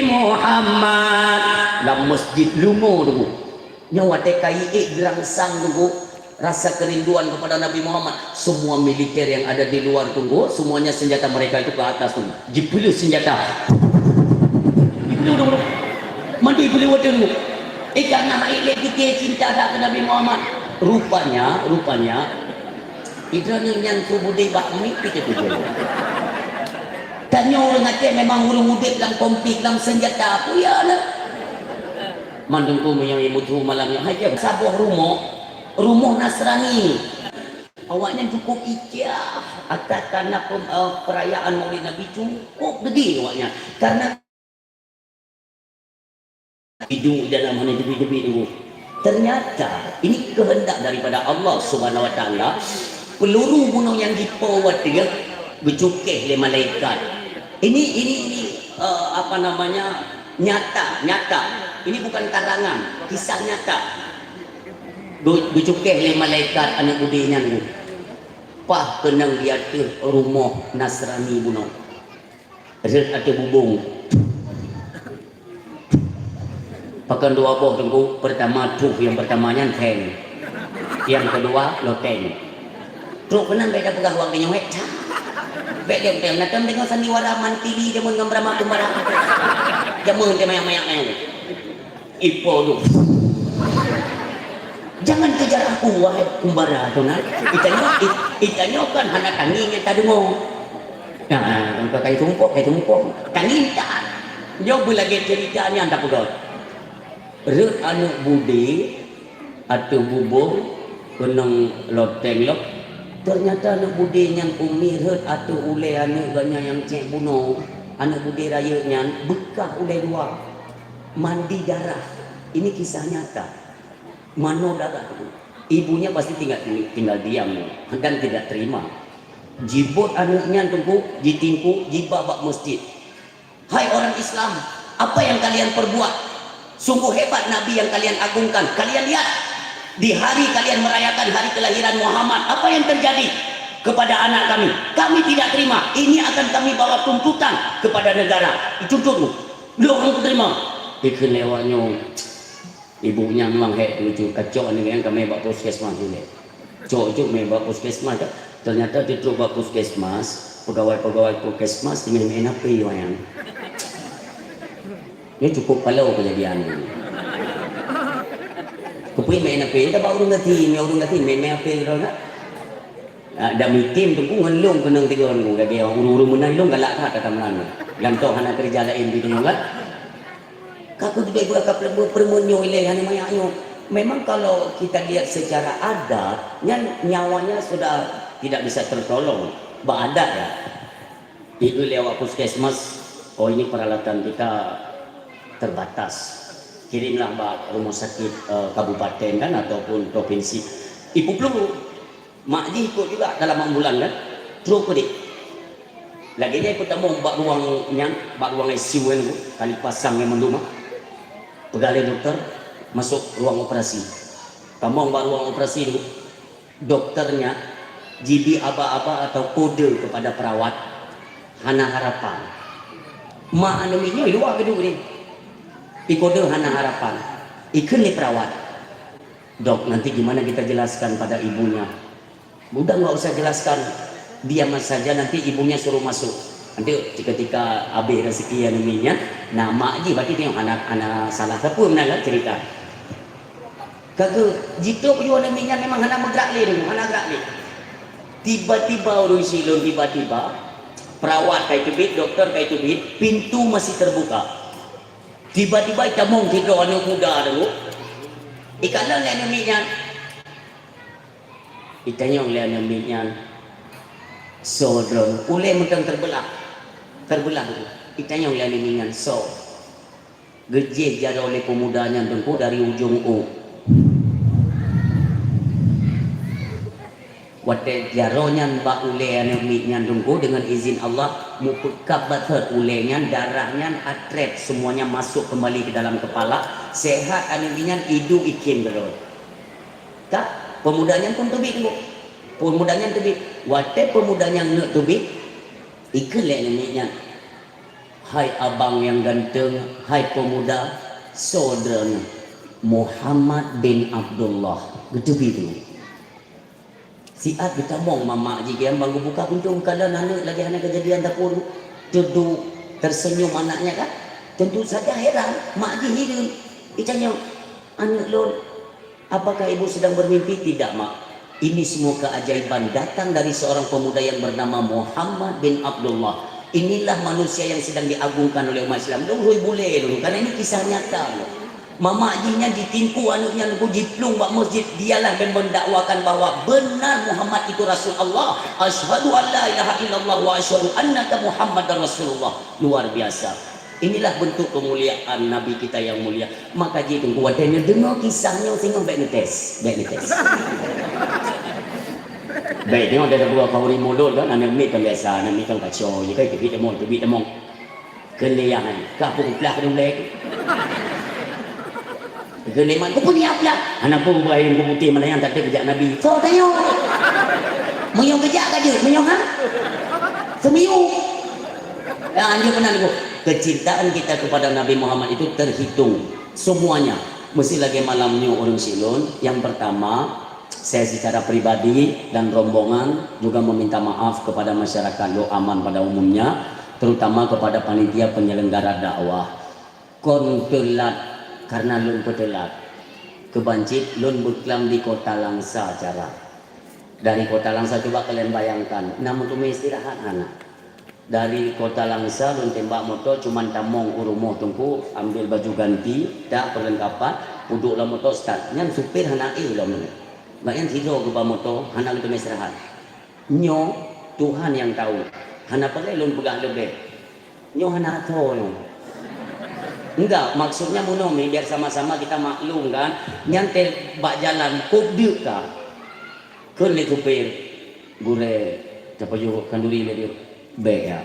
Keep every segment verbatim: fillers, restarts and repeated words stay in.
Muhammad. Lam masjid leumo tu. Nyoe watée ka iék geurangsang tu, rasa kerinduan kepada Nabi Muhammad. Semua militer yang ada di luar tu, semuanya senjata mereka itu ke atas tu. Jipeuleueh senjata. Jipeuleueh tu. Mandi peuleueh watée tu. Eh, karena hai lé pike cinta dak ke Nabi Muhammad. Rupanya, rupanya, Idroeneuh nyan su budé bak miet pike tujoh. Tanyoe ureuëng Aceh memang ureuëng udeb lam konflik, lam senjata. Peue ya na? Mandum tu meunyoe mutu malam nyoe hai saboh rumoh, rumoh Nasrani. Awaknyan cukup icah atas karena pem-, eh, perayaan Maulid Nabi cukup gede awaknyan. Karena Idup dalam hana teubiet-teubiet tu. Ternyata ini kehendak daripada Allah Subhanahu Wa Taala. Peluru bunoe nyang jipo watée geucukéh lé malaikat. Ini, ini, ini, eh, apa namanya, nyata, nyata. Ini bukan karangan, kisah nyata. Geu-, geucukéh lé malaikat aneuëk budé nyan tu. Pah keunong di ateueh rumoh Nasrani bunoe. Rhët ateueh bubông. Pakon dua boh teungku, pertama truh, yang pertama nyan thèn. Yang kedua loteng. Trok keunan bèk tapeugah wak geunyong hek. Bèk lé teueng, na tom deungoe sandiwara mantili jameun ngon beurama kumbara. Jameun teumayak-mayak nyoe. Ipo tu. Jangan kejar aku, wahai kumbara tu nah. Itanyoe, it-, itanyoe kan hana tangieng nyang tadeungoe. Nah, engkau kai tumpok, kai tumpok. Tangieng tak. Nyoe beulagèe cerita nyan tapeugah. Rhët aneuëk budé ateueh bubông keunong loteng lom. Ternyata aneuëk budé nyan umi rhët ateueh ulèe aneuëk geuh nyan nyang cèk bunoe. Aneuëk budé rayeuk nyan beukah ulèe dua. Mandi darah. Ini kisah nyata. Manoe darah tu. Ibunya pasti tinggal, tinggal diam dan tidak terima. Jibot aneuëk nyan teungku, jitingkuk, jiba bak masjid. Hai orang Islam, apa yang kalian perbuat? Sungguh hebat Nabi yang kalian agungkan. Kalian lihat, di hari kalian merayakan hari kelahiran Muhammad, apa yang terjadi kepada anak kami? Kami tidak terima. Ini akan kami bawa tuntutan kepada negara. Tuntut lu. Lu orang terima. Ikheun lewat nyoe. Ibu nyan memang hek lucu, kacok ni kan kami bak puskesmas dulu. Cok-cok meh bak puskesmas kan. Ternyata titrok bak puskesmas, pegawai-pegawai puskesmas teungoh main H P wayang. Ini cukup palau kejadian ni. Kepui main H P, kita bak urung gati, ni urung gati main-main H P gitu kan. Ah, dan mitim tu pun ngelung kenang tiga orang, lagi urung-urung menang lung galak that kata Melayu. Dan toh hana kerja lain di tengah kan. Ka keuduek beuraka peureumeun nyoe ilèe hana manyak nyoe. Memang kalau kita lihat secara adat, nyan nyawanya sudah tidak bisa tertolong. Bak adat ya. Itu lewat puskesmas, oh ini peralatan kita terbatas. Kirimlah bak rumah sakit, eh, kabupaten kan ataupun provinsi. Ibu perlu Mak jih ikot juga dalam ambulan kan, trok keudeh. Lagèe nyan ikot tamong bak ruang nyan, bak ruang I C U nyan, ka lipasang nyan mandum ah. Peugah lé dokto, masuk ruang operasi. Tamong bak ruang operasi tu, dokto nyan jibi aba-aba atau kode kepada perawat, hana harapan. Mak aneuk miet nyoe luwa geuduek nyan. Ikode hana harapan. Ikheun lé perawat. Dok, nanti gimana kita jelaskan pada ibunya? Udah nggak usah jelaskan, diam saja, nanti ibunya suruh masuk. Nanti ketika habis rezeki aneuk miet nyan, nah mak jih berarti tengok hana, hana salah siapa meunan kan cerita. Kagak, jitrok ju aneuk miet nyan memang hana meugerak lé, hana gerak lé. Tiba-tiba ureueng silon, tiba-tiba perawat kai teubiet, dokto kai teubiet, pintu masih terbuka. Tiba-tiba itamong sidroe aneuk muda tu, ikalon lé aneuk miet nyan. Itanyong lé aneuk miet nyan, "Soe droeneuh?" Ulèe mantong terbeulah. Terbeulah. Itanyong lé aneuk miet nyan, "Soe?" Geujéh jaroe lé peumuda nyan teungku dari ujong ôk. Watèe jaroe nyan bak ulèe aneuk miet nyan teungku, deungon izin Allah, meupeukab batet ulèe nyan, darah nyan atrét, semuanya masuk kembali ke dalam kepala, sehat aneuk miet nyan, iduek ikhém keudroe. Ka, peumuda nyan pun teubiet teungku. Peumuda nyan teubiet. Watèe peumuda nyan neuk teubiet, ikheun lé aneuk miet nyan, "Hai abang nyang ganteng, hai peumuda, soe droeneuh?" "Muhammad bin Abdullah." Geuteubiet teuma. Siat geutamong ma mak jih, kiban bang geubuka pintoe, geukalon aneuk lagèe hana keujadian, tapeuduek, teuduek, tersenyum anaknya kan. Tentu saja heran, mak jih hireuen. Itanyong, "Aneuk lôn, apakah ibu sedang bermimpi?" "Tidak, Mak. Ini semua keajaiban datang dari seorang pemuda yang bernama Muhammad bin Abdullah. Inilah manusia yang sedang diagungkan oleh umat Islam." Lôn hui bulèe lôn, karena ini kisah nyata lôn. Mamak jih nyan jitimpu aneuk nyan, laju jiplueng bak masjid, dialah memendakwakan bahwa benar Muhammad itu Rasul Allah. "Asyhadu an la ilaha illallah wa asyhadu annaka Muhammadar Rasulullah." Luar biasa. Inilah bentuk kemuliaan Nabi kita yang mulia. Maka jih Teungku, watèe neudeungö kisah nyoe singoh, bèk neutés, bèk neutés. Bèk, nyoe ada dua kauri mulut kan, aneuk miet kan biasa, aneuk miet kan kacau je kan, teubiet tamong, teubiet tamong. Keuliah nyan, ka peuguplah keu ulèe. Keuliah man, "Kupeuniap lah." "Hana peue, beubaih, Teungku, putéh malah nyan, tateuk jak Nabi." Soe tanyoe? Meunyoe geujak ka jeuet, meunyoe ha? Seumiyueb. Ya, anjur meunan, Bu. Kecintaan kita kepada Nabi Muhammad itu terhitung semuanya. Meusti lagèe malam nyoe ureueng syiek lôn, yang pertama, saya secara pribadi dan rombongan juga meminta maaf kepada masyarakat Lhokseumawe pada umumnya, terutama kepada panitia penyelenggara dakwah. Kon teulat karena lôn peuteulat. Keuban cit lôn beuklam di Kota Langsa acara. Dari Kota Langsa, coba kalian bayangkan, na meuteumé istirahat hana? Dari Kota Langsa lôn tembak moto, cuman tamong u rumoh Teungku, ambil baju ganti, dak perlengkapan, peuduek lam moto, start. Nyan supir hana éh lom. Bak nyan sidroe geuba moto, hana geuteumé istirahat. Nyoe Tuhan nyang tau. Hana peureulèe lôn peugah leubeh. Nyoe hana tho nyoe. Enggak, maksudnya meunoe mi, biar sama-sama kita maklum kan. Nyan teuh bak jalan, kôb deuk ka. Kheun lé supir, "Gurèe, tapajoh khanduri lé deuk." "Bèk ya.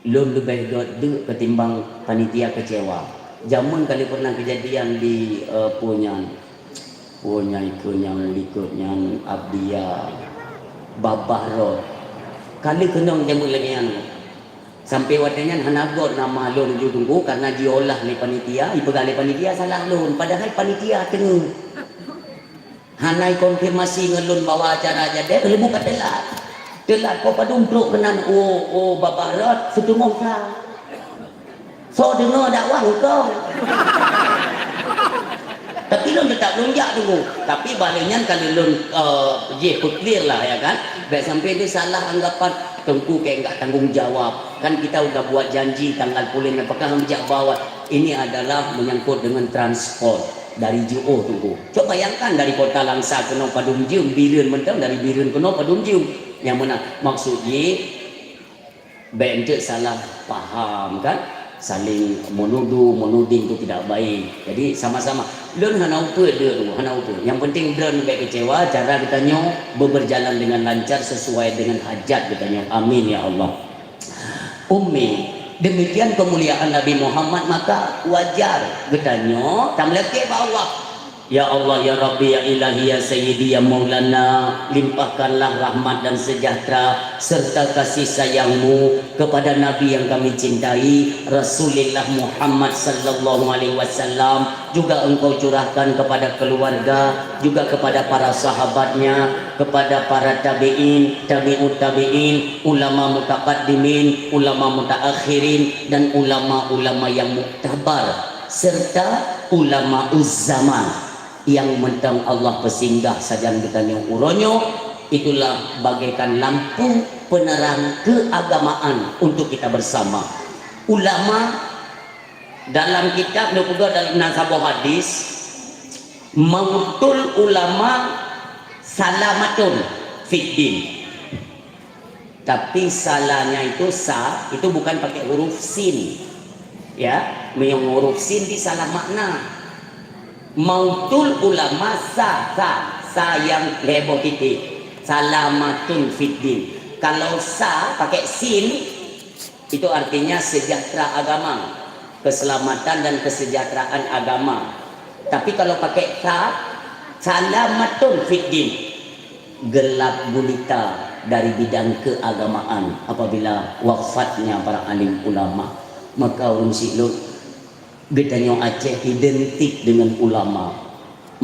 Lôn leubeh göt deuk ketimbang panitia kecewa." Jameun kali pernah kejadian di, eh, peue nyan. Peue nyan, ikeu nyang likot nyan, Abdia, Babah Rot. Kali keunong jameun lagèe nyan. Sampai watèe nyan hana göt nama lôn ju Teungku, karena jiolah lé panitia, ipeugah lé panitia salah lôn, padahai panitia teungeut. Hana ikonfirmasi ngon lôn bahwa acara jadi, leubu ka teulat. Teulat, po padum trok keunan, oh, oh, Babah Rot, siteungoh sa. Soe deungoe dakwah engkau? Tapi lôn teutap lôn jak Teungku. Tapi bak lheueh nyan ka lôn, eh, jih peuclear lah, ya kan? Bèk sampai dia salah anggapan, Teungku kayak enggak tanggung jawab. Kan kita udah buat janji tanggal pulan, apakah hana jak bawa? Ini adalah menyangkut dengan transport dari Ju'oh Teungku. Coba bayangkan dari Kota Langsa keunoe padum jeuem, Bireuen mantong dari Bireuen keunoe padum jeuem. Nyang meunan maksud jih, bèk enteuk salah paham kan, saling menuduh, menuding tu tidak baik. Jadi sama-sama, lôn hana upeue deuk tu, hana upeue. Yang penting droen bèk kecewa, acara geutanyoe beuberjalan dengan lancar sesuai dengan hajat geutanyoe. Amin ya Allah. Ummi, demikian kemuliaan Nabi Muhammad, maka wajar geutanyoe tameulakèe bak Allah. Ya Allah, ya Rabbi, ya Ilahi, ya Sayyidi, ya Maulana, limpahkanlah rahmat dan sejahtera serta kasih sayang-Mu kepada Nabi yang kami cintai, Rasulullah Muhammad sallallahu alaihi wasallam, juga Engkau curahkan kepada keluarga, juga kepada para sahabatnya, kepada para tabi'in, tabi'ut tabi'in, ulama mutaqaddimin, ulama mutaakhirin, dan ulama-ulama yang muktabar, serta ulama zaman. Nyang mantong Allah peusinggah sajan geutanyoe uroe nyoe, itulah bagaikan lampu penerang keagamaan untuk kita bersama. Ulama dalam kitab neupeugah dalam na saboh hadis, "Mautul ulama salamatun fid din." Tapi salahnya itu sa, itu bukan pakai huruf sin. Ya, meunyoe huruf sin di salah makna. Mautul ulama sa, sa, sa yang lhèe boh titik. Salamatun fid din. Kalau sa pakai sin, itu artinya sejahtera agama, keselamatan dan kesejahteraan agama. Tapi kalau pakai sa, salamatun fid din, gelap gulita dari bidang keagamaan apabila wafatnya para alim ulama. Maka ureuëng siklot, geutanyoe Aceh identik dengan ulama.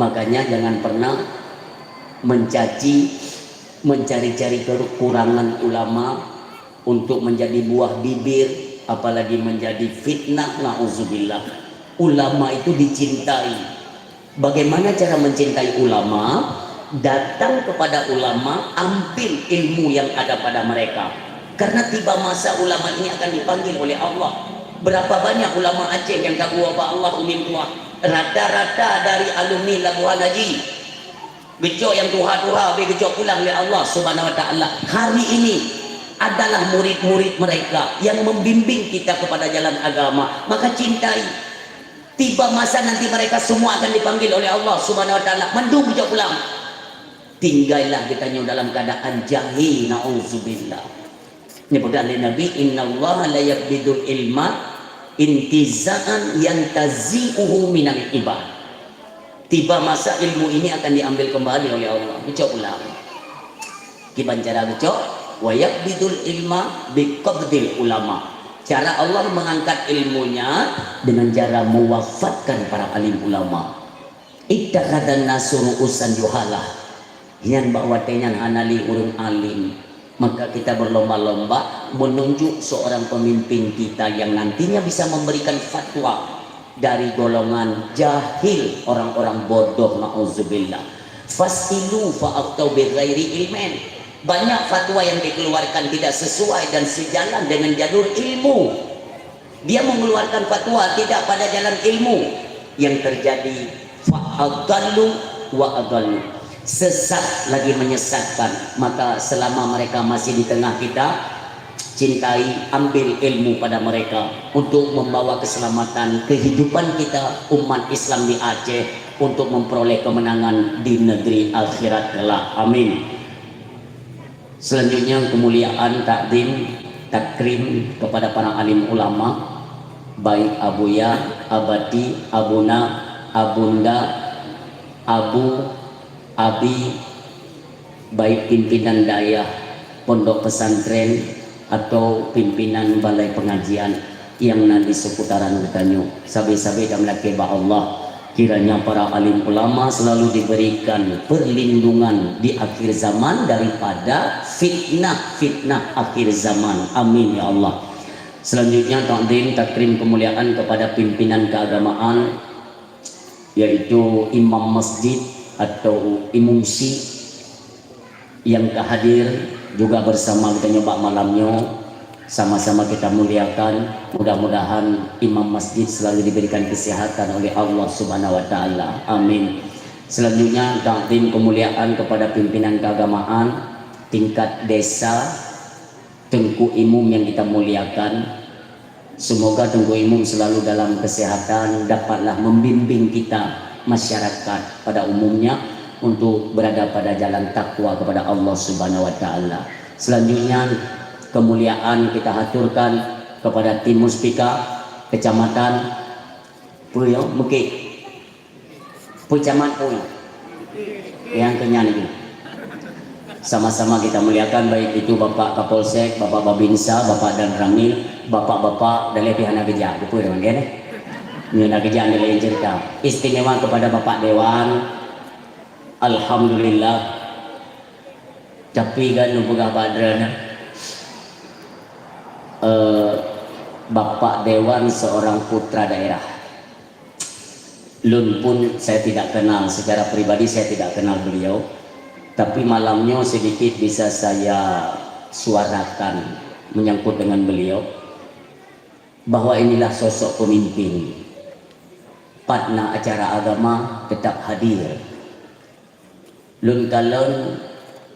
Makanya jangan pernah mencaci, mencari-cari kekurangan ulama untuk menjadi buah bibir, apalagi menjadi fitnah, na'udzubillah. Ulama itu dicintai. Bagaimana cara mencintai ulama? Datang kepada ulama, ambil ilmu yang ada pada mereka. Karena tiba masa ulama ini akan dipanggil oleh Allah. Berapa banyak ulama Aceh yang ka geuwoe bak Allah, umin tuha? Rata-rata dari alumni Labuhan Haji. Geucok nyang tuha-tuha, habéh geucok pulang lé Allah Subhanahu wa Taala. Hari ini adalah murid-murid mereka yang membimbing kita kepada jalan agama. Maka cintai. Tiba masa nanti mereka semua akan dipanggil oleh Allah Subhanahu wa Taala. Mandum geucok pulang. Tinggallah geutanyoe dalam keadaan jahil, na'udzubillah. Nyan peugah lé Nabi, "Innallaha la yaqbidul ilma intiza'an yantazi'uhu minal ibad." Tiba masa ilmu ini akan diambil kembali oleh Allah. Geucok pulang. Kiban cara geucok, "Wa yaqbidul ilma biqabdil ulama." Cara Allah mengangkat ilmunya dengan cara mewafatkan para alim ulama. "Ittakhadhan nasu ru'usan juhalah." Nyan bak watée nyan hana lé ureuëng alim. Maka kita berlomba-lomba menunjuk seorang pemimpin kita yang nantinya bisa memberikan fatwa dari golongan jahil, orang-orang bodoh, na'udzubillah. "Fas'ilu fa'aftau bighairi ilmin." Banyak fatwa yang dikeluarkan tidak sesuai dan sejalan dengan jalur ilmu. Dia mengeluarkan fatwa tidak pada jalan ilmu. Yang terjadi, fa'adallu wa adallu. Sesat lagi menyesatkan. Maka selama mereka masih di tengah kita, cintai, ambil ilmu pada mereka untuk membawa keselamatan kehidupan kita umat Islam di Aceh, untuk memperoleh kemenangan di negeri akhirat kelak. Amin. Selanjutnya, kemuliaan, takdim, takrim kepada para alim ulama, baik Abuya, Abati, Abuna, Abunda, Abu, Abi, baik pimpinan dayah pondok pesantren atau pimpinan balai pengajian nyang na di seputaran geutanyoe. Sabe-sabe tameulakée bak Allah, kiranya para alim ulama selalu diberikan perlindungan di akhir zaman daripada fitnah-fitnah akhir zaman. Amin ya Allah. Selanjutnya, takdim, takrim, kemuliaan kepada pimpinan keagamaan, yaitu imam masjid atau imumsi yang ka hadir juga bersama geutanyoe bak malam nyoe. Sama-sama kita muliakan. Mudah-mudahan imam masjid selalu diberikan kesehatan oleh Allah Subhanahu wa Taala. Amin. Selanjutnya, takdim, kemuliaan kepada pimpinan keagamaan tingkat desa, Teungku Imum yang kita muliakan. Semoga Teungku Imum selalu dalam kesehatan, dapatlah membimbing kita masyarakat pada umumnya untuk berada pada jalan takwa kepada Allah Subhanahu wa Taala. Selanjutnya, kemuliaan kita haturkan kepada tim Muspika Kecamatan Puyo Bukit. Peue camat pun. Nyang keu nyan laju. Sama-sama kita muliakan, baik itu Bapak Kapolsek, Bapak Babinsa, Bapak Danramil, bapak-bapak, dan lebih hana geujak. Betul, teman, kan? Nyoe na geujak, nyoe lain cerita. Istimewa kepada Bapak Dewan. Alhamdulillah. Tapi kan, lôn peugah bak droeneuh, eh, Bapak Dewan seorang putra daerah. Lôn pun saya tidak kenal, secara pribadi saya tidak kenal beliau, tapi malam nyoe sedikit bisa saya suarakan menyangkut dengan beliau, bahwa inilah sosok pemimpin. Pat na acara agama tetap hadir. Lôn kalon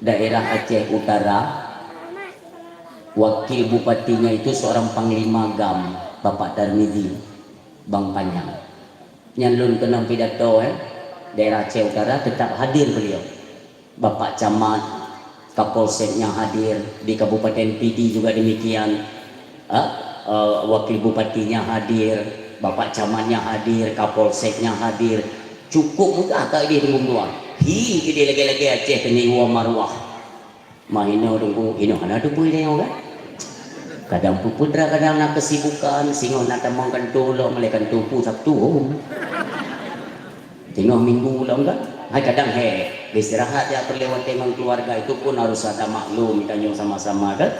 daerah Aceh Utara, wakil bupatinya itu seorang panglima GAM, Bapak Tarmizi, Bang Panyang. Nyan lôn keunong pidato, eh, daerah Aceh Utara tetap hadir beliau. Bapak Camat, Kapolseknya hadir, di Kabupaten Pidi juga demikian. Ha? Eh, wakil bupatinya hadir, Bapak Camatnya hadir, Kapolseknya hadir. Cukup mudah ka idéh teungku meutuah. Hi idéh lagée-lagée Aceh keu nyoe maruah. Mahino teungku, inoe hana teupeu idéh nyoe kan? Kadang peuputra, kadang na kesibukan, singoh na tamong kantô lom, lé kantô pu Sabtu. Singoh Minggu lom kan. Hai kadang he, istirahat ya perlu watèe ngon keluarga itu pun harus ada maklum tanyoe sama-sama kan.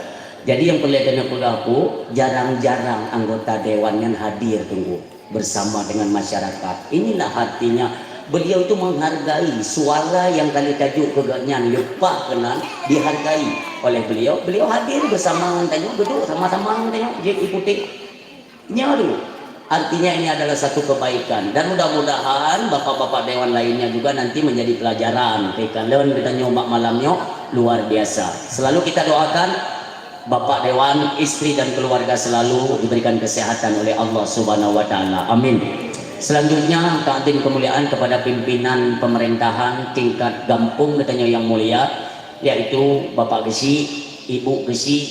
Jadi nyang peureulèe tanyoe peugah pu, jarang-jarang anggota dewan nyan hadir tunggu bersama dengan masyarakat. Inilah artinya beliau itu menghargai suara yang kali tajuk keu gobnyan leupah keunan dihargai oleh beliau. Beliau hadir bersama ngon tanyoe, duduk sama-sama ngon tanyoe, jeuet ikuti. Nyoe tu. Artinya ini adalah satu kebaikan dan mudah-mudahan bapak-bapak dewan lainnya juga nanti menjadi pelajaran. Keu kalon geutanyoe bak malam nyoe luar biasa. Selalu kita doakan Bapak Dewan, istri dan keluarga selalu diberikan kesehatan oleh Allah Subhanahu wa Taala. Amin. Selanjutnya, takzim kemuliaan kepada pimpinan pemerintahan tingkat gampông geutanyoe yang mulia, yaitu Bapak Geuchik, Ibu Geuchik,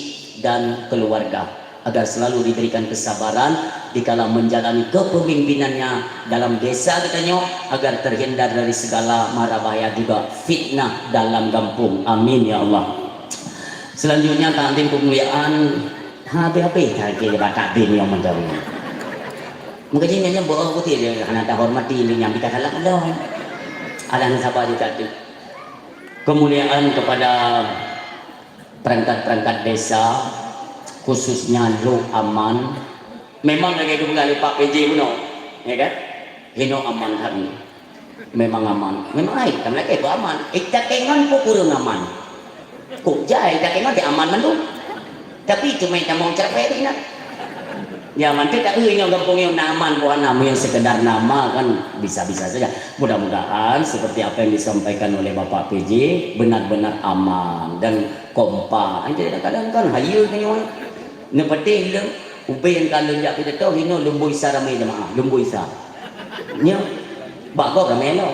dan keluarga, agar selalu diberikan kesabaran dikala menjalani kepemimpinannya dalam desa geutanyoe, agar terhindar dari segala mara bahaya juga fitnah dalam gampông. Amin ya Allah. Selanjutnya, takzim kemuliaan, habéh-habéh that keu bak takzim nyang macam nyoe. Mungkin nyan boh putih dia hana tahormati, dia nyang pita salah lom. Alah, sabar juga tu. Kemuliaan kepada perangkat-perangkat desa, khususnya Lhokseumawe. Memang lagèe geupeugah lé Pak P J bunoe, ya kan? Hinoe aman that. Memang aman. Memang hai, ka meulakèe beuaman. Eh, takengon pun kureueng aman. Kok jai takengon di aman mandum. Tapi cuma tamong ceramah di na. Ya, mantap tak eu nyoe gampông nyoe na aman buah na, meunyoe sekedar nama kan bisa-bisa saja. Mudah-mudahan seperti apa yang disampaikan oleh Bapak P J benar-benar aman dan kompak. Jadi kadang-kadang kan hayeue nyoe. Neupeuteh lé ubé nyang ka lôn jak pidato hinoe lumboi sa ramé jemaah, lumboi sa. Nyoe, bak gob ramé lom.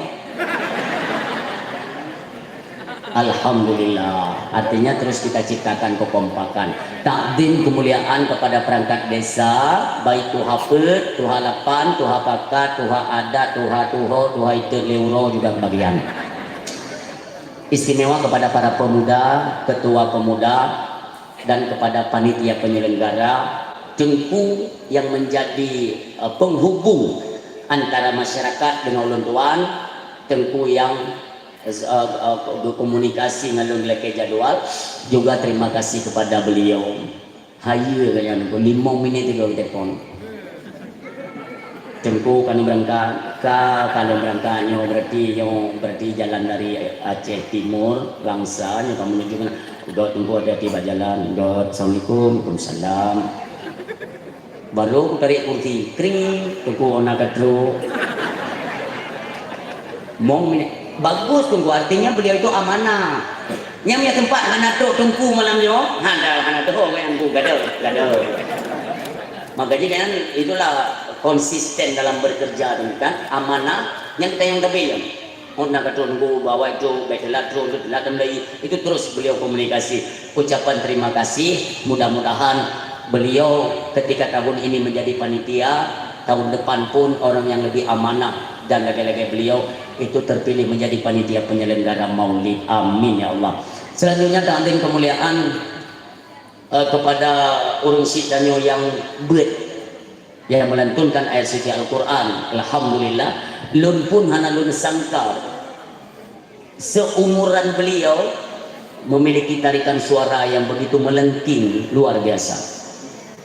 Alhamdulillah. Artinya terus kita ciptakan kekompakan. Takzim kemuliaan kepada perangkat desa, baik tuha peuet, tuha lapan, tuha pakat, tuha adat, tuha tuho, tuha itet lé uroe juga kebagian. Istimewa kepada para pemuda, ketua pemuda, dan kepada panitia penyelenggara, Teungku yang menjadi, eh, penghubung antara masyarakat dengan ulôn tuan, Teungku yang, eh, eh, berkomunikasi ngon lôn lakèe jadwal, juga terima kasih kepada beliau. Hayeue geuh nyan, limong minit teungoh geutelepon. Teungku, ka lôn beurangkat, ka, ka lôn beurangkat nyoe, berarti nyoe, berarti jalan dari Aceh Timur, Langsa, nyoe ka menuju keunoe. Dot, Teungku, hati-hati bak jalan. Dot, assalamualaikum. Waalaikumsalam. Baru kutarék kursi, kring, Teungku, ôn na ka trok. Mong minit. Bagus, Teungku, artinya beliau itu amanah. Nyang, nyang sempat hana trok Teungku malam nyoe, hana, hana trok, kan, Teungku, gadoh, gadoh. Maka jadi kan itulah konsisten dalam bekerja tu kan, amanah nyang kita yang tapi kan. Oh, nak kata Teungku bawa itu, baik telat terus, telat dan lagi. Itu terus beliau komunikasi. Ucapan terima kasih, mudah-mudahan beliau ketika tahun ini menjadi panitia, tahun depan pun orang yang lebih amanah dan lagi-lagi beliau itu terpilih menjadi panitia penyelenggara Maulid. Amin ya Allah. Selanjutnya takzim kemuliaan eh, kepada ureuëng syiek tanyoe nyang beuet, nyang melantunkan ayat suci Al-Quran. Alhamdulillah, lôn pun hana lôn sangka seumuran beliau memiliki tarikan suara yang begitu melengking, luar biasa.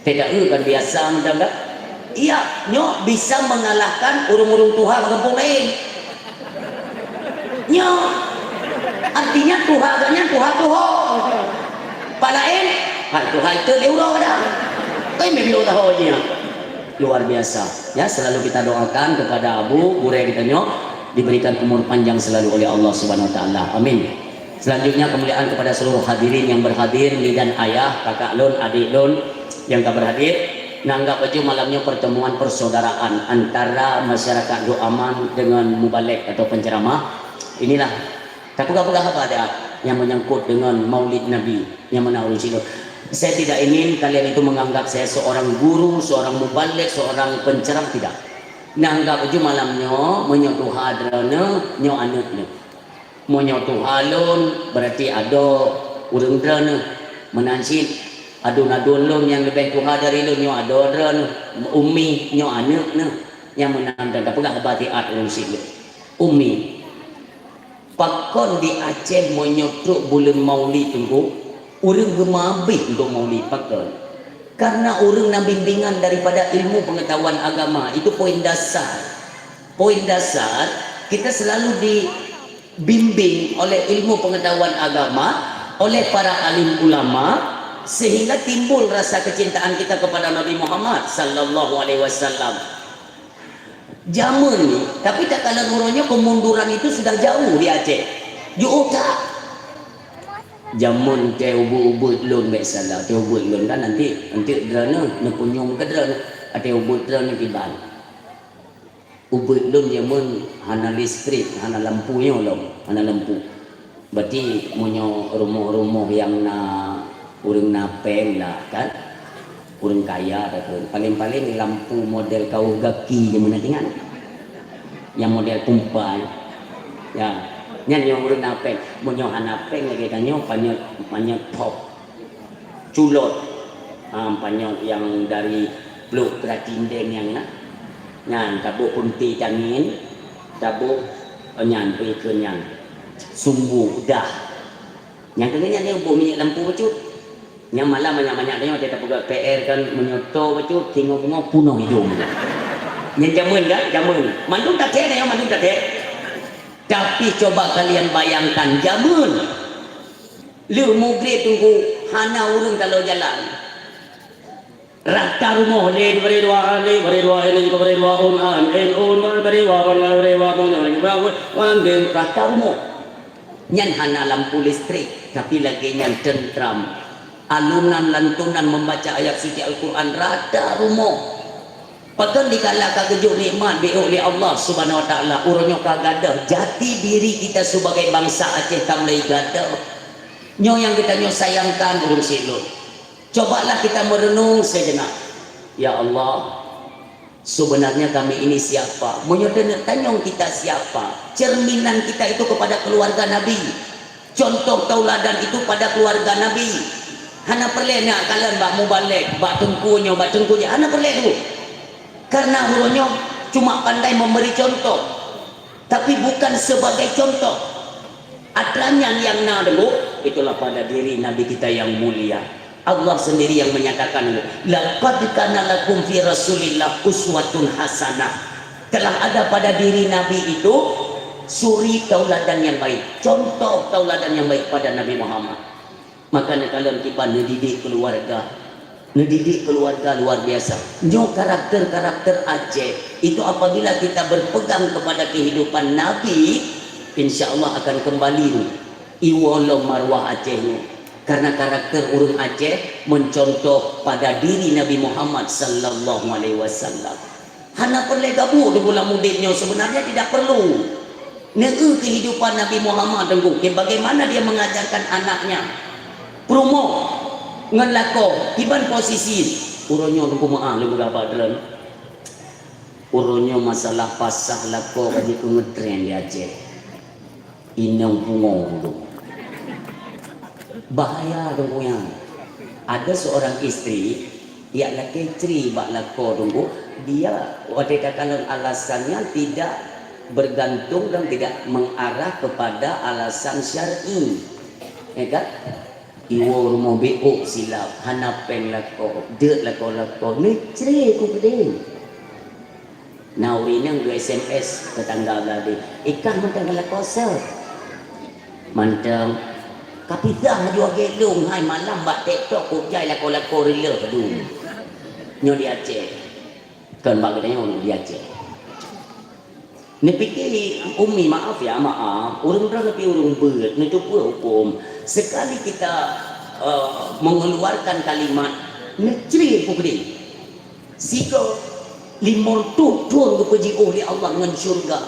Tidak, eh, kan biasa macam dah. Iya, nyoe bisa mengalahkan ureuëng-ureuëng tuha bak gampông laén. Nyoe, artinya tuha geuh nyan tuha tuho. Pak laén, hai tuha itu lé uroe dah. Kau yang bibit uroe jih. Luar biasa. Ya, selalu kita doakan kepada Abu, gurèe kita nyoe, diberikan umur panjang selalu oleh Allah Subhanahu Wa Taala. Amin. Selanjutnya kemuliaan kepada seluruh hadirin yang berhadir, mi dan ayah, kakak lôn, adik lôn yang ka berhadir. Nah, anggap aja malam nyoe pertemuan persaudaraan antara masyarakat Lhokseumawe dengan mubalek atau penceramah. Inilah, tapeugah-peugah apa dah yang menyangkut dengan Maulid Nabi yang mana ureuëng sidroe. Saya tidak ingin kalian itu menganggap saya seorang guru, seorang mubalek, seorang penceramah, tidak. Nah, anggap aja malam nyoe, meunyoe tuha droeneuh, nyoe aneuëk neuh. Meunyoe tuha lôn, berarti adoe ureuëng droeneuh. Meunan cit, Aduen-aduen lôn nyang leubeh tuha dari lôn nyoe adoe droeneuh, ummi nyoe aneuk neuh, nyang meunan dan tapeugah haba siat ureuëng syiek lôn. Ummi, pakon di Aceh meunyoe trok buleuen Maulid teungku, ureuëng geumeuabéh untuk Maulid pakon? Karena ureuëng na bimbingan daripada ilmu pengetahuan agama, itu poin dasar. Poin dasar, kita selalu dibimbing oleh ilmu pengetahuan agama, oleh para alim ulama, sehingga timbul rasa kecintaan kita kepada Nabi Muhammad sallallahu alaihi wasallam. Jameun ni, tapi takalon uroe nyoe kemunduran itu sudah jauh di Aceh. Jiôh that. Jameun teuh ubeut-ubeut lôn bék salah, teuh ubeut lôn kan nanti, nanti droeneuh neupunyueng keu droeneuh, ateueh ubeut droeneuh kiban. Ubeut lôn jameun hana listrik, hana lampu nyoe lom, hana lampu. Berarti meunyoe rumoh-rumoh nyang na ureuëng na péng lah kan, ureuëng kaya takheun, paléng-paléng lampu model kaoh gaki jameun na ingat. Nyang model pumpa nyan. Ya, nyan nyang ureuëng na péng. Meunyoe hana péng lagée tanyoe panyöt, panyöt top. Culot. Ha, panyöt nyang dari plôk keurati ndeng nyang na. Nyan, tabôh punti cangin, tabôh, eh, nyan, peue kheun nyan. Sumbu, udah. Nyang keuneuk nyan, nyan boh minyeuk lampu bacut. Nyang malam banyak-banyak tanyoe, dia tapeugah P R kan, meunyoe toe bacut, singoh beungoh, punoh idong. Nyan jameun kan? Jameun. Mandum tathèe, nyan mandum tathèe. Tapi coba kalian bayangkan, jameun. Lheueh mugreb teungku, hana ureuëng taloe jalan. Rata rumoh, lé diberi dua, lé diberi dua, ini diberi dua, un, an, in, un, diberi dua, un, diberi dua, un, diberi dua, un, diberi dua, un, rata rumoh. Nyan hana lampu listrik, tapi lagée nyan tentram. Alunan lantunan membaca ayat suci Al-Quran rata rumoh. Pakon dikala ka geujok nikmat beuh lé Allah Subhanahu Wa Taala, uroe nyoe ka gadôh jati diri kita sebagai bangsa Aceh ka mulai gadôh. Nyoe nyang geutanyoe sayangkan ureuëng syiek lôn. Cobalah kita merenung sejenak. Ya Allah, sebenarnya kami ini siapa? Meunyoe teuneuk tanyong kita siapa? Cerminan kita itu kepada keluarga Nabi. Contoh tauladan itu pada keluarga Nabi. Hana peureulée neukalon bak mubalek, bak teungku nyoe, bak teungku nyoe. Hana peureulée tu. Karena uroe nyoe cuma pandai memberi contoh, tapi bukan sebagai contoh. Atra nyan nyang na dulu, itulah pada diri Nabi kita yang mulia. Allah sendiri yang menyatakan, "Laqad kana lakum fi Rasulillah uswatun hasanah." Telah ada pada diri Nabi itu suri tauladan yang baik, contoh tauladan yang baik pada Nabi Muhammad. Maka neukalon kiban neudidik keluarga. Neudidik keluarga luar biasa. Nyoe karakter-karakter Aceh itu apabila kita berpegang kepada kehidupan Nabi, insya Allah akan kembali iwoe lom marwah Aceh nyoe. Karena karakter ureuëng Aceh mencontoh pada diri Nabi Muhammad sallallahu alaihi wasallam. Hana peureulée gabuk teungku lam udeb nyoe, sebenarnya tidak perlu. Neueu kehidupan Nabi Muhammad teungku, bagaimana dia mengajarkan anaknya. Peurumoh ngon lakoe, kiban posisi. Uroe nyoe teungku meu'ah lôn peugah bak droen. Uroe nyoe masalah pasah lakoe ka jeuet keu ngeutren di Aceh. Inong pungo tu. Bahaya tu nyan. Ada seorang istri, ia lakée cri bak lakoe teungku, dia watée takalon alasannya tidak bergantung dan tidak mengarah kepada alasan syar'i. Ya kan? Iwoe rumoh beuh silap, hana péng lakoe, deuek lakoe-lakoe, neucre ku keudeh. Na ureuëng inong geu-S M S tetangga gadeh, "Ikah mantong lakoe soe?" Mantong, "Kapisah laju lagée lôn hai malam bak TikTok kujai lakoe-lakoe rileuh dum." Nyoe di Aceh. Kon bak geutanyoe di Aceh. Neupike umi, maaf ya, maaf, ureuëng droe neupike ureuëng beuet, neuteupeue huköm. Sekali kita, eh, mengeluarkan kalimat, neucre ku keudeh. Sigoe limong reutôh thon geupeujiôh lé Allah ngon syeuruga.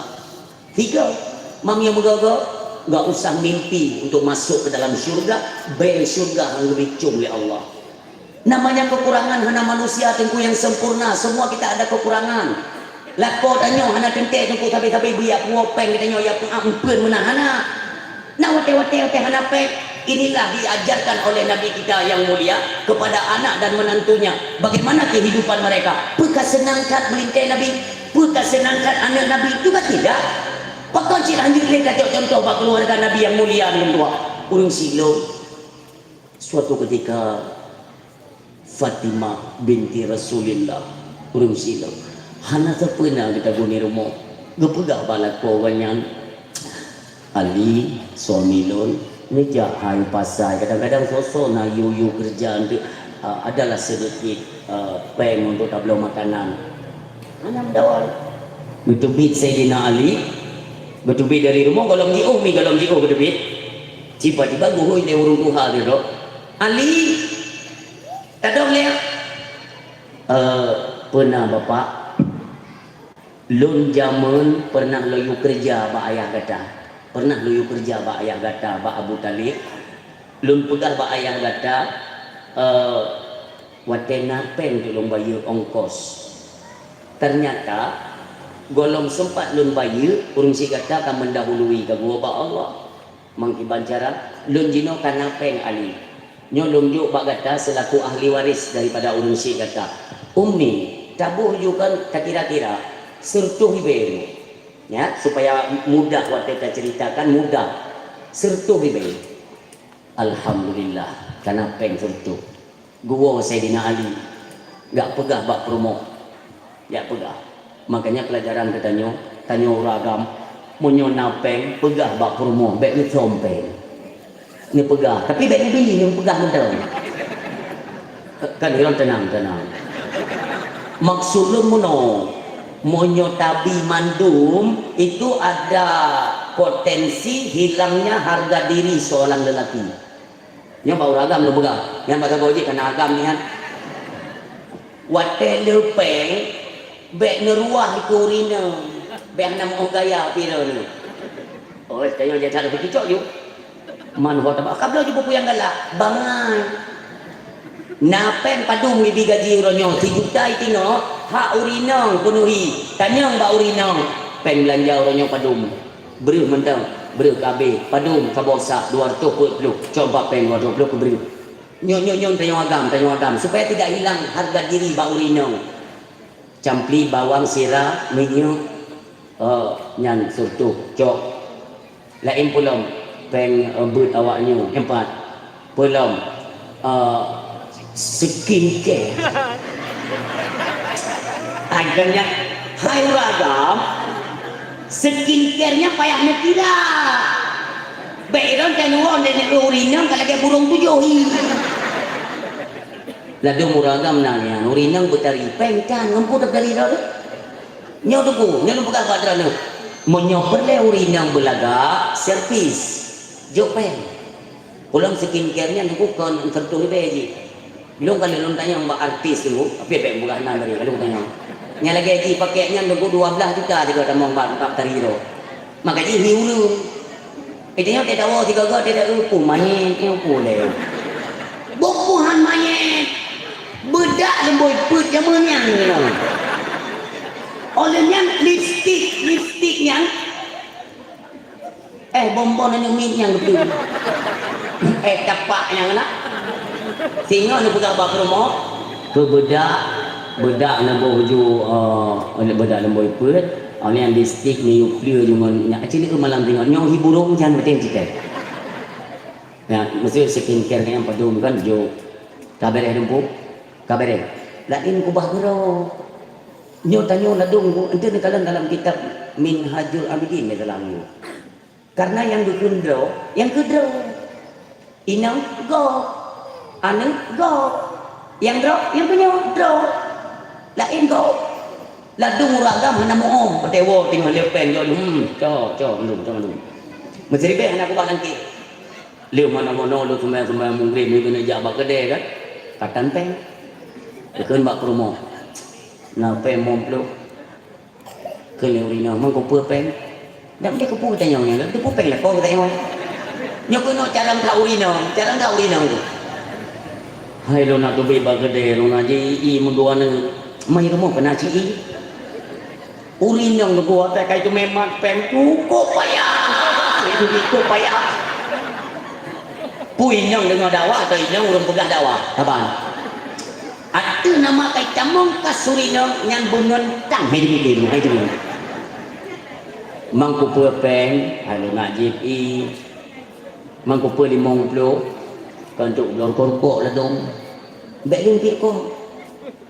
Sigoe, mam nyang meugoe-goe, gak usah mimpi untuk masuk ke dalam syeuruga, bée syeuruga han geubri com lé Allah. Namanya kekurangan, hana manusia teungku yang sempurna, semua kita ada kekurangan. Lakoe tanyoe hana teuntée teungku, sabe-sabe bri jak puwoe péng geutanyoe, jak peu'ah eumpeuen meunan hana. Na watée-watée, watée hana péng, Inilah diajarkan oleh Nabi kita yang mulia kepada anak dan menantunya. Bagaimana kehidupan mereka? Peu ka seunang that meulintèe Nabi? Peu ka seunang that aneuk Nabi? Juga tidak. Pakon cit lanjut lé ka cok contoh bak keluarga Nabi yang mulia ngon tuha. Ureueng silop. Suatu ketika Fatimah binti Rasulillah, ureueng silop. Hana sapeue na geutagun di rumoh. Geupeugah bak lakoe gobnyan, "Ali, suami lôn, neujak hai pasai. Kadang-kadang soe-soe na yue-yue keureuja untuk, ah, adalah sedikit, ah, péng untuk tabloe makanan." Hana meudawai. Geuteubiet Saidina Ali, geuteubiet dari rumoh, gohlom jiôh mi, gohlom jiôh geuteubiet. Tiba-tiba geuhôi lé ureueng tuha sidroe, "Ali, tadong lé." "Eh, peue na, Bapak?" "Lôn jameun peureunah lôn yue keureuja bak ayah gata. Peureunah lôn yue keureuja bak ayah gata, bak Abu Thalib. Lôn peugah bak ayah gata, eh, watèe na péng untuk lôn bayeue ongkos. Teunyata, gohlom seumpat lôn bayeue, ureueng syiek gata ka meundahului, ka geuwoe bak Allah. Meukiban cara, lôn jinoe ka na péng, Ali. Nyoe lôn jok bak gata seulaku ahli waris daripada ureueng syiek gata. Ummi, taboh ju kon takira-kira, seureutôh ribèe." Ya, supaya mudah watèe taceuritakan, mudah. Seureutôh ribèe. Alhamdulillah, ka na péng seureutôh. Geuwoe Saidina Ali, jak peugah bak peurumoh. Jak peugah. Makanya pelajaran geutanyoe, tanyoe ureueng agam, meunyoe na péng, peugah bak peurumoh, bèk geusom péng. Neupeugah, tapi bèk neubi, neupeugah mantong. Kan, kan, teunang, teunang. Maksud lôn meunoe, meunyoe tabi mandum, itu ada potensi hilangnya harga diri seorang lelaki. Nyoe bak ureueng agam lôn peugah. Nyan bak saboh jih ka na agam nyan. Watèe le péng, bèk neuruwah keu ureueng inong. Bèk hana meu'oh gaya pih droeneuh. Oh, tanyoe jak that peucocok ju. Man ho tabak ka bloe ju peue nyang galak. Bangai. Na péng padum jibi gaji uroe nyoe, sijuta itingoh, hak ureueng inong peunuhi. Tanyong bak ureueng inong, péng beulanja uroe nyoe padum. Breuh mantong, breuh ka abéh. Padum saboh sak, dua reutôh peuet ploh. Cok bak péng dua reutôh ploh keubreuh. Nyoe, nyoe, nyoe, tanyong agam, tanyong agam. Supaya tidak hilang harga diri bak ureueng inong. Campli, bawang, sira, minyeuk, eh, nyan seureutôh. Cok. Laén peulom, péng, eh, beuet awak nyoe. Empat. Peulom, eh, skincare. Akhirnya, hai ureueng agam, skincare nyan payah neukira. Bèk droen tanyoe lé ureueng inong ka lagèe burông tujoh hi. Ladôm ureueng agam na nyan, ureueng inong beutari, péng tan, ngon peue tatari droe. Nyoe teungku, nyoe lôn peugah bak droeneuh. Meunyoe peureulèe ureueng inong beulagak, servis, jok péng. Ulôn skincare nyan teungku kon seureutôh ribèe jih. Lôn ka lheueh lôn tanyong bak artis teungku, tapi bèk peugah nan tadi, ka lôn tanyong. Nyang lagèe jih pakèk nyan teungku dua blah juta sigoe tamong bak, bak tari droe. Maka jih hi ureueng. Eh, tanyoe teudawa sigoe-goe, teudawa, "Peue manyét nyoe peue lé?" Buku han manyét. Beudak leumbôi peuet jameun nyan. Óh lheueh nyan lipstik, lipstik nyan. Eh, bonbon aneuk miet nyan geupeuet. Eh, tapak nyan na. Singoh neupeugah bak peurumoh, keu beudak, beudak neuboh ju, eh, beudak leumbôi peuet, óh lheueh nyan lipstik neuyue pleue ju ngon nyan. Aci leueu malam singoh, nyoe hi burông nyan beutôi cit. Ya, meusti skincare nyang padum kan jok. Ka bèrèh teungku? Ka bèrèh. Laén kubah keudroe. Nyoe tanyoe ladôm ku, enteuk neukalon dalam kitab Minhajul Abidin, lé dalam nyoe. Karena nyang geukheun droe, nyang keu droe. Inong gob, aneuk gob. Nyang droe, nyang keu nyoe droe. Laén gob. Ladôm ureueng agam hana mu'oh, watèe woe teungoh lheueh péng, jok, hmm, cok, cok, mandum, cok, mandum. Meusiribèe hana kubah langkée. Lheueh manoe-manoe lôn seumayang-seumayang Maghrib nyoe keuneuk jak bak keudè kan. Ka tan péng. Geukheun bak peurumoh. Na péng limong ploh. Kheun lé ureueng inong, "Man keupeue péng?" "Dak meudeh keupeue tanyong nyan, keupeue péng lakoe tanyong." Nyoe keunoe carông that ureueng inong, carông that ureueng inong tu. "Hai lôn na teubiet bak keudè, lôn na ji i meudua nyoe. Man rumoh keunan ci i." Ureueng inong teungku watèe ka iteumé mat péng, cukôp payah. Itu cukôp payah. Peue inong deungoe dakwah atau inong ureuëng peugah dakwah? Saban. Ateueh nama kai tamong ka suri inong nyan beungon tang hai demi diri, hai demi. Mang kupeue péng, hai lôn nak jieb ié. Mang kupeue limong ploh, ka untuk bloe rukok-rukok ladôm. Bék lôn piek kok.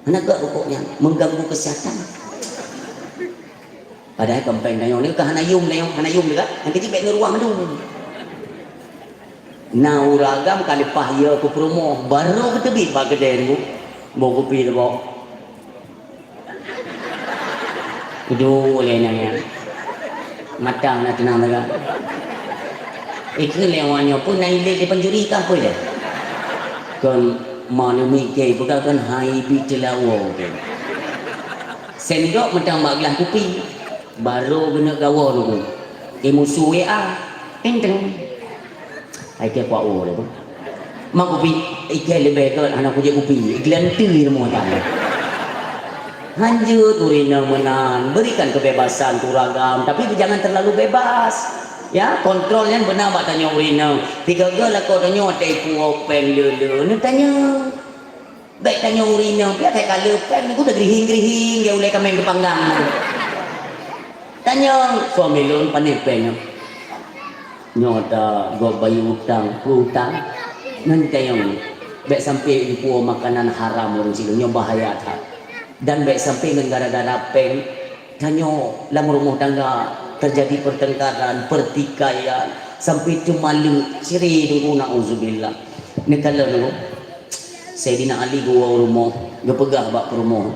Hana gét rukok nyan, mengganggu kesehatan. Padahai kampanye tanyoe ni ka hana yum, tanyoe hana yum juga. Nyang keuji bék neuruah mandum. Na ureuëng agam ka leupah yö keu peurumoh, barô geuteubiet bak keudè nunggu. Boh kupi teuboh. Udu ulèe nyan nyan. Mata na teunang lagak. Ikeu lewat nyoe pun na ilé di pencuri kah pun deh. Kon manusia ke bukan kon hai bi telawo ke. Sendok mantong bak glah kupi. Barô geuneuk gawoe nunggu. Imusu W A. Teng teng. Hai keu kuah ueh lé bang. Mak kupi ikai leubeh gét hana kujak kupi. Geulanteue rumoh tangga. Hanjeuet ureuëng inong meunan, berikan kebebasan keu ureuëng agam, tapi jangan terlalu bebas. Ya, kontrol nyan beuna bak tanyoe ureuëng inong. Tiga-tiga lakoe tanyoe watèe ipuwoe péng le-le, neutanyong. Bék tanyoe ureuëng inong, piah kaya kaleue péng, nyoe ka geurihing-geurihing, ya ulèe kaméng geupanggang. Tanyong, suami lôn pané péng nyoe. Nyoe ta gob bayeue utang, peue utang. Ngon tanyong, bék sampai ipuwoe makanan haram ureuëng sidroe, nyoe bahaya that. Dan bék sampai ngon gara-gara péng, tanyoe lam rumoh tangga terjadi pertengkaran, pertikaian, sampai teumaleuk, siri teungku, nauzubillah. Neukalon teungku. Saidina Ali geuwoe u rumoh, geupeugah bak peurumoh,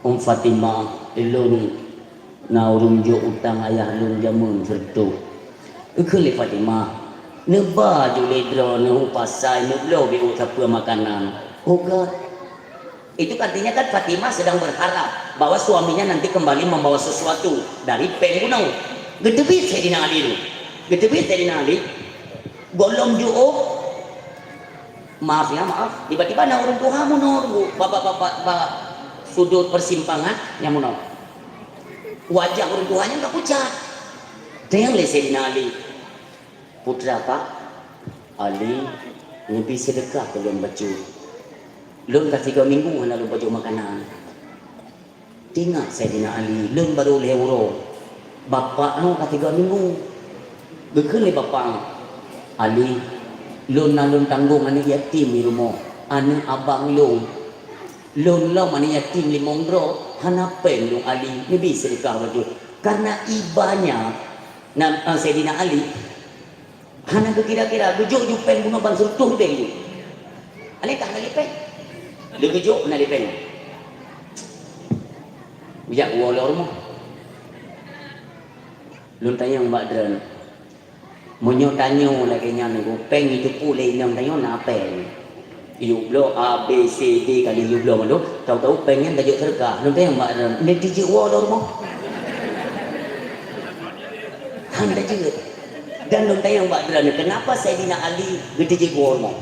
"Umm Fatimah, ulôn na ureuëng jok utang ayah lôn jameun seureutôh." Geukheun lé Fatimah, "Neuba ju lé droeneuh u pasai neubloe beuet sapeue makanan." Oh gét. Itu artinya kan Fatimah sedang berharap bahwa suaminya nanti kembali membawa sesuatu dari péng bunoe. Geuteubiet Saidina Ali tu. Geuteubiet Saidina Ali. Gohlom jiôh, maaf ya, maaf, tiba-tiba na ureuëng tuha meunoe, bapak-bapak bak sudut persimpangan nyang meunoe. Wajah ureuëng tuha nyan ka pucat. Tanyong lé Saidina Ali, "Putra, Pak, Ali, neubi seudeukah keu lôn bacut. Lôn ka tiga minggu hana lôn pajoh makanan." Teuingat Saidina Ali, "Lôn barô lhèe uroe. Bapak nyoe ka tiga minggu." Geukheun lé bapak, "Ali, lôn na lôn tanggong aneuëk yatim di rumoh, aneuëk abang lôn. Lôn lom aneuëk yatim limong droe, hana péng lôn Ali, neubi seudeukah bacut." Karena ibanya, na, Saidina Ali, hana geukira-kira, geujok ju péng bunoe ban seureutôh ribèe. Alèh ka hana lé péng. Lé geujok hana lé péng. Geujak woe lom rumoh. Lôn tanyong bak droeneuh. Meunyoe tanyoe lagèe nyan, péng jiteupeue lé inong tanyoe na péng. Yub bloe A, B, C, D kali yub bloe mandum, tahu-tahu péng nyan tajok seudeukah. Lôn tanyong bak droeneuh, "Nyan tajok woe lom rumoh?" Han tajok. Dan lôn tanyong bak droeneuh, keunapa Saidina Ali geuteubiet woe rumoh?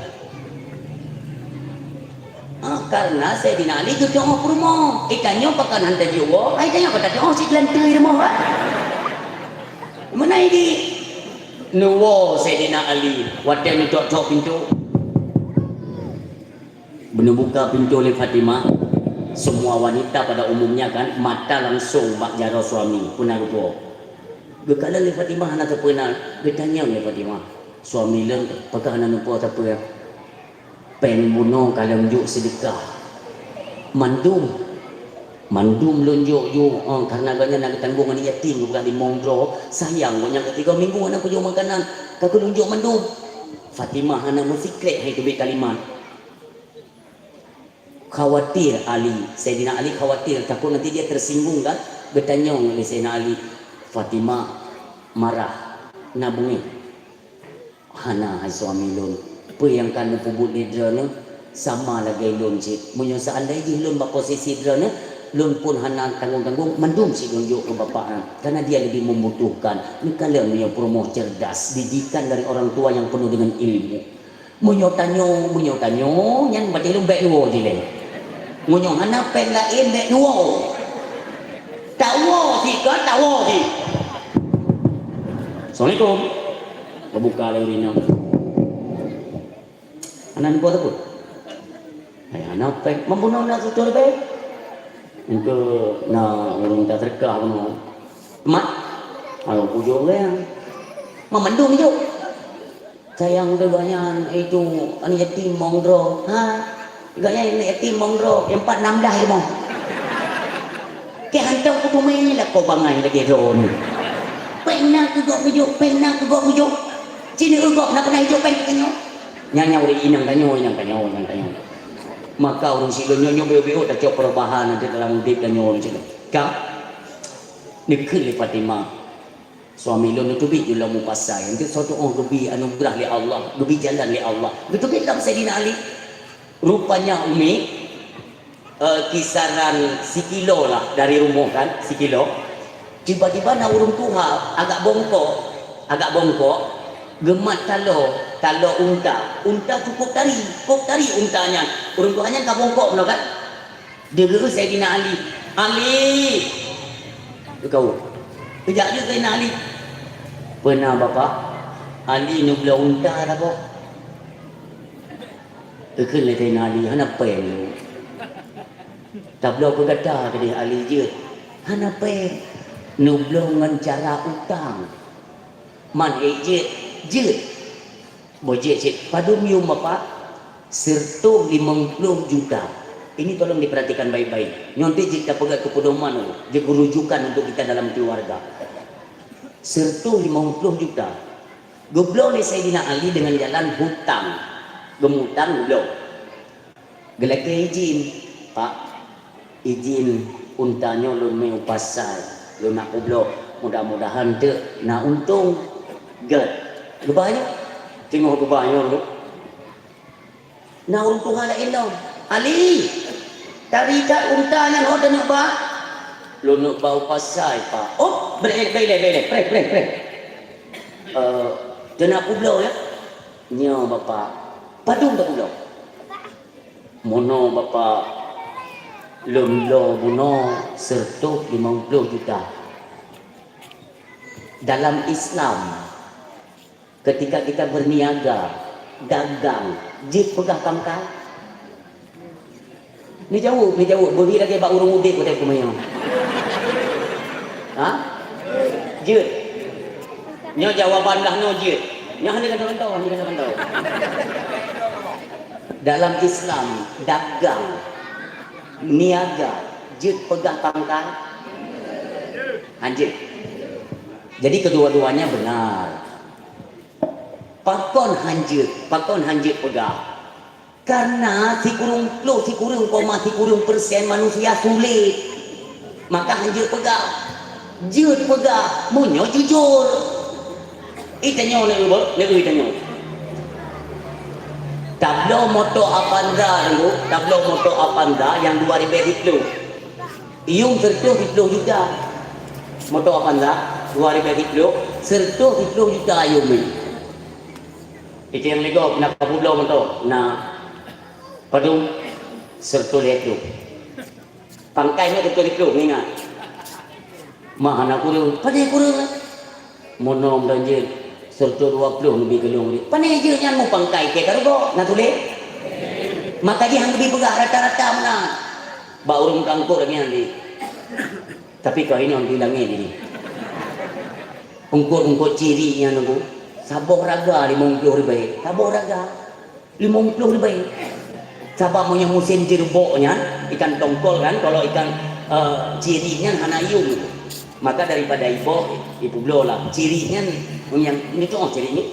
Ah, karena Saidina Ali geuteubiet woe rumoh. Eh, tanyoe pakon han tajok woe, ai tanyoe ka tateubiet woe cit geulanteue rumoh, kan? Meunan di neuwoe Saidina Ali, watèe neutok-tok pintoe. Beuneubuka pintoe lé Fatimah, semua wanita pada umumnya kan, mata langsung bak jaroe suami, peue na geuwoe. Geukalon lé Fatimah hana teupeuna, geutanyong lé Fatimah, "Suami lôn, pakon hana neuwoe sapeue?" "Péng bunoe ka lôn jok seudeukah." "Mandum?" "Mandum lôn jok, jok, oh, karena gobnyan na geutanggong aneuëk yatim, geupeugah limong droe, sayang gobnyan ka tiga minggu hana kujoh makanan, ka keuh lôn jok mandum." Fatimah hana meusikrek hai teubiet kalimat. Khawatir Ali, Saidina Ali khawatir, takot nanti dia tersinggung kan, geutanyong lé Saidina Ali, "Fatimah marah, na beungéh?" "Hana, hai suami lôn, peue nyang ka neupeubuet lé droeneuh sama lagèe lôn cit. Meunyoe seandai jih lôn bak posisi droeneuh, lôn pun hana tanggong-tanggong, mandum cit lôn jok keu bapak nyan, karena dia lebih membutuhkan." Neukalon meunyoe peurumoh cerdas, didikan dari orang tua yang penuh dengan ilmu. Meunyoe tanyoe, meunyoe tanyoe, nyan berarti lôn bèk neuwoe jih lé. Meunyoe hana péng laén bèk neuwoe. Tawoe cit ka, tawoe cit. Assalamualaikum. Geubuka lé ureueng inong. Nan buat apa? Hai, hana péng. Membunuh nak tutur péng. Engkau na ureuëng tak terkah bunuh. Mat. Ayo bujur orang. Memandung hidup. Sayang tu gobnyan itu aneuk yatim mong droe. Ha? Gobnyan aneuk yatim mong droe, yang empat enam belas ilmu. Keu hantom kubu mé ni lah kau bangai lagée droe ni. Péng na keu gob geujok, péng na keu gob geujok. Sini eu gob na pernah ijok péng keu nyoe. Nyan nyang ureuëng inong tanyoe, inong tanyoe, inong tanyoe. Maka ureuëng sidroe nyoe nyoe beu-beu tacok perubahan nanti dalam udeb tanyoe ureuëng sidroe. Ka? Neukheun lé Fatimah. Suami lôn neuteubiet ju lom u pasai. Enteuk soe tu'oh geubi anugeurah lé Allah, geubi jalan lé Allah. Geuteubiet lom Saidina Ali. Rupanya Umi, eh, kisaran sikilo lah dari rumoh kan, sikilo. Tiba-tiba na ureuëng tuha agak bongkok, agak bongkok, geumat taloe, taloe unta. Unta cukup tari, cukup tari unta nyan. Ureuëng tuha nyan ka bongkok bunoe kan. Deungoe Saidina Ali, "Ali!" Geukawöt. Geujak jih Saidina Ali. "Peue na, Bapak?" "Ali neubloe unta saboh." Geukheun lé Saidina Ali, "Hana péng." "Tabloe keu gata keudeh Ali jeuet." "Hana péng. Neubloe ngon cara utang." "Man ék jeuet?" "Jeuet." "Boh jeuet cit." "Padum yum, Bapak?" "Seureutôh limong ploh juta." Ini tolong diperhatikan baik-baik. Nyoe nanti jeuet tapeugah keu peudoman, jeuet keu rujukan untuk kita dalam keluarga. Seureutôh limong ploh juta. Geubloe lé Saidina Ali deungon jalan hutang. Geumutang geubloe. Geulakée idhin, "Pak, idhin unta nyoe lôn mé u pasai, lôn nak kubloe, mudah-mudahan teuk na untông." Gét. Geuba nyoe. Teungoh geuba nyoe dulu. Na ureuëng tuha laén lom. "Ali, tari that unta nyan ho taneuk ba?" "Lôn neuk ba u pasai, Pak." "Oh, bèk lé, bèk lé, bèk lé. Preh, preh, preh. Eh, teunak kubloe, ya." "Nyoe, Bapak." "Padum takubloe?" "Bunoe, Bapak, lôn bloe bunoe seureutôh limong ploh juta." Dalam Islam, ketika kita berniaga, dagang, jeuet peugah pangkai? Neujaweueb, neujaweueb, beuhi lagée bak ureuëng udeb watée keumeunyoe. Ha? Jeuet. Nyoe jawaban lah nyoe jeuet. Nyoe hana kantô-kantô, hana kantô-kantô. Dalam Islam, dagang, niaga, jeuet peugah pangkai? Hanjeuet. Jadi kedua-duanya benar. Pakon hanjeuet, pakon hanjeuet peugah? Karena sikureueng ploh, sikureueng koma sikureueng persen manusia sulet. Maka hanjeuet peugah. Jeuet peugah, meunyoe jujur. Itanyoe neue, neue itanyoe. Tabloe moto Avanza dulu, tabloe moto Avanza nyang dua ribèe siplôh. Iyum seureutôh siplôh juta. Moto Avanza, dua ribèe siplôh, seureutôh siplôh juta iyum nyan. Iceng lego na ka peubloe moto, na padum, seureutôh lhèe plôh. Pangkai nyoe seureutôh lhèe plôh, ingat. Mah hana kureueng, padum kureueng. Mono meudan jeuet, seureutôh dua plôh neubi keu lôn. Pane jeuet nyan mu pangkai kèe ka rugoe, na tuléh? Maka jih han geubi peugah rata-rata meunan. Bak ureueng meukankot lagèe nyan lé. Tapi kah inoe di langèt jih. Eungkot-eungkot cirik nyan nunggu. Saboh raga limong plôh ribèe. Saboh raga. Limong plôh ribèe. Sabab meunyoe musém jeurbok nyan, ikan tongkol kan, kalau ikan, eh, cirik nyan hana yum. Maka daripada ibok, ipeubloe lah. Cirik nyan, nyang, nyoe tu'oh cirik ni.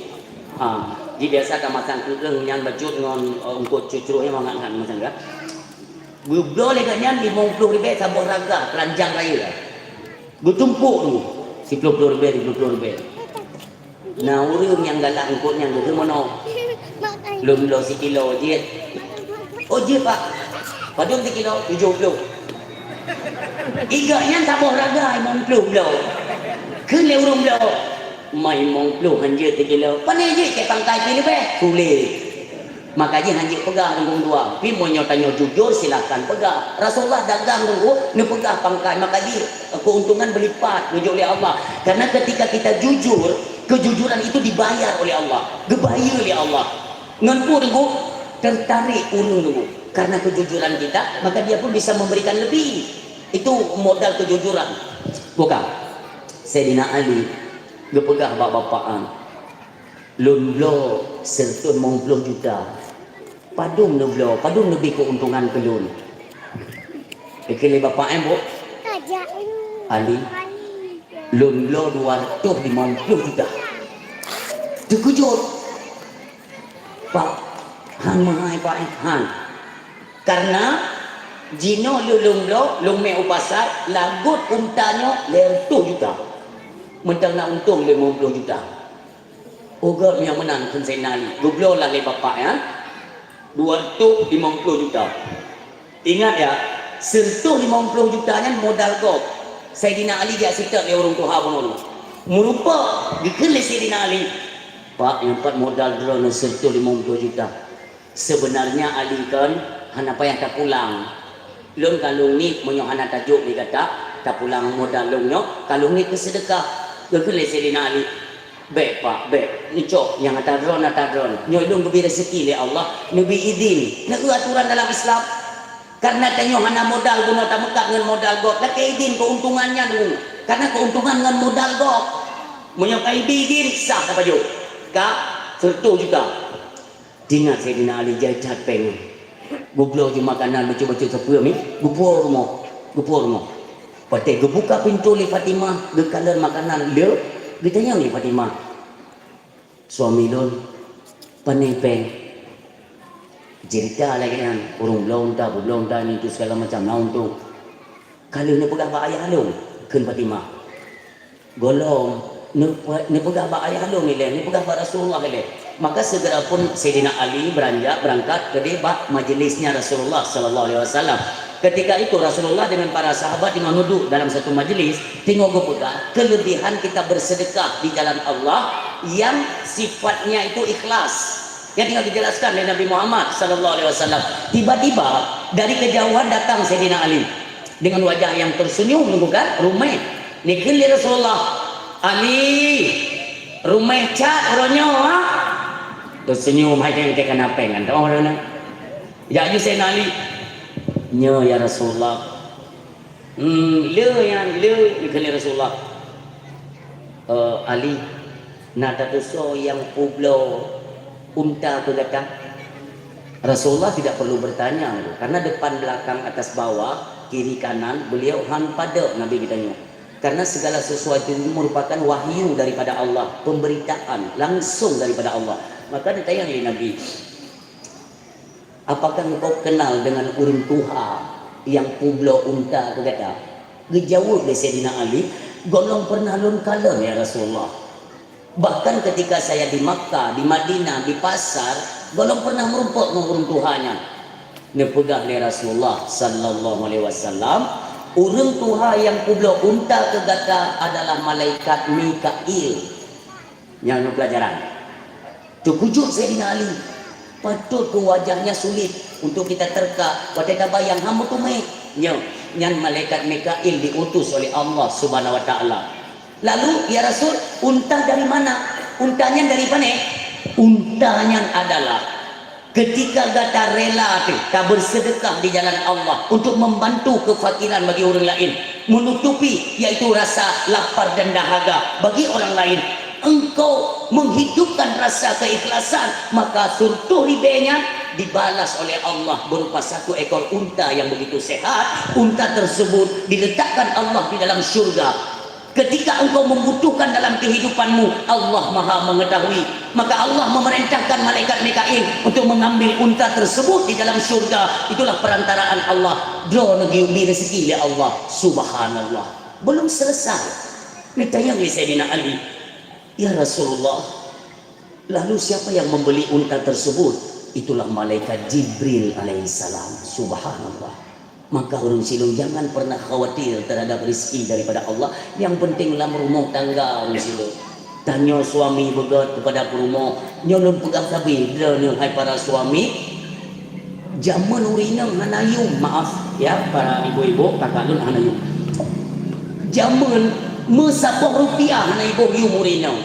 Ha, jadi biasa ka masang keu'eueng nyan bacut ngon, eh, eungkot cucroh nyan mangat-ngat masang kan. Geubloe lé gobnyan limong plôh ribèe saboh raga, keuranjang rayeuk. Geutumpok tu, siplôh plôh ribèe, siplôh plôh ribèe. Na ureueng nyang galak eungkot nyan geukheun meunoe, "Lôn bloe sikilo jeuet." "Oh jeuet, Pak." "Padum sikilo?" "Tujoh plôh." Igak nyan saboh raga limong plôh bloe. Kheun lé ureueng bloe, "Ma limong plôh han jeuet sikilo." "Pane jeuet kèe pangkai pih leubeh?" Sulet. Maka jih han jeuet peugah ureueng dua. Tapi meunyoe tanyoe jujur, silakan peugah. Rasulullah dagang dulu, neupeugah pangkai. Maka jih keuntungan berlipat neujok lé Allah. Karena ketika kita jujur, kejujuran itu dibayar oleh Allah. Geubayeue lé Allah. Ngon peue teungku? Tertarik ureuëng nunggu. Karena kejujuran kita, maka dia pun bisa memberikan lebih. Itu modal kejujuran. Bukan? Saidina Ali geupeugah bak bapak an, "Lôn bloe seureutôh limong ploh juta. Padum neubloe, padum neubri keuntungan keu lôn?" Ikheun lé bapak, "Eh, Bu, Ali, lôn bloe dua reutôh limong ploh juta." Teukeujot. "Pak, han meuhai, Pak, eh, han. Karena jinoe lheueh lôn bloe, lôn mè u pasai, lagot unta nyoe lhèe reutôh juta. Mantong na untông limong ploh juta." "Oh, gèt nyang meunan," kheun Saidina Ali. Geubloe lah lé bapak, ya. Dua reutôh limong ploh juta. Ingat, ya, seureutôh limong ploh juta nyan modal gob. Saidina Ali jak seutôt lé ureuëng tuha bunoe nyoe. Meurumpok, geukheun lé Saidina Ali, "Pak, nyan pat modal droeneuh seureutôh limong ploh juta. Seubeunarnya Ali kon hana payah tapulang. Lôn ka lôn niet meunyoe hana tajok lé gata, tapulang modal lôn nyoe, ka lôn niet keu seudeukah." Geukheun lé Saidina Ali, "Bèk, Pak, bèk. Neucok nyang ata droen, ata droen. Nyoe lôn geubri raseuki lé Allah, neubri idhin, neueu aturan dalam Islam. Karena tanyoe hana modal bunoe tameukat ngon modal gob, lakèe idhin keuntungan nyan, Bu. Karena keuntungan ngon modal gob. Meunyoe ka ibi idhin, sah tapajoh. Ka seureutôh juta." Teuingat Saidina Ali jai that péng. Geubloe ju makanan bacut-bacut sapeue mi, geupuwoe rumoh, geupuwoe rumoh. Watèe geubuka pintoe lé Fatimah, geukalon makanan le, geutanyong lé Fatimah, "Suami lôn, pane péng?" Cerita lagèe nyan, ureuëng bloe unta, peubloe unta, nyan tu segala macam na untông. "Ka lheueh neupeugah bak ayah lôn," kheun Fatimah. "Gohlom, neupe-, neupeugah bak ayah lôn ilèe, neupeugah bak Rasulullah ilèe." Maka segera pun Saidina Ali beranjak berangkat keudéh bak majlisnya Rasulullah sallallahu alaihi wasallam. Ketika itu Rasulullah dengan para sahabat teungoh duduk dalam satu majlis, teungoh geupeugah kelebihan kita bersedekah di jalan Allah yang sifatnya itu ikhlas. Yang tinggal dijelaskan oleh Nabi Muhammad sallallahu alaihi wasallam. Tiba-tiba dari kejauhan datang Saidina Ali dengan wajah yang tersenyum, bukan? Ruméh. Neukheun lé Rasulullah, "Ali, ruméh that uroe nyoe, ha?" Tersenyum hai teuka na péng kan. Oh, na. Jak ju Saidina Ali. "Nyo, ya Rasulullah." "Hmm, le nyan, le," neukheun lé Rasulullah. "Eh, Ali, na tatusoe nyang peubloe unta keu gata?" Rasulullah tidak perlu bertanya, karena depan belakang, atas bawah, kiri kanan, beliau han padub Nabi geutanyoe. Karena segala sesuatu itu merupakan wahyu daripada Allah, pemberitaan langsung daripada Allah. Maka ditanya oleh Nabi, "Apakah engkau kenal dengan ureuëng tuha nyang peubloe unta keu gata?" Geujaweueb lé Saidina Ali, "Gohlom pernah lôn kalon, ya Rasulullah. Bahkan ketika saya di Makkah, di Madinah, di pasar, gohlom pernah meurumpok ngon ureuëng tuha nyan." Neupeugah lé Rasulullah sallallahu alaihi wasallam, "Ureuëng tuha nyang peubloe unta keu gata adalah malaikat Mikail." Nyan pelajaran. Teukeujot Saidina Ali. Patut keu wajahnya sulit untuk kita terka, watèe tabayang hana meuteumé. Nyo, nyan malaikat Mikail diutus oleh Allah Subhanahu wa Taala. Lalu, "Ya Rasul, unta dari mana? Unta nyan dari pane?" Unta nyan adalah ketika gata rela teuh tabersedekah di jalan Allah untuk membantu kefakiran bagi ureuëng laén, menutupi yaitu rasa lapar dan dahaga bagi orang lain, engkau menghidupkan rasa keikhlasan, maka seureutôh ribèe nyan dibalas oleh Allah berupa satu ekor unta yang begitu sehat. Unta tersebut diletakkan Allah di dalam syurga. Ketika engkau membutuhkan dalam kehidupanmu, Allah Maha Mengetahui. Maka Allah memerintahkan malaikat Mikail untuk mengambil unta tersebut di dalam syurga. Itulah perantaraan Allah. Droeneuh geubri rezeki lé Allah. Subhanallah. Belum selesai. Ditanya oleh Saidina Ali, "Ya Rasulullah, lalu siapa yang membeli unta tersebut?" "Itulah malaikat Jibril alaihissalam." Subhanallah. Maka ureuëng silôn jangan pernah khawatir terhadap rezeki daripada Allah. Yang penting lam rumoh tangga ureuëng silôn. Tanyoe suami beugèt keupada peurumoh, nyoe lôn peugah sabe, droeneuh hai para suami, jameun ureuëng inong hana yum, maaf ya, para ibu-ibu, kakak lôn hana yum. Jameun meusaboh rupiah hana iboh yum ureuëng inong.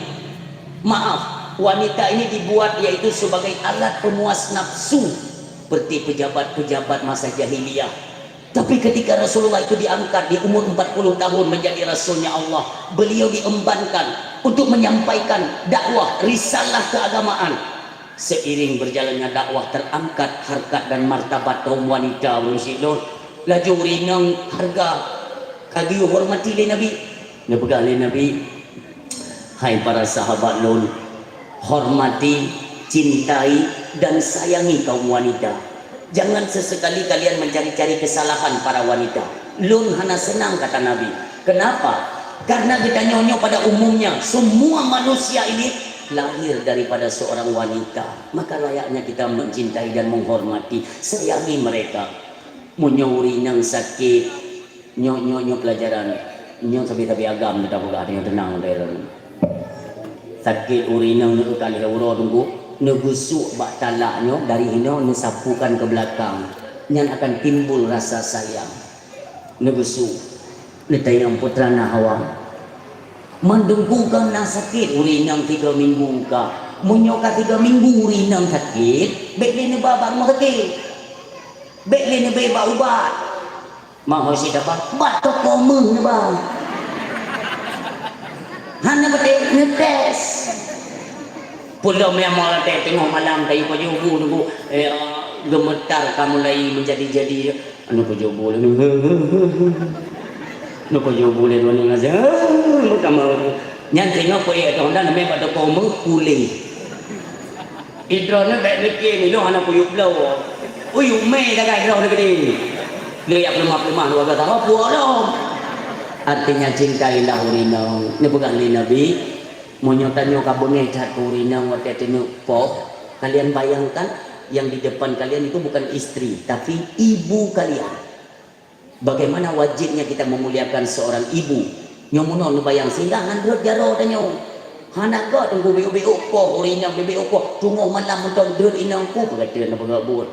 Maaf, Wanita ini dibuat yaitu sebagai alat pemuas nafsu seperti pejabat-pejabat masa jahiliyah. Tapi ketika Rasulullah itu diangkat di umur empat puluh tahun menjadi rasulnya Allah, beliau diembankan untuk menyampaikan dakwah risalah keagamaan. Seiring berjalannya dakwah, terangkat harkat dan martabat kaum wanita ureuëng syiek lôn. Laju ureuëng inong hareuga ka geuhormati lé Nabi. Neupeugah lé Nabi, "Hai para sahabat lôn, hormati, cintai, dan sayangi kaum wanita. Jangan sesekali kalian mencari-cari kesalahan para wanita." "Lôn hana seunang," kata Nabi. "Kenapa?" "Karena geutanyoe nyoe pada umumnya, semua manusia ini lahir daripada seorang wanita. Maka layaknya kita mencintai dan menghormati, sayangi mereka." Meunyoe ureuëng inong sakét, nyoe, nyoe, nyoe pelajaran, nyoe sabe-sabe agam teupeugah, nyoe teunang, teunang. Sakét ureuëng inong, neukalih uroe teungku, neugeusuk bak talak nyoe dari hinoe neusapukan ke belakang. Nyan akan timbul rasa sayang. Neugeusuk. Neutanyong peue teuma na hawa. Mandum ku ka na sakét ureuëng inong tiga minggu ka. Meunyoe ka tiga minggu ureuëng inong sakét, bék lé neuba bak rumoh sakét. Bék lé neubri bak ubat. Meuhôi sidapa, bak toko meuh neuba. Hana beutôi neutés. Peulom nyang meulaté teungoh malam kayu pajoh bu nunggu, eh, gemetar ka mulai menjadi-jadi. Anu pajoh bu lé. Anu pajoh bu lé dua nyoe ngaja. Meukamar. Nyan teungoh peuék atau honda namanya bak toko meuh puléh. Idroeneuh bék mike miloh hana kuyup bloe. Uyup mé dagai droeneuh geude. Lé yak peuleumah-peuleumah luwa biasa. Oh, puoh lom. Artinya cintai lah ureuëng inong. Neupeugah lé Nabi, meunyoe tanyoe ka beungéh that keu ureuëng inong watée teuneuek poh, kalian bayangkan yang di depan kalian itu bukan istri, tapi ibu kalian. Bagaimana wajibnya kita memuliakan seorang ibu? Nyoe meunoe neubayang sehingga ngon rhot jaroe tanyoe. Hana gét teungku biôk-biôk poh, ureuëng inong biôk-biôk poh. Teungoh malam mantong deuet inong ku peugah teuk na peugah buet.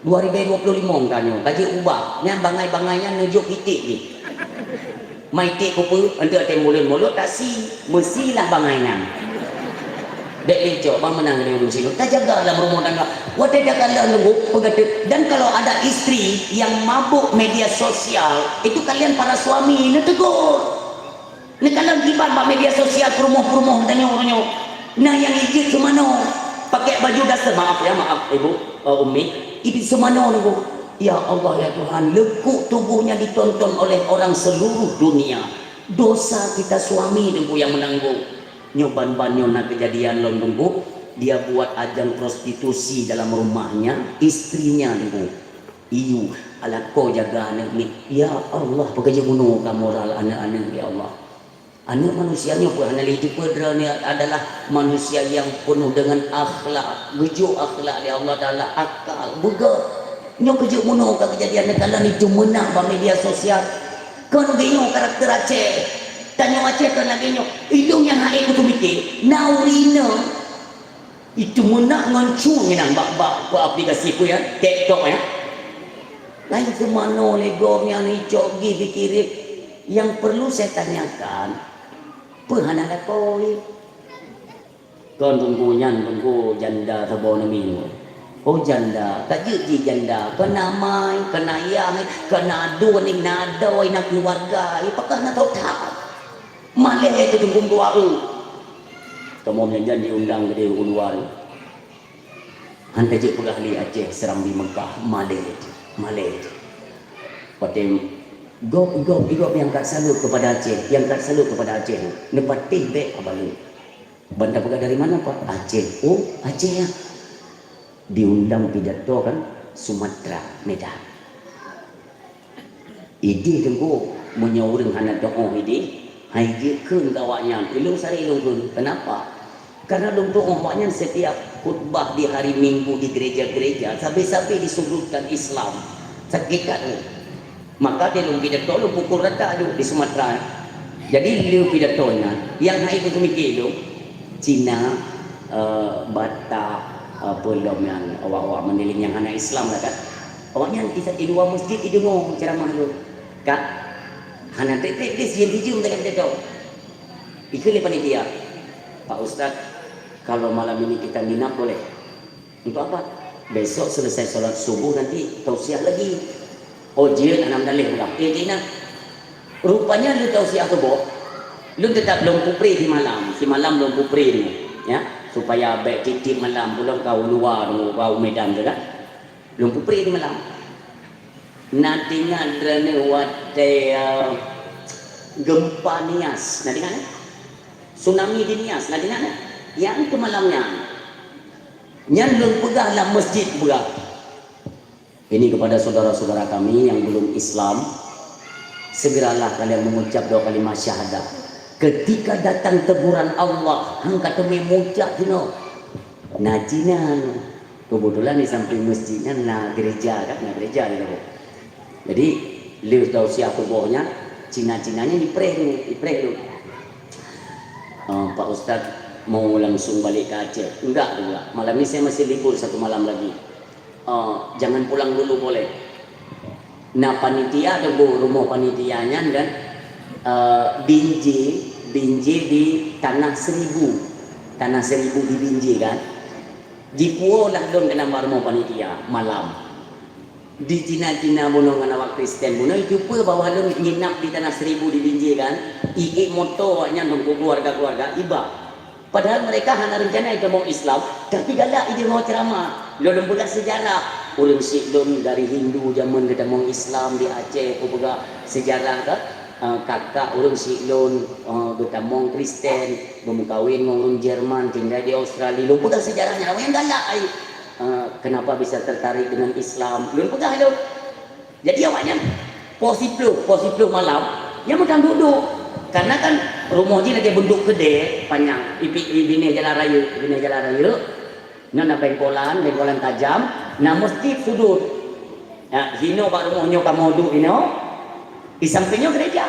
Dua ribu dua puluh lima ka nyoe, ka jeuet ubah. Nyan bangai-bangai nyan neujok iték jih. Mai iték kupeue, enteuk até mulod-mulod taksi. Meusilah bangai nyan. Dek lé cok, bang meunang lé ureuëng sinoe. Tajaga lam rumah tangga. Watée takalon leumbut, peugah teuk. Dan kalau ada istri yang mabuk media sosial, itu kalian para suami neutegur. Neukalon kiban bak media sosial peurumoh-peurumoh tanyoe-tanyoe. Nah, nyang ijeuet seumanoe. Pakai baju dasar, maaf ya, maaf, Ibu, eh, Umi. Ijeuet seumanoe, Ibu. Ya Allah, ya Tuhan, lekuk tubuhnya ditonton oleh orang seluruh dunia. Dosa kita suami, Ibu, yang menanggung. Nyoe ban-ban nyoe na keujadian lom teungku, dia buat ajang prostitusi dalam rumahnya, istrinya teungku. Iyue, alako jaga aneuk miet. Ya Allah, peugah jeuet bunoe ka moral aneuk-aneuk, ya Allah. Aneuk manusia nyoe pun hana lé jeuet peudra, nyoe adalah manusia yang penuh dengan akhlak. Geujok akhlak lé Allah Taala, akal, beugét. Nyoe keujeuet bunoe ka keujadian neukalon itu meunang bak media sosial. Kon geuh nyoe karakter Aceh. Tanyoe Aceh kon lagée nyoe. Ilong nyang hai kutu mite, na ureuëng inong itu meunak ngon cu nginan bak, bak, bak aplikasi peue ya, TikTok ya. Lain seumanoe lé gob nyang icok gih pikirit. Yang perlu saya tanyakan, peue hana lakoe? Kon teungku nyan, teungku janda saboh neuminggu. Oh, janda, ka jeuet jih janda, ka na mai, ka na yah, ka na aduen, na adoe, na keuluwarga, pakon na thot that. Malée teuh teungku dua eu. Kamoe meujan-jan diundang keudeh u luwa. Han tajeuet peugah lé Aceh Serambi Mekah, malée teuh, malée teuh. Watée gob, gob, gob nyang ka salut keupada Aceh, nyang ka salut keupada Aceh, neupatéh bék haba lôn. Ban tapeugah dari mana, Pak? Aceh. Oh, Aceh ya. Diundang pidato kan Sumatera, Medan. Idéh teungku, meunyoe ureuëng hana tuoh idéh, hai jeuet kheun keu awaknyan, ilong sari ilong kheun. Kenapa? Karena lôn tuoh awaknyan setiap khutbah di hari Minggu di gereja-gereja, sabe-sabe disudutkan Islam. Sakét that. Maka di lôn pidato lôn pukul rata aju di Sumatera. Jadi lé pidato nyan, nyang hai keu teumike lôn, Cina, eh, Batak, eh, peue lom nyan, awak-awak Mandeling nyang hana Islam lah kan. Awaknyan di, di luwa masjid ideungoe ceuramah lôn. Ka hana treb-treb deh sijeuem-sijeuem teuka pidato. Ikheun lé panitia, "Pak Ustaz, Kalau malam ini kita nginap boleh. Untuk apa? Besok selesai salat subuh nanti tausiah lagi. Oh, jeuet hana meudaleh ulang. Eh, jeuet na. Rupanya lheueh tausiah subuh, lôn teutap lôn kupri simalam. Simalam lôn kupri nyoe, ya, supaya bèk tiep-tiep malam pulang ka u luwa nyoe, ka u Medan tu kan. Lôn kupri simalam. Na teuingat droeneuh watèe, eh, gempa Nias, na teuingat, eh? Tsunami di Nias, na teuingat, eh? Nyang keu malam nyan. Nyan lôn peugah lam masjid peugah. Ini kepada saudara-saudara kami yang belum Islam, segeralah kalian mengucap dua kalimat syahadat. Ketika datang teguran Allah, han ka teumé meuucap jinoe. Na Cina nyoe. Kebetulan di samping masjid nyan na gereja kan, na gereja di lubuk. Jadi, lheueh tausiah suboh nyan, Cina-Cina nyan jipreh lôn, jipreh lôn. "Eh, Pak Ustaz mau langsung balik ke Aceh?" "Enggak, enggak. Malam ni saya masih libur satu malam lagi." "Eh, jangan pulang dulu boleh?" Na panitia teungku, rumoh panitia nyan kan, eh, Binjai, Binjai di Tanah Seribu. Tanah Seribu di Binjai kan. Jipuwoe lah lôn keunan bak rumoh panitia malam. Di Cina-Cina bunoe ngon awak Kristen bunoe jiteupeue bahwa lôn nginap di Tanah Seribu di Binjai kan. Iék moto awaknyan lôn keuluwarga-keuluwarga iba. Padahal mereka hana rencana jitamong Islam, tapi galak jideungoe ceramah. Lôn peugah seujarah. Ureueng syiek lôn dari Hindu jameun geutamong Islam di Aceh, kupeugah seujarah ka, eh, kakak ureueng syiek lôn, eh, geutamong Kristen, beumeukawen ngon ureueng Jerman, tinggai di Australia. Lôn peugah seujarah nyan, awaknyan galak ai. Eh, kenapa bisa tertarik dengan Islam? Lôn peugah lôn. Jadi awaknyan poh siplôh, poh siplôh malam, nyan meutan duek-duek. Karena kan rumoh jih lagèe beuntuk keudè panyang, ipi-, i binéh jalan rayeuk, binéh jalan rayeuk. Nyan na bengkolan, bengkolan tajam, na meuseujid sudut. Ya, sinoe bak rumoh nyoe kamoe duek inoe, di sampéng nyoe gereja.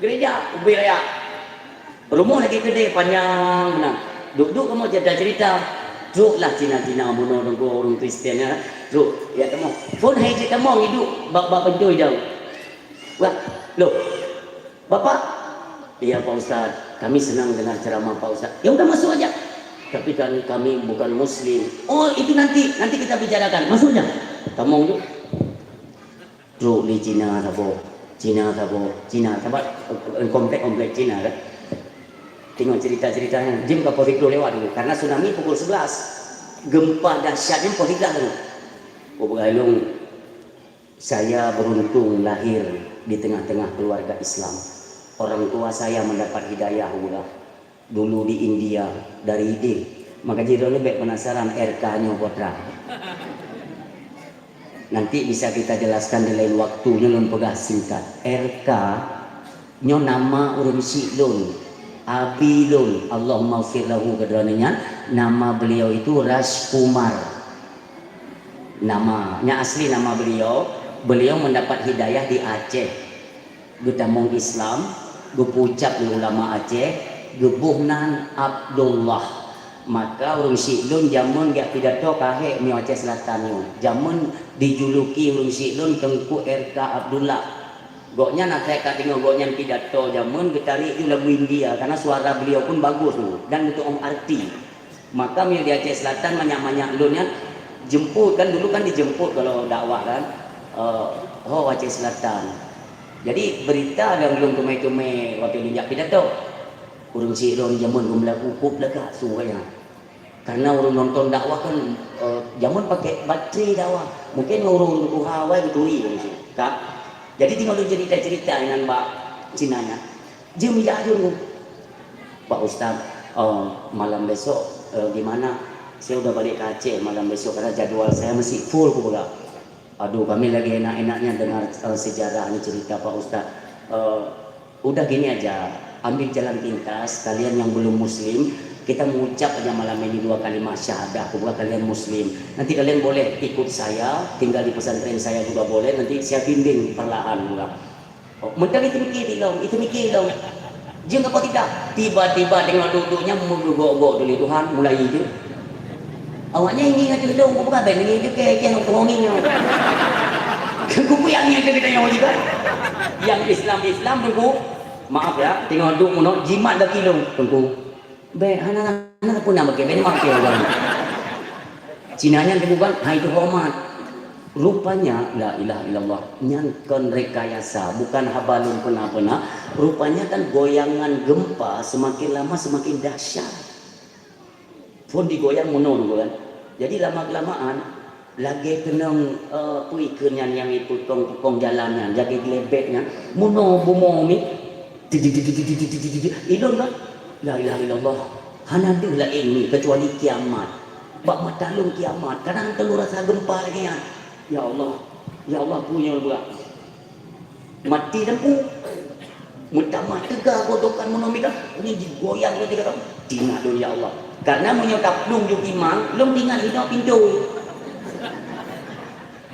Gereja, ubé raya. Rumoh lagèe keudè panyang meunan. Duek-duek kamoe cerita-cerita. Troklah Cina-Cina bunoe teungku, ureueng Kristen nyan. Trok, ya tamong. Phôn hai cit tamong iduek bak, bak pintoe jauh. Wah, loh. "Bapak?" "Iya, Pak Ustaz. Kami senang dengar ceramah Pak Ustaz." "Ya udah, masuk aja." "Tapi kan kami bukan muslim." "Oh, itu nanti, nanti kita bicarakan. Masuk aja." Tamong tu. Trok lé Cina saboh, Cina saboh, Cina saboh, eh, komplek-komplek Cina kan. Tengok cerita-ceritanya, jeuem ka poh siplôh lewat dulu, karena tsunami pukul sebelas. Gempa dahsyatnya poh tiga dulu. Oh, begalong, saya beruntung lahir di tengah-tengah keluarga Islam. Orang tua saya mendapat hidayah, ulah. Dulu di India, dari idéh. Maka jih droeneuh bèk penasaran R K nyoe peue treuk. Nanti bisa kita jelaskan di lain waktu, nyoe lôn peugah singkat. R K nyoe nama ureueng syiek lôn, abi lôn, Allahummaghfir lahu keu droeneuh nyan, nama beliau itu Rajkumar. Nama, nyan asli nama beliau, beliau mendapat hidayah di Aceh. Geutamong Islam, geupeucap lé ulama Aceh, geuboh nan Abdullah. Maka ureueng syiek lôn jameun geujak pidato ka hék miyueb Aceh Selatan nyoe. Jameun dijuluki ureueng syiek lôn Teungku R K Abdullah. Gobnyan asai ka deungoe gobnyan pidato jameun geutarék ju lagu India, karena suara beliau pun bagus tu dan geutu'oh arti. Maka meunyoe di Aceh Selatan manyak-manyak lôn nyan jemput, kan dulu kan dijemput kalau dakwah kan, eh, ho Aceh Selatan. Jadi berita nyang lôn teumé-teumé watèe lôn jak pidato. Ureueng syiek lôn jameun geumeulagu kôp lagak su nyan. Karena ureueng nonton dakwah kan, eh, jameun pakai baterai dakwah. Mungkin ureueng tuha awai geuturi ureueng syiek. Ka. Jadi teungoh lôn cerita-cerita nyan bak Cina nyan. Jeuem jak jeuem. "Pak Ustaz, eh, malam besok, eh, gimana? Saya udah balik ke Aceh malam besok karena jadwal saya masih full," kupeugah. "Aduh, kami lagi enak-enaknya dengar, eh, sejarah ni cerita Pak Ustaz. Eh, udah gini aja, ambil jalan pintas, kalian yang belum muslim, kita mengucap aja malam ini dua kalimat syahadah, kupeugah kalian muslim. Nanti kalian boleh ikut saya, tinggal di pesantren saya juga boleh, nanti saya bimbing perlahan," kupeugah. Oh, meuteumé teumikir di lom, teumikir di lom. Jeuem ka poh tiga. Tiba-tiba teungoh duek-duek nyan meugok-gok teuh lé Tuhan, mulai jeuet. Awaknyan ngieng ateueh lôn, kupeugah bèk ngieng teuh kèe-kèe ngon pohong ngieng nyoe. Kupeugah ngieng teuh geutanyoe jih kan. Nyang Islam-Islam teungku, maaf ya, teungoh duek meunoe jimat gaki lôn, teungku. Bèk, hana, hana peue na bak kèe, bèk na bak kèe ureueng. Cina nyan teupeugah, hai teuhoreumat. Rupanya, la ilaha illallah, nyan kon rekayasa, bukan haba lôn peuna-peuna. Rupanya kan goyangan gempa semakin lama semakin dahsyat. Phôn digoyang meunoe dulu kan. Jadi lama-kelamaan, lagèe keunong, eh, peue ikheun nyan nyang ipeukong-peukong jalan nyan, lagèe geulebek nyan, meunoe bumoe mi. Ilôn kan, la ilaha illallah, hana deuh laén mi keucuali kiamat. Bak mata lôn kiamat, kadang teungoh rasa gempa lagèe nyan. Ya Allah, ya Allah, peue nyang lôn buet. Mati lampu. Meutamah teuga godokan meunoe mida, nyan jigoyang lagèe nyan. Tingat lôn, ya Allah. Karena meunyoe taplueng ju imang, lôn tingat hinoe pintoe.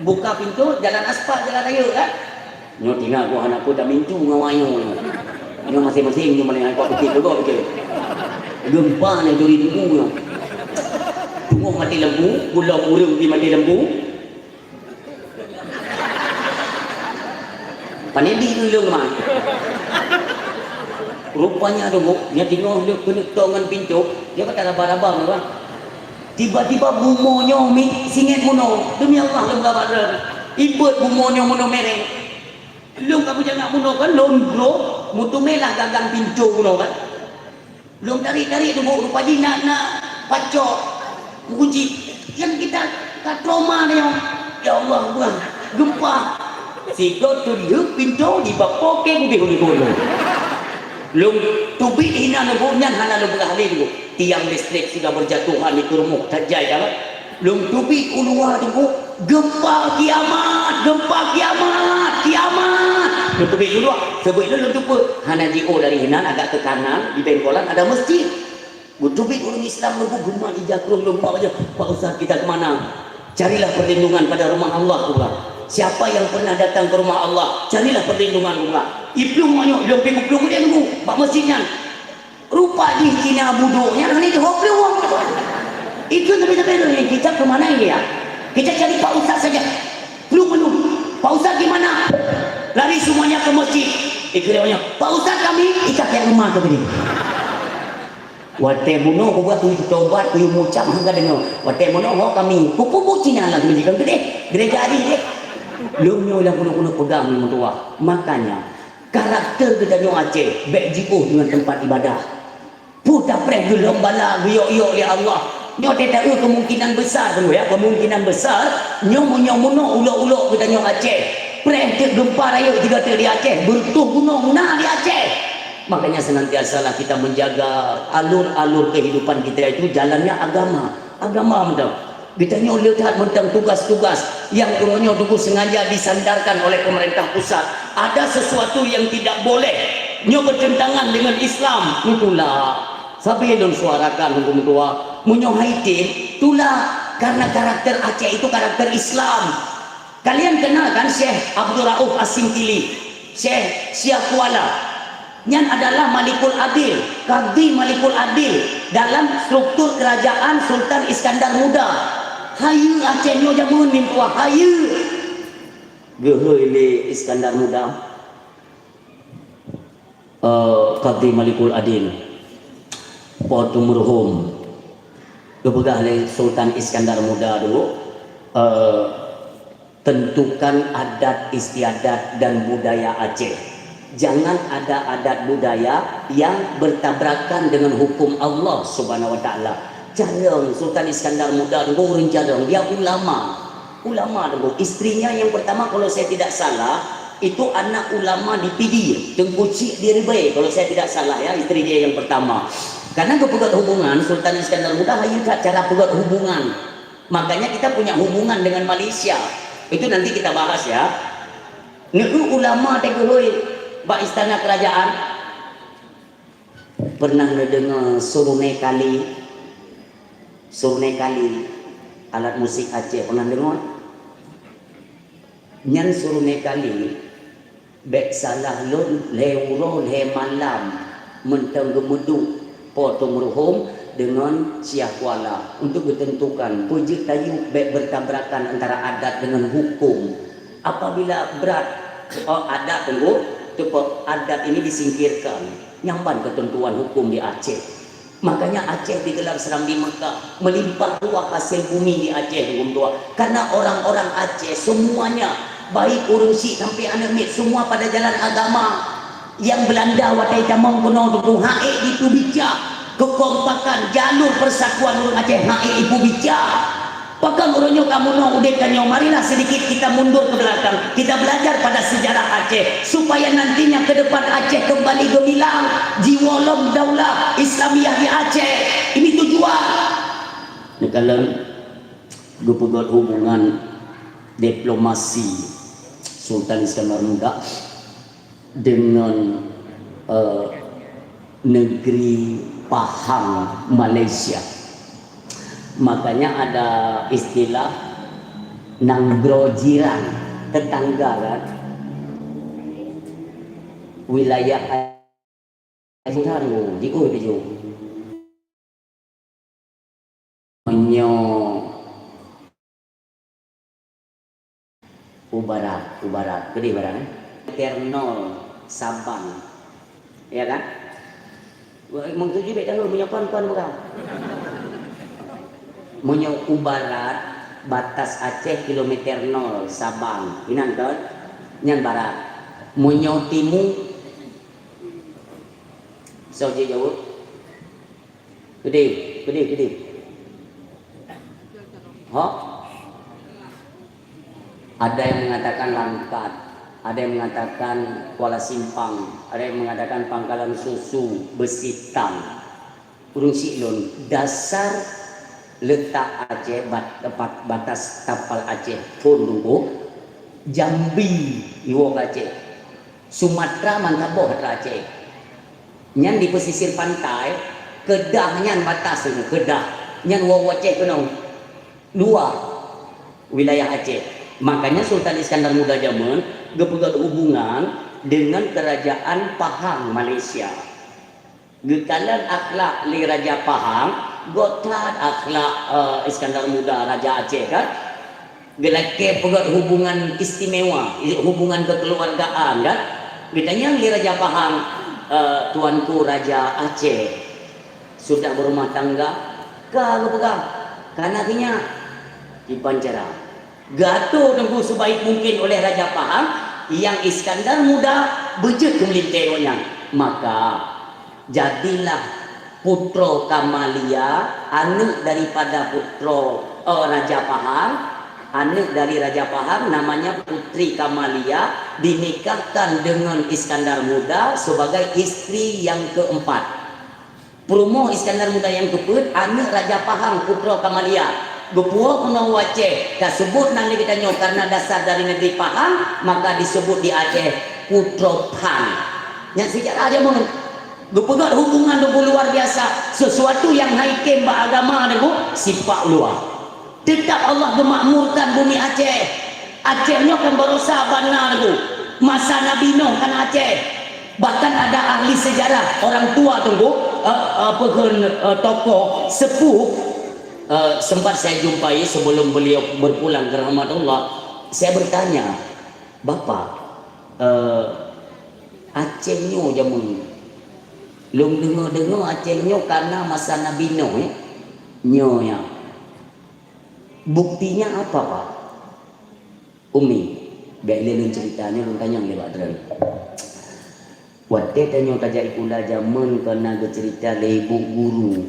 Buka pintoe, jalan aspal, jalan raya kan. Nyoe tingat ku hana peue tamintu ngon awak nyoe. Nyoe maséng-maséng nyoe maléng hana kuat pike, peugah pike. Gempa nyoe juri tunggu nyoe. Tunggu mati lampu, pulang ureueng pi mati lampu. Pane di ulôn ma. Rupanya tu, bu, nya tingoh leuh keuneuk tok ngon pintoe, dia kata raba-raba meuruah. Tiba-tiba bumoe nyoe mi singét meunoe. Demi Allah, lôn gabak lôn. Ibeuet bumoe nyoe meunoe mereng. Lôn ka beujangak meunoe kan, lôn grob, meuteumé lah gagang pintoe meunoe kan. Lôn tarék-tarék teungku, rupa jih na, na pacok meukunci. Nyang kita ka trauma nyoe. Ya Allah, wah, gempa. Sigoe teulheueh pintoe di bak poke gubeh ulèe boh lôn. Lôn teubiet hinan teungku, nyan hana lôn peugah lé teungku. Tiang listrik sudah berjatuhan di keurumuh, that jai dah. Lôn teubiet u luwa teungku, gempa kiamat, gempa kiamat, kiamat. Lôn teubiet u luwa, seubab lôn, lôn teupeue, hana jiôh dari hinan agak ke kanan, di bengkolan ada masjid. Lôn teubiet ureueng Islam lôn geumat ija krueng lôn, "Pak Ustaz, kita ke mana?" "Carilah perlindungan pada rumah Allah," geupeugah. "Siapa yang pernah datang ke rumah Allah, carilah perlindungan," geupeugah. Iplueng manyok, lôn pi geuplueng udeb teungku, bak masjid nyan. Rupa jih Cina budok nyan hana jihôi plueng. Itu tapi-tapi tu, kita ke mana ini ya? Kita cari Pak Ustaz saja. Plueng-plueng. "Pak Ustaz di mana?" Lari semuanya ke masjid. Ikheun awaknyan, "Pak Ustaz kami," ikah pihak rumah tu tadi. Watèe bunoe kubuat kuyue teutobat, kuyue mucam hana deungoe. Watèe bunoe ho kami, kukubu Cina lah kami jikon keudeh. Gereja jih deh. Lôn nyoe nyang keuneuk-keuneuk peugah ngon meutuwah. Makanya, karakter geutanyoe Aceh bèk jiôh deungon teumpat ibadah. Peue tapreh geulom bala geuyok-yok lé Allah. Nyoe teuta-eu kemungkinan besar, tunggu ya, kemungkinan besar nyoe meunyoe meunoe ulok-ulok geutanyoe Aceh. Preh teuk geumpa rayeuk tiga teuk di Aceh, beureutoh gunong na di Aceh. Makanya senantiasalah kita menjaga alur-alur kehidupan kita itu jalannya agama. Agama mantong. Geutanyoe le that mantong tugas-tugas nyang uroe nyoe teungku sengaja disandarkan oleh pemerintah pusat. Ada sesuatu yang tidak boleh, nyoe bertentangan dengan Islam. Itulah. Sabe lôn suarakan, Teungku Meutuah, meunyoe hai tem, tulak, karena karakter Aceh itu karakter Islam. Kalian kenal kan Syekh Abdul Rauf As-Singkili? Syekh Syiah Kuala. Nyan adalah Malikul Adil, Kadhi Malikul Adil dalam struktur kerajaan Sultan Iskandar Muda. Hayeue Aceh nyoe jameun, Meutuah, hayeue. Geuhôi lé Iskandar Muda. Eh, Kadhi Malikul Adil, Po Teumeureuhôm, geupeugah lé Sultan Iskandar Muda dulu, eh, tentukan adat istiadat dan budaya Aceh. Jangan ada adat budaya yang bertabrakan dengan hukum Allah Subhanahu wa Taala. Carông, Sultan Iskandar Muda dulu ureueng carông, dia ulama. Ulama dulu. Istrinya yang pertama, kalau saya tidak salah, itu anak ulama di Pidie, Teungku Chik di Ribée, kalau saya tidak salah ya, istri dia yang pertama. Karena geupeugöt hubungan, Sultan Iskandar Muda hayeue that cara peugöt hubungan. Makanya kita punya hubungan dengan Malaysia. Itu nanti kita bahas ya. Neu ulama teuh geuhôi bak istana kerajaan. Pernah neudeungoe Surunei Kali? Surunei Kali, alat musik Aceh, pernah deungoe? Nyan Surunei Kali, bèk salah lôn, lhèe uroe lhèe malam mantong geumeuduek Po Teumeureuhôm deungon Syiah Kuala untuk geuteuntukan peue jeuet tayue bèk beutabrakan antara adat deungon huköm. Apabila brat, oh, adat teungku, teupeu adat ini disingkirkan, nyan ban keuteuntuan huköm di Aceh. Makanya Aceh digelar Serambi Mekah, melimpah ruah hasil bumi di Aceh, Teungku meutuah. Karena orang-orang Aceh semuanya, baik ureuëng syiek sampai aneuk miet, semua pada jalan agama. Nyang Belanda watée tamong keunoe Teungku, han ék jipeubica kekompakan jalur persatuan ureuëng Aceh, han ék jipeubica. Pakon uroe nyoe kamoe udeb tanyoe, marilah sedikit kita mundur ke belakang, kita belajar pada sejarah Aceh, supaya nantinya ke depan Aceh kembali gemilang, jiwoe lom daulah Islamiyah di Aceh. Ini tujuan. Neukalon geupeugét hubungan diplomasi Sultan Iskandar Muda dengan, eh, negeri Pahang, Malaysia. Makanya ada istilah nanggroe jiran, tetangga kan. Wilayah jiran, oh, di, oh, di, oh. Meunyoe u barat, u barat, keudeh barat, eh? Ternol, Sabang. Ya kan? Maksud jih bèk tahu meunyoe kon, kon bukan. Meunyoe u barat, batas Aceh kilometer nol, Sabang. Inan kon? Nyan barat. Meunyoe timu, soe jih jaweueb? Keudeh, keudeh, keudeh. Hah? Ada yang mengatakan Langkat, ada yang mengatakan Kuala Simpang, ada yang mengatakan Pangkalan Susu, Besitang. Ureuëng syiek lôn, dasar letak Aceh bat-, bat-, batas tapal Aceh phôn Teungku, Jambi iwoe keu Aceh. Sumatera mantong boh atra Aceh. Nyan di pesisir pantai, Kedah nyan batas Teungku, Kedah. Nyan woe-woe Aceh keunoe. Luwa wilayah Aceh. Makanya Sultan Iskandar Muda jameun geupeugét hubungan dengan Kerajaan Pahang Malaysia. Geukalon akhlak lé Raja Pahang, göt that akhlak, eh, Iskandar Muda, Raja Aceh kan. Geulakée peugét hubungan istimewa, hubungan kekeluargaan kan. Geutanyong lé Raja Pahang, eh, "Tuanku Raja Aceh, sudah berumah tangga?" "Ka," geupeugah. "Kana keu nyak?" Kiban cara. Geuatur Teungku sebaik mungkin oleh Raja Pahang, nyang Iskandar Muda beujeuet keu meulintée gobnyan. Maka, jadilah Putroe Kamalia, aneuk daripada putroe, eh, Raja Pahang, aneuk dari Raja Pahang namanya Putri Kamalia dinikahkan dengan Iskandar Muda sebagai istri yang keempat. Peurumoh Iskandar Muda nyang keupeuet, aneuk Raja Pahang, Putroe Kamalia. Geupuwoe keunoe u Aceh, taseubut nan lé geutanyoe karena dasar dari negeri Pahang, maka disebut di Aceh Putroe Phan. Nyan sejarah jameun. Geupeugét hubungan Teungku luar biasa, sesuatu nyang han item bak agama Teungku, sipak luwa. Teutap Allah geumakmurkan bumi Aceh. Aceh nyoe kan barosa bak na Teungku. Masa Nabi Nuh kan Aceh. Bahkan ada ahli sejarah, orang tua Teungku, eh, eh, apa kheun, eh, tokoh sepuh, eh, sempat saya jumpai sebelum beliau berpulang ke rahmat Allah. Saya bertanya, "Bapak, eh, Aceh nyoe jameun, lôn deungoe-deungoe Aceh nyoe karena masa Nabi Nuh, eh? Nyoe ya. Buktinya apa, Pak?" "Umi, bèk lé lôn cerita nyoe, lôn tanyong lé bak droen." Watèe tanyoe tajak sikula jameun ka na geucerita lé ibu guru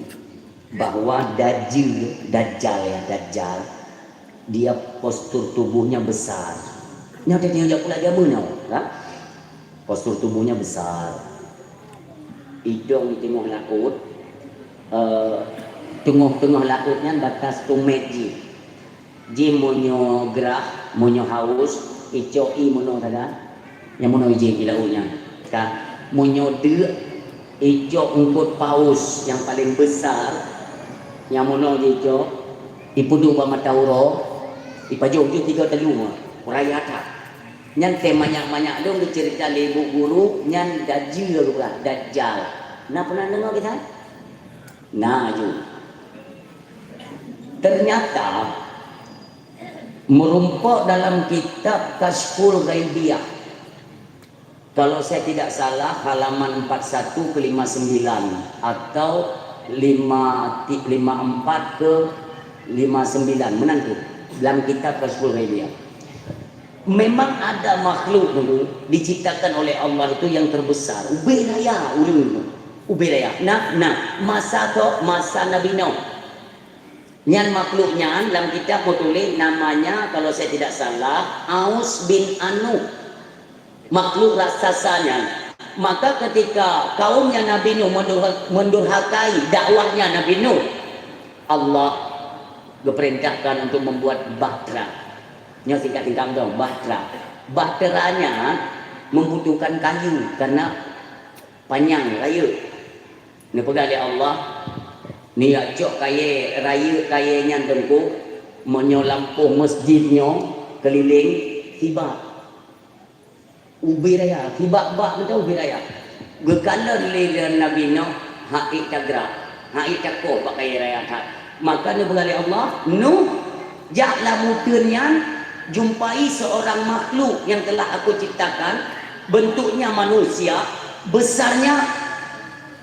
bahwa Dajjal, Dajjal ya, Dajjal, dia postur tubuhnya besar. Nyoe tanyoe jak sikula jameun nyoe, kan? Postur tubuhnya besar. Idong di teungoh laôt, eh, teungoh-teungoh laôt nyan batas tumet jih. Jih meunyoe grah, meunyoe haus, icok ié meunoe sagai. Nyang meunoe jih di laôt nyan. Ka, meunyoe deuk, icok eungkôt paus nyang paleng besar, nyang meunoe jih icok, ipeuduek bak mata uroe, ipajoh jih tiga teulung, raya that. Nyan teuh manyak-manyak lôn geuceurita lé ibu guru, nyan Dajjal geupeugah, Dajjal. Na pernah deungoe geutanyoe? Na ju. Ternyata, meurumpok dalam kitab Kasyful Ghaibiyah, kalau saya tidak salah, halaman empat satu ke lima sembilan atau lima ti-, lima empat ke lima sembilan, meunan tu. Dalam kitab Kasyful Ghaibiyah. Memang ada makhluk dulu diciptakan oleh Allah itu yang terbesar. Ubé raya ureueng tu. Ubé raya. Nah, nah, masa tu, masa Nabi Nuh. Nyan makhluk nyan lam kitab meutuléh namanya, kalau saya tidak salah, Aus bin Anu. Makhluk raksasa nyan. Maka ketika kaumnya Nabi Nuh mendurha-, mendurhakai dakwahnya Nabi Nuh, Allah geupeurintahkan untuk membuat bahtera. Nyoe singkat-singkat dong, bahtera. Bahtera nyan membutuhkan kayu karena panyang rayeuk. Neupeugah lé Allah, "Neujak cok kayée, rayeuk kayée nyan Teungku, meunyoe lampôh masjid nyoe keulileng, hibak." Ubé raya, hibak bak mantong ubé raya. Geukalon lé Nabi Nuh, hak ék tagrak, hak ék takoh bak kayée raya that. Maka neupeugah lé Allah, "Nuh, jak lam uteuen nyan, jumpai seorang makhluk yang telah Aku ciptakan, bentuknya manusia, besarnya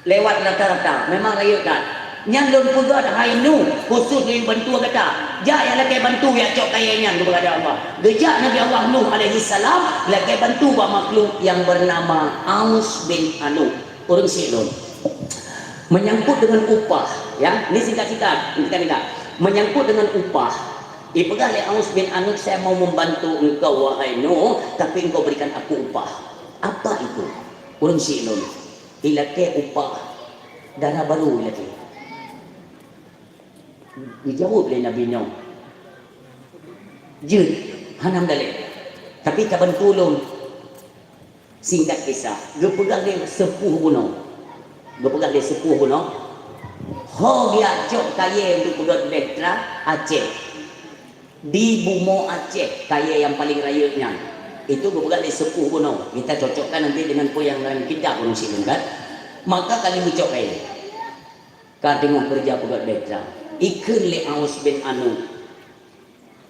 lewat rata-rata, memang rayeuk that. Nyan Lôn peugah, hai Nuh, khusus Lôn bantu gata. Jak, jak lakée bantu, jak cok kayée nyan," geupeugah lé Allah. Geujak Nabi Allah Nuh alaihissalam lakée bantu bak makhluk yang bernama Aus bin Anu. Ureueng syiek lôn. Menyangkut dengan upah, ya, ni singkat-singkat, singkat-singkat. Menyangkut dengan upah, ipeugah lé Aus bin Anu, "Saya mau membantu engkau, wahai Nuh, tapi engkau berikan aku upah." Apa itu? Ureueng syiek lôn. Ilakée upah dara barô ilakée. Geujaweueb lé Nabi Nuh, "Jeuet, hana meudalée. Tapi ka bantu lôn." Singkat kisah, geupeugah lé seupuh bunoe. Geupeugah lé seupuh bunoe, "Ho geujak cok kayée untuk peugét bahtera Aceh. Di bumoe Aceh, kayée nyang paleng rayeuk nyan." Itu geupeugah lé seupuh bunoe. Kita cocokkan nanti dengan peue nyang lam kitab ureueng syiek lôn kan. Maka ka lheueh geucok kayée. Ka teungoh keureuja peugét bahtera. Ikheun lé Aus bin Anu,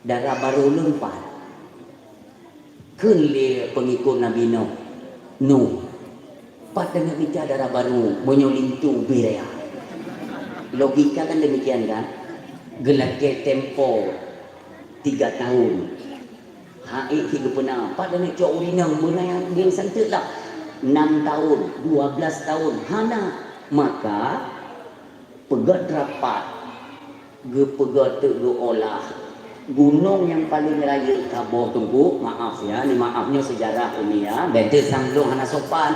"Dara barô lôn pat?" Kheun lé peungikut Nabi Nuh, "Nuh, pat taneuk mita dara barô meunyoe linto ubé raya?" Logika kan demikian kan? Geulakée tempo tiga tahun. Hai, hi geupeuna, pat taneuk cok ureueng inong, beuna nyang santeuek lah. Enam tahun, dua belas tahun, hana. Maka, peugét rapat, geupeugét teuk geuolah. Gunong nyang paleng rayeuk saboh Teungku, maaf ya, ni maaf nyoe sejarah umi ya, bèk teuk sang lôn hana sopan.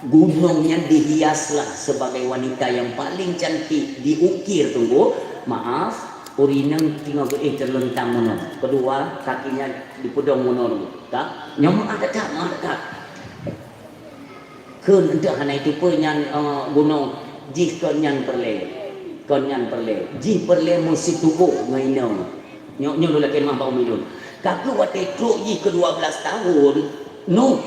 Gunong nyan dihiaslah sebagai wanita yang paling cantik, diukir Teungku, maaf, ureueng inong teungoh geuéh teulontang bunoe. Keudua, kakinya dipeudong bunoe Teungku. Ka? Nyoe meu'ah that-that, meu'ah that-that. Kheun eunteuk hana jiteupeue nyan, eh, gunong, jih kon nyan peureulèe. Kon nyan peureulèe. Jih peureulèe meusituboh ngon inong. Nyoe, nyoe lôn lakèe meu'ah bak umi lôn. Ka keuh watèe trok jih keu dua belas tahun, Nuh,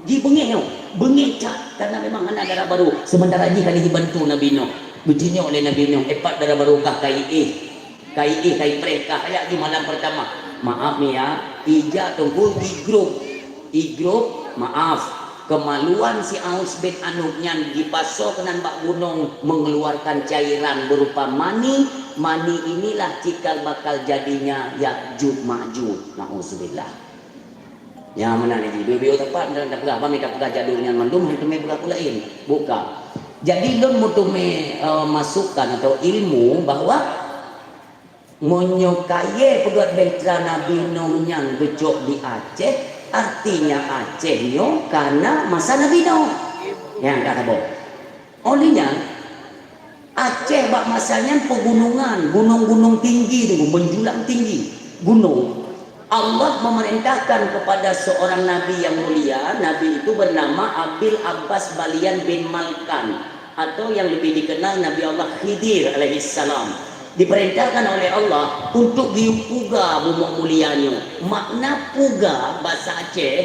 jih beungèh nyoe. Beungèh that, karena memang hana dara barô. Sementara jih ka lheuh jibantu Nabi Nuh. Geutunyok lé Nabi Nuh, "Eh, pat dara barô kah ka iéh?" Ka iéh, ka ipreh, ka hajat di malam pertama. Maaf ni ya, ijak Teungku di grup. Di grup, maaf. Kemaluan si Aus bin Anub nyan jipasoe keunan bak gunong mengeluarkan cairan berupa mani. Mani inilah cikal bakal jadinya Ya'juj Ma'juj. Na'udzubillah. Nyang meunan jih, biôh-biôh teumpat dan tapeugah, bami tapeugah jadul nyan mandum, han teumé peugah peue laén. Buka. Jadi, lôn meuteumé, eh, masukan atau ilmu bahwa meunyoe kayèe peugét bahtera Nabi Nuh nyan geucok di Aceh, artinya Aceh nyoe kana masa Nabi Nuh. Nyang ka saboh. Oleh nyan, Aceh bak masa nyan pegunungan, gunong-gunong tinggi tu, menjulang tinggi, gunong. Allah memerintahkan kepada seorang nabi yang mulia, nabi itu bernama Abil Abbas Balian bin Malkan, atau yang lebih dikenal Nabi Allah Khidir alaihissalam. Diperintahkan oleh Allah untuk geupuga bumoe mulia nyoe. Makna puga basa Aceh,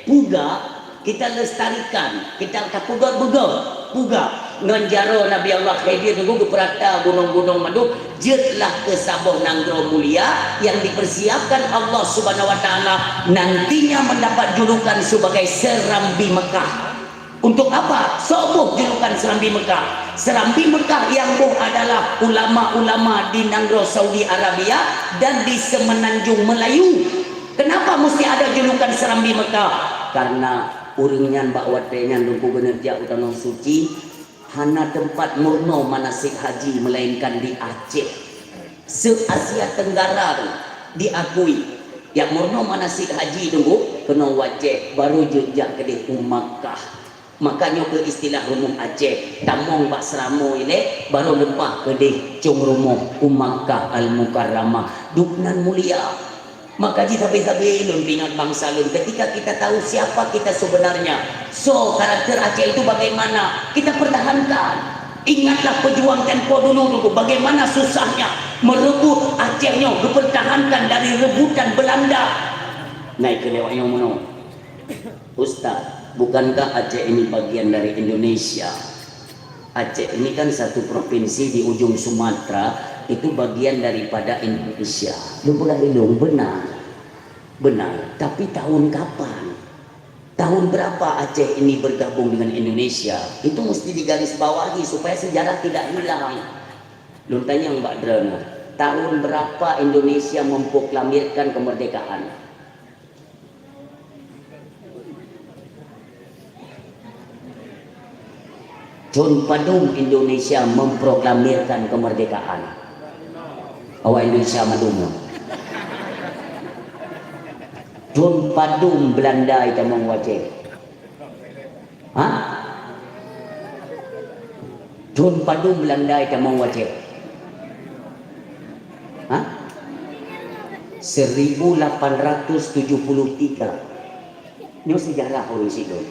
puga kita lestarikan, kita tapeugöt-beugöt, puga. Ngon jaroe Nabi Allah Khidir nunggu geupeurata gunong-gunong mandum, jeuetlah keu saboh nanggroe mulia yang dipersiapkan Allah Subhanahu wa Taala nantinya mendapat julukan sebagai Serambi Mekah. Untuk apa? Soe boh julukan Serambi Mekah? Serambi Mekah nyang boh adalah ulama-ulama di nanggroe Saudi Arabia dan di Semenanjung Melayu. Kenapa mesti ada julukan Serambi Mekah? Karena ureuëng nyan bak watée nyan Teungku geuneuk jak u Tanoh Suci, hana teumpat meurunoe manasik haji melainkan di Aceh. Se-Asia Tenggara tu diakui. Jak meurunoe manasik haji Teungku keunoe u Aceh, barô jeuet jak keudeh u Makkah. Maka nyoe keuh istilah rumoh Aceh, tamong bak Seuramoe ilée, barô leupah keudeh cong rumoh u Makkah Al-Mukarramah. Dubnan mulia. Maka jih sabe-sabe lôn peuingat bansa lôn, ketika kita tahu siapa kita sebenarnya, soe karakter Aceh itu bagaimana, kita pertahankan. Ingatlah pejuang tempo dulu Teungku, bagaimana susahnya merebut Aceh nyoe, dipertahankan dari rebutan Belanda. Naik ke lewat yang mana? Ustaz, bukankah Aceh ini bagian dari Indonesia? Aceh ini kan satu provinsi di ujung Sumatera, itu bagian daripada Indonesia. Lôn peugah lé lôn, benar. Benar. Tapi tahun kapan? Tahun berapa Aceh ini bergabung dengan Indonesia? Itu mesti digarisbawahi supaya sejarah tidak hilang. Lôn tanyong bak droeneuh, tahun berapa Indonesia memproklamirkan kemerdekaan? Thon padum Indonesia memproklamirkan kemerdekaan? Awak Indonesia mandum. Thon padum Belanda itamong u Aceh? Ha? Thon padum Belanda itamong u Aceh? Ha? Seribu lapan ratus tujuh puluh tiga. Nyoe sejarah ureuëng sidroe.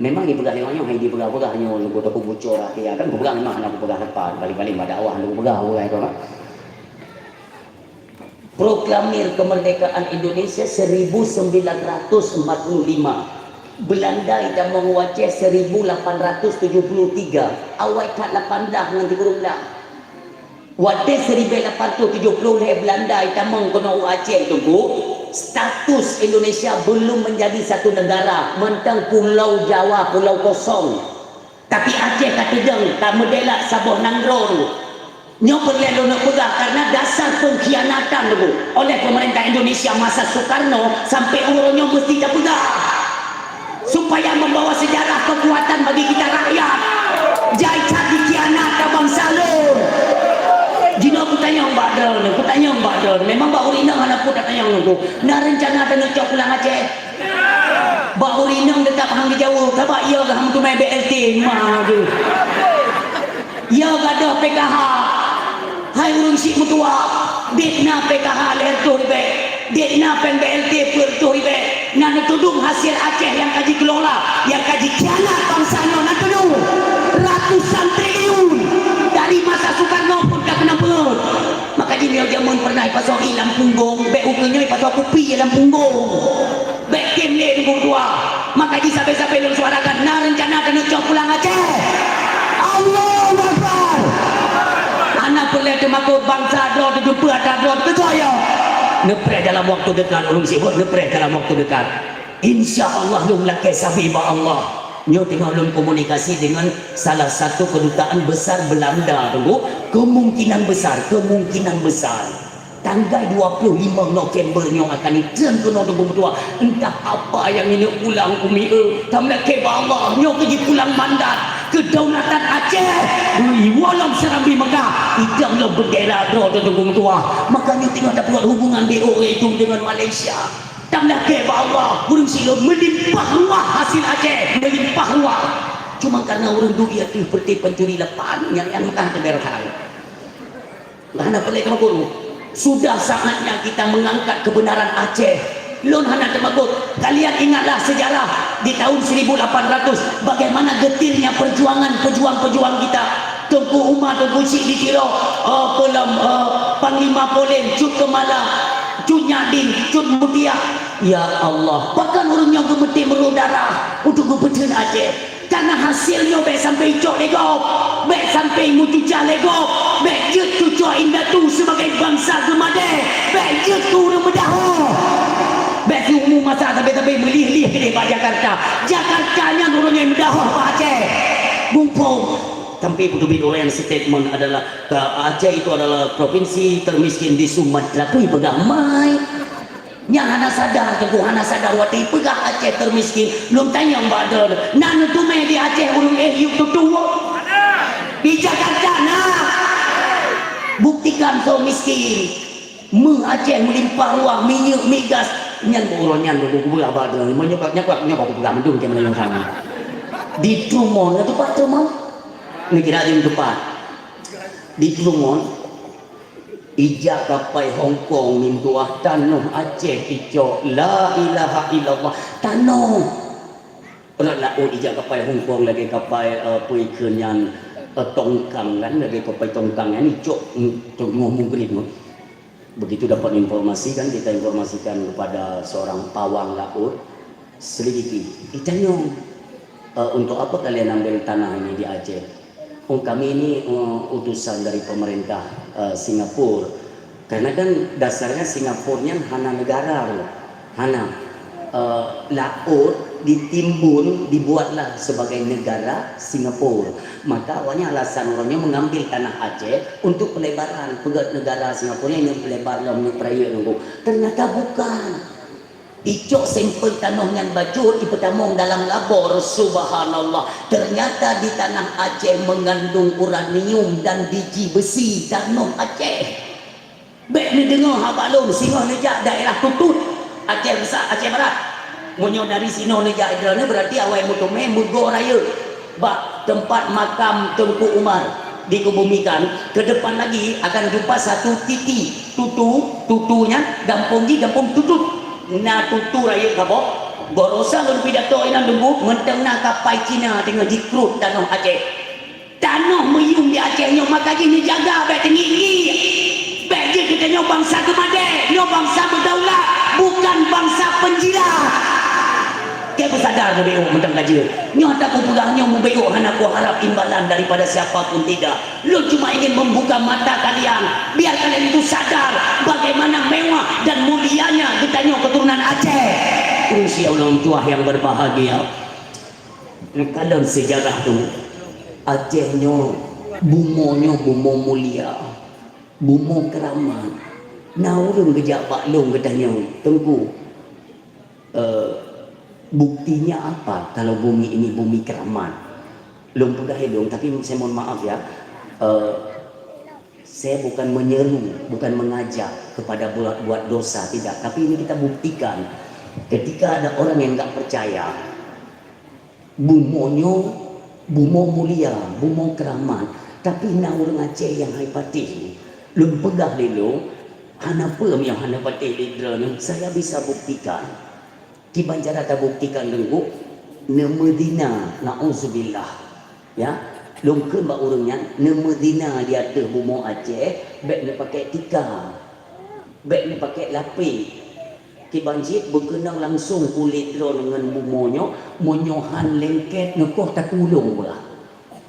Memang jipeugah lé awak nyoe, hai jipeugah-peugah nyoe, leuko teuku bucor akhé kan, kupeugah memang hana kupeugah tepat, paléng-paléng bak dakwah hana kupeugah, kupeugah itu kan. Proklamir kemerdekaan Indonesia seribu sembilan ratus empat puluh lima. Belanda itamong u Aceh seribu lapan ratus tujuh puluh tiga. Awai that lapan blah ngon tiga puluh blah. Watée seribu lapan ratus tujuh puluh lhée Belanda itamong keunoe u Aceh Teungku, status Indonesia belum menjadi satu negara, mantong Pulau Jawa, pulau kosong. Tapi Aceh ka teudong, ka meudelak saboh nanggroe. Nyoe peureulée lôn peugah karena dasar pengkhianatan Teungku oleh pemerintah Indonesia masa Soekarno sampai uroe nyoe mesti tapeugah. Supaya membawa sejarah kekuatan bagi kita rakyat. Jai that dikhianat ka bansa lôn. Jinoe kutanyong bak droeneuh, kutanyong bak droeneuh. Memang bak ureuëng inong hana peue tatanyong Teungku. Na reuncana taneuk cok pulang Aceh? Bak ureuëng inong teutap han geujaweueb, sabab iya geuh han meuteumé B L T ma geuh. Iya gadôh P K H. Hai ureuëng syiek meutuwah, dek na P K H lhée reutôh ribée, dek na péng B L T peuet reutôh ribée, na neutudong hasil Aceh nyang ka jikelola, nyang ka jikhianat bansa nyoe na tudong ratusan triliun dari masa Soekarno pun ka keuneuk peuet. Maka jih nyoe jameun pernah ipasoe ié lam punggong, bék ukeue nyoe ipasoe kupi ié lam punggong. Bék tem lé Teungku Meutuah. Maka jih sabe-sabe lôn suarakan, na reuncana taneuk cok pulang Aceh. Allahu Akbar. Hana peureulée teumakot bansa droe teujumpeu atra droe teukeujot ya. Neupreh dalam waktu dekat, ulôn sibuk neupreh dalam waktu dekat. Insya Allah lôn lakée sabe bak Allah. Nyoe teungoh lôn komunikasi dengan salah satu kedutaan besar Belanda dulu. Kemungkinan besar, kemungkinan besar. Tanggai dua puluh lima November nyoe akan itreun keunoe Teungku Meutuah. Entah apa nyang ineuk pulang umi eu. Tameuneuk keu bak Allah, nyoe keu jipulang mandat keudaulatan Aceh. Ui, walau Serambi Mekah, idong lom bendera droe Teungku Meutuah. Makanya teungoh tapeubuet hubungan B O A itu dengan Malaysia. Tameuneuk keu bak Allah, ureuëng silom meulimpah ruah hasil Aceh, meulimpah ruah. Cuma karena ureuëng duek ié teuh peureuté pancuri lapan, nyang nyan meukan teuber hai. Hana peureulée teumakot. Sudah saatnya kita mengangkat kebenaran Aceh. Lôn hana teumakot. Kalian ingatlah sejarah di tahun seribu lapan ratus, bagaimana getirnya perjuangan pejuang-pejuang kita. Teungku Umar, Teungku Chik di Tiro, eh, peulom, eh, Panglima Polem, Cut Keumala, Cut Nyak Dien, Cut Mutiah. Ya Allah, pakon ureuëng nyoe geumeuté meurôh darah untuk geupeutheun Aceh. Karena hasil nyoe bék sampai icok lé gob, bék sampai meucucah lé gob, bék jeuet cucoe indatu sebagai bansa geumadé, bék jeuet keu ureuëng meudahoe. Bék Ilmu masa sabe-sabe meulih-lih keudeh bak Jakarta. Jakarta nyan ureueng nyang meudahoh bak Aceh. Mumpung sampai beuteubiet ureueng nyang statement adalah, ka, Aceh itu adalah provinsi termiskin di Sumatera. Kui peugah mai. Nyang hana sadar, teungku hana sadar watèe peugah Aceh termiskin. Lôn tanyong bak droeneuh, na neuteumé di Aceh ureueng éh yub tutu? Di Jakarta na. Buktikan soe miskin. Meuh Aceh meulimpah ruah, minyeuk, migas, nyan bak uroe nyan bak gubra bak droe. Meunyoe bak nyan bak nyan bak gubra mandum keu meunyoe sama. Di Truman, na tupat Truman? Neukira di tupat. Di Truman, ijak kapai Hong Kong mintuah tanoh Aceh icok. La ilaha illallah. Tanoh. Rot laôt ijak kapai Hong Kong lagèe kapai, eh, peue kheun nyan, eh, tongkang kan, lagèe kapai tongkang nyan icok, mm, teungoh mugrib nyoe. Begitu dapat informasi kan, kita informasikan kepada seorang pawang laut, selidiki. Itanyong, eh, "Untuk apa kalian ambil tanah ini di Aceh?" "Oh, kami ini, eh, utusan dari pemerintah, eh, Singapura." Karena kan dasarnya Singapura nyan hana negara tu. Hana. Eh, laôt ditimbun, dibuatlah sebagai negara Singapura. Maka awaknyan alasan uroe nyoe mengambil tanah Aceh untuk pelebaran, peugöt negara Singapura nyan nyang pelebar lom nyoe peurayeuk nunggu. Ternyata bukan. Icok sampel tanoh nyan bacut, ipeutamong dalam labor, subhanallah. Ternyata di tanah Aceh mengandung uranium dan biji besi, tanoh Aceh. Bèk neudeungoe haba lôn, singoh neujak daerah Tutut, Aceh Beusat, Aceh Barat. Meunyoe dari sinoe neujak droeneuh, berarti awai meuteumé meugo rayeuk bak teumpat makam Teungku Umar dikubumikan. Ke depan lagi akan jumpa satu titi, Tutu, Tutu nyan gampông jih gampông Tutut. Na Tutu rayeuk saboh, gorosa lôn pidato inan leumbut, mantong na kapai Cina teungoh jikrot tanoh Aceh. Tanoh meuyuem di Aceh nyoe maka jih neujaga, bèk teungiek-ngiek. Bèk jeuet geutanyoe bansa geumadé, nyoe bansa meudaulat, bukan bansa penjilat. Keu beusadar neubeuôt mantong ka jeuet. Nyoe ata kupeugah nyoe meubeuôt hana kuharap imbalan daripada siapa pun tidak. Lôn cuma ingin membuka mata kalian, biar kalian itu sadar bagaimana mewah dan mulianya geutanyoe keturunan Aceh. Insya Allah, tuah yang berbahagia. Neukalon seujarah tu, Aceh nyoe, bumoe nyoe bumoe mulia, bumoe keuramat. Na ureueng geujak bak lôn geutanyoe, "Teungku, eh, buktinya apa kalau bumi ini bumi keramat?" Lôn peugah lé lôn, tapi saya mohon maaf ya, eh, saya bukan menyeru, bukan mengajak kepada buat, buat dosa, tidak. Tapi ini kita buktikan, ketika ada orang yang nggak percaya, bumoe nyoe, bumoe mulia, bumoe keuramat, tapi na ureueng Aceh nyang hai patéh. Lôn peugah lé lôn, hana peue nyang hana patéh lé droeneuh, saya bisa buktikan. Kiban cara tabuktikan, Teungku, neumeuzina, naudzubillah. Ya, lôn kheun bak ureueng nyan, neumeuzina di ateueh bumoe Aceh, bèk neupaké tika, bèk neupaké lapék. Kiban cit beukeunong langsung ulèe droeneuh ngon bumoe nyoe, meunyoe han lengket neukoh tatulông beuh.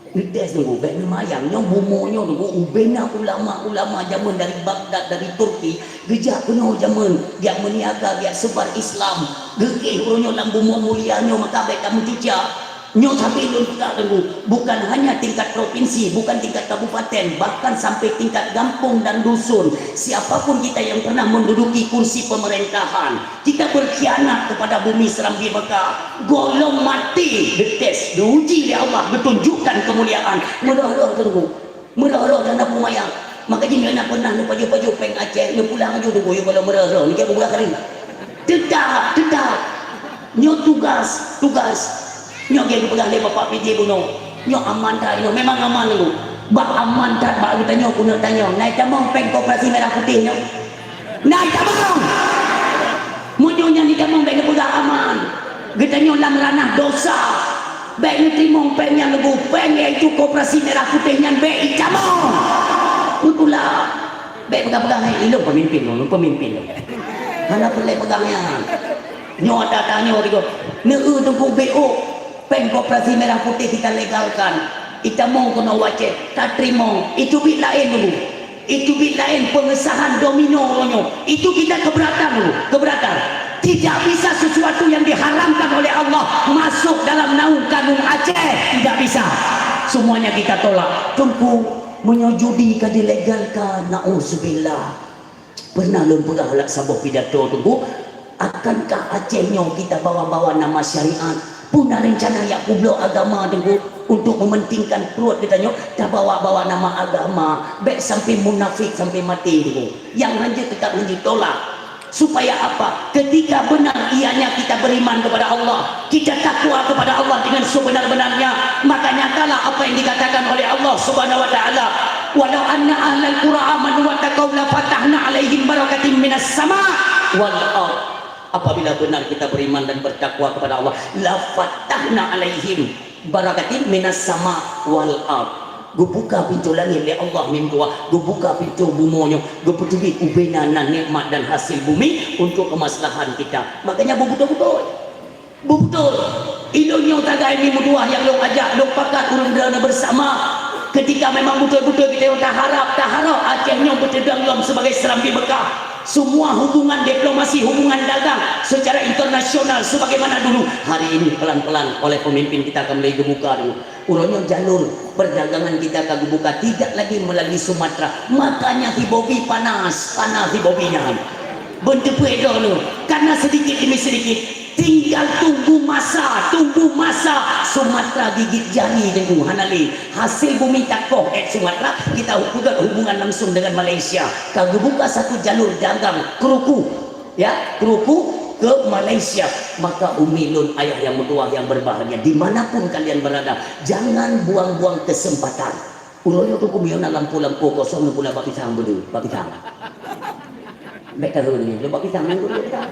Neudes Teungku, bèk neumayang, nyoe bumoe nyoe Teungku, ubena ulama-ulama jameun dari Baghdad, dari Turki, geujak keunoe jameun, geujak meuniaga, geujak seubar Islam, geuéh uroe nyoe lam bumoe mulia nyoe, maka bèk tameucuca. Nyoe sabe lôn peugah Teungku, bukan hanya tingkat provinsi, bukan tingkat kabupaten, bahkan sampai tingkat gampông dan dusun. Siapapun kita yang pernah menduduki kursi pemerintahan, kita berkhianat kepada bumi Serambi Mekah. Gohlom maté, dites, diuji lé Allah, ditunjukkan kemuliaan. Meureuh-reuh Teungku. Meureuh-reuh dan na peumayang. Maka jih na pernah neupajoh-pajoh péng Aceh, neupulang aju Teungku, yue gohlom meureuh-reuh, nike beubeulah kali. Teutap, teutap. Nyoe tugas, tugas. Nyoe geupeugah lé Bapak P J bunoe. Nyoe aman that nyoe, memang aman Teungku. Bah aman that bak geutanyoe keuneuk tanyong. Na itamong péng koperasi merah putih nyoe? Na itamong! Meunyoe nyan itamong bèk neupeugah aman. Geutanyoe lam ranah dosa. Bèk neuteurimong péng nyang leubu, péng yaitu koperasi merah putih nyan bèk itamong. Beutula. Bèk peugah-peugah hai, ilôn pemimpin lôn, lôn pemimpin lôn. Hana peureulèe peugah nyan. Nyoe ata-ata nyoe digo. Neu-eu Teungku B O, péng koperasi merah putih kita legalkan. Itamong keunoe u Aceh, tateurimong. Itu bit laén dulu. Itu bit laén pengesahan domino uroe nyoe. Itu kita keberatan dulu, keberatan. Tidak bisa sesuatu yang diharamkan oleh Allah masuk dalam naung kanun Aceh. Tidak bisa. Semuanya kita tolak. Teungku, meunyoe judi ka dilegalkan, nauzubillah. Pernah lôn peugah lam saboh pidato, Teungku, akankah Aceh nyoe kita bawa-bawa nama syariat? Peue na rencana jak peubloe agama, Teungku, untuk mementingkan pruet geutanyoe, tabawa-bawa nama agama. Bék sampai munafik sampai maté, Teungku. Nyang hanjeuet tetap hanjeuet tolak. Supaya apa? Ketika benar ianya kita beriman kepada Allah, kita takwa kepada Allah dengan sebenar-benarnya, maka nyatalah apa yang dikatakan oleh Allah Subhanahu wa Ta'ala, "Walau anna ahlal qura amanu wattaqau lafatahna 'alaihim barakatim minas sama' wal ard." Apabila benar kita beriman dan bertakwa kepada Allah, lafatahna 'alaihim barakatim minas sama' wal ard. Geubuka pintoe langét lé Allah meutuah, geubuka pintoe bumoe nyoe, geupeuteubiet ubena na nikmat dan hasil bumi untuk kemaslahan kita. Makanya beubeutôi-beutôi. Beubeutôi. Ilôn nyoe tagai meutuah nyang lôn ajak, lôn pakat ureuëng droeneuh bersama. Ketika memang beutôi-beutôi kita nyoe taharap, taharap Aceh nyoe beuteudong lom sebagai serambi Mekah. Semua hubungan diplomasi, hubungan dagang secara internasional sebagaimana dulu, hari ini pelan-pelan oleh pemimpin kita akan mulai geubuka dulu. Uroe nyoe jalur perdagangan kita ka geubuka tidak lagi melalui Sumatera. Makanya si Bobi panas, panas si Bobi nyan. Beunteupeu droeneuh, karena sedikit demi sedikit. Tinggal tunggu masa, tunggu masa. Sumatera gigit jari, Teungku, hana lé. Hasil bumi takoh at Sumatera, kita peugöt hubungan langsung dengan Malaysia. Ka geubuka satu jalur dagang kruku, ya, kruku ke Malaysia. Maka umi lôn, ayah yang meutuah yang berbahagia, di mana pun kalian berada, jangan buang-buang kesempatan. Uroe nyoe Teungku, meunyoe na lampôh-lampôh kosong, Teungku, na bak pisang beudeuh, bak pisang. Bék tahu ni, lo bak pisang ni, Teungku, bak pisang.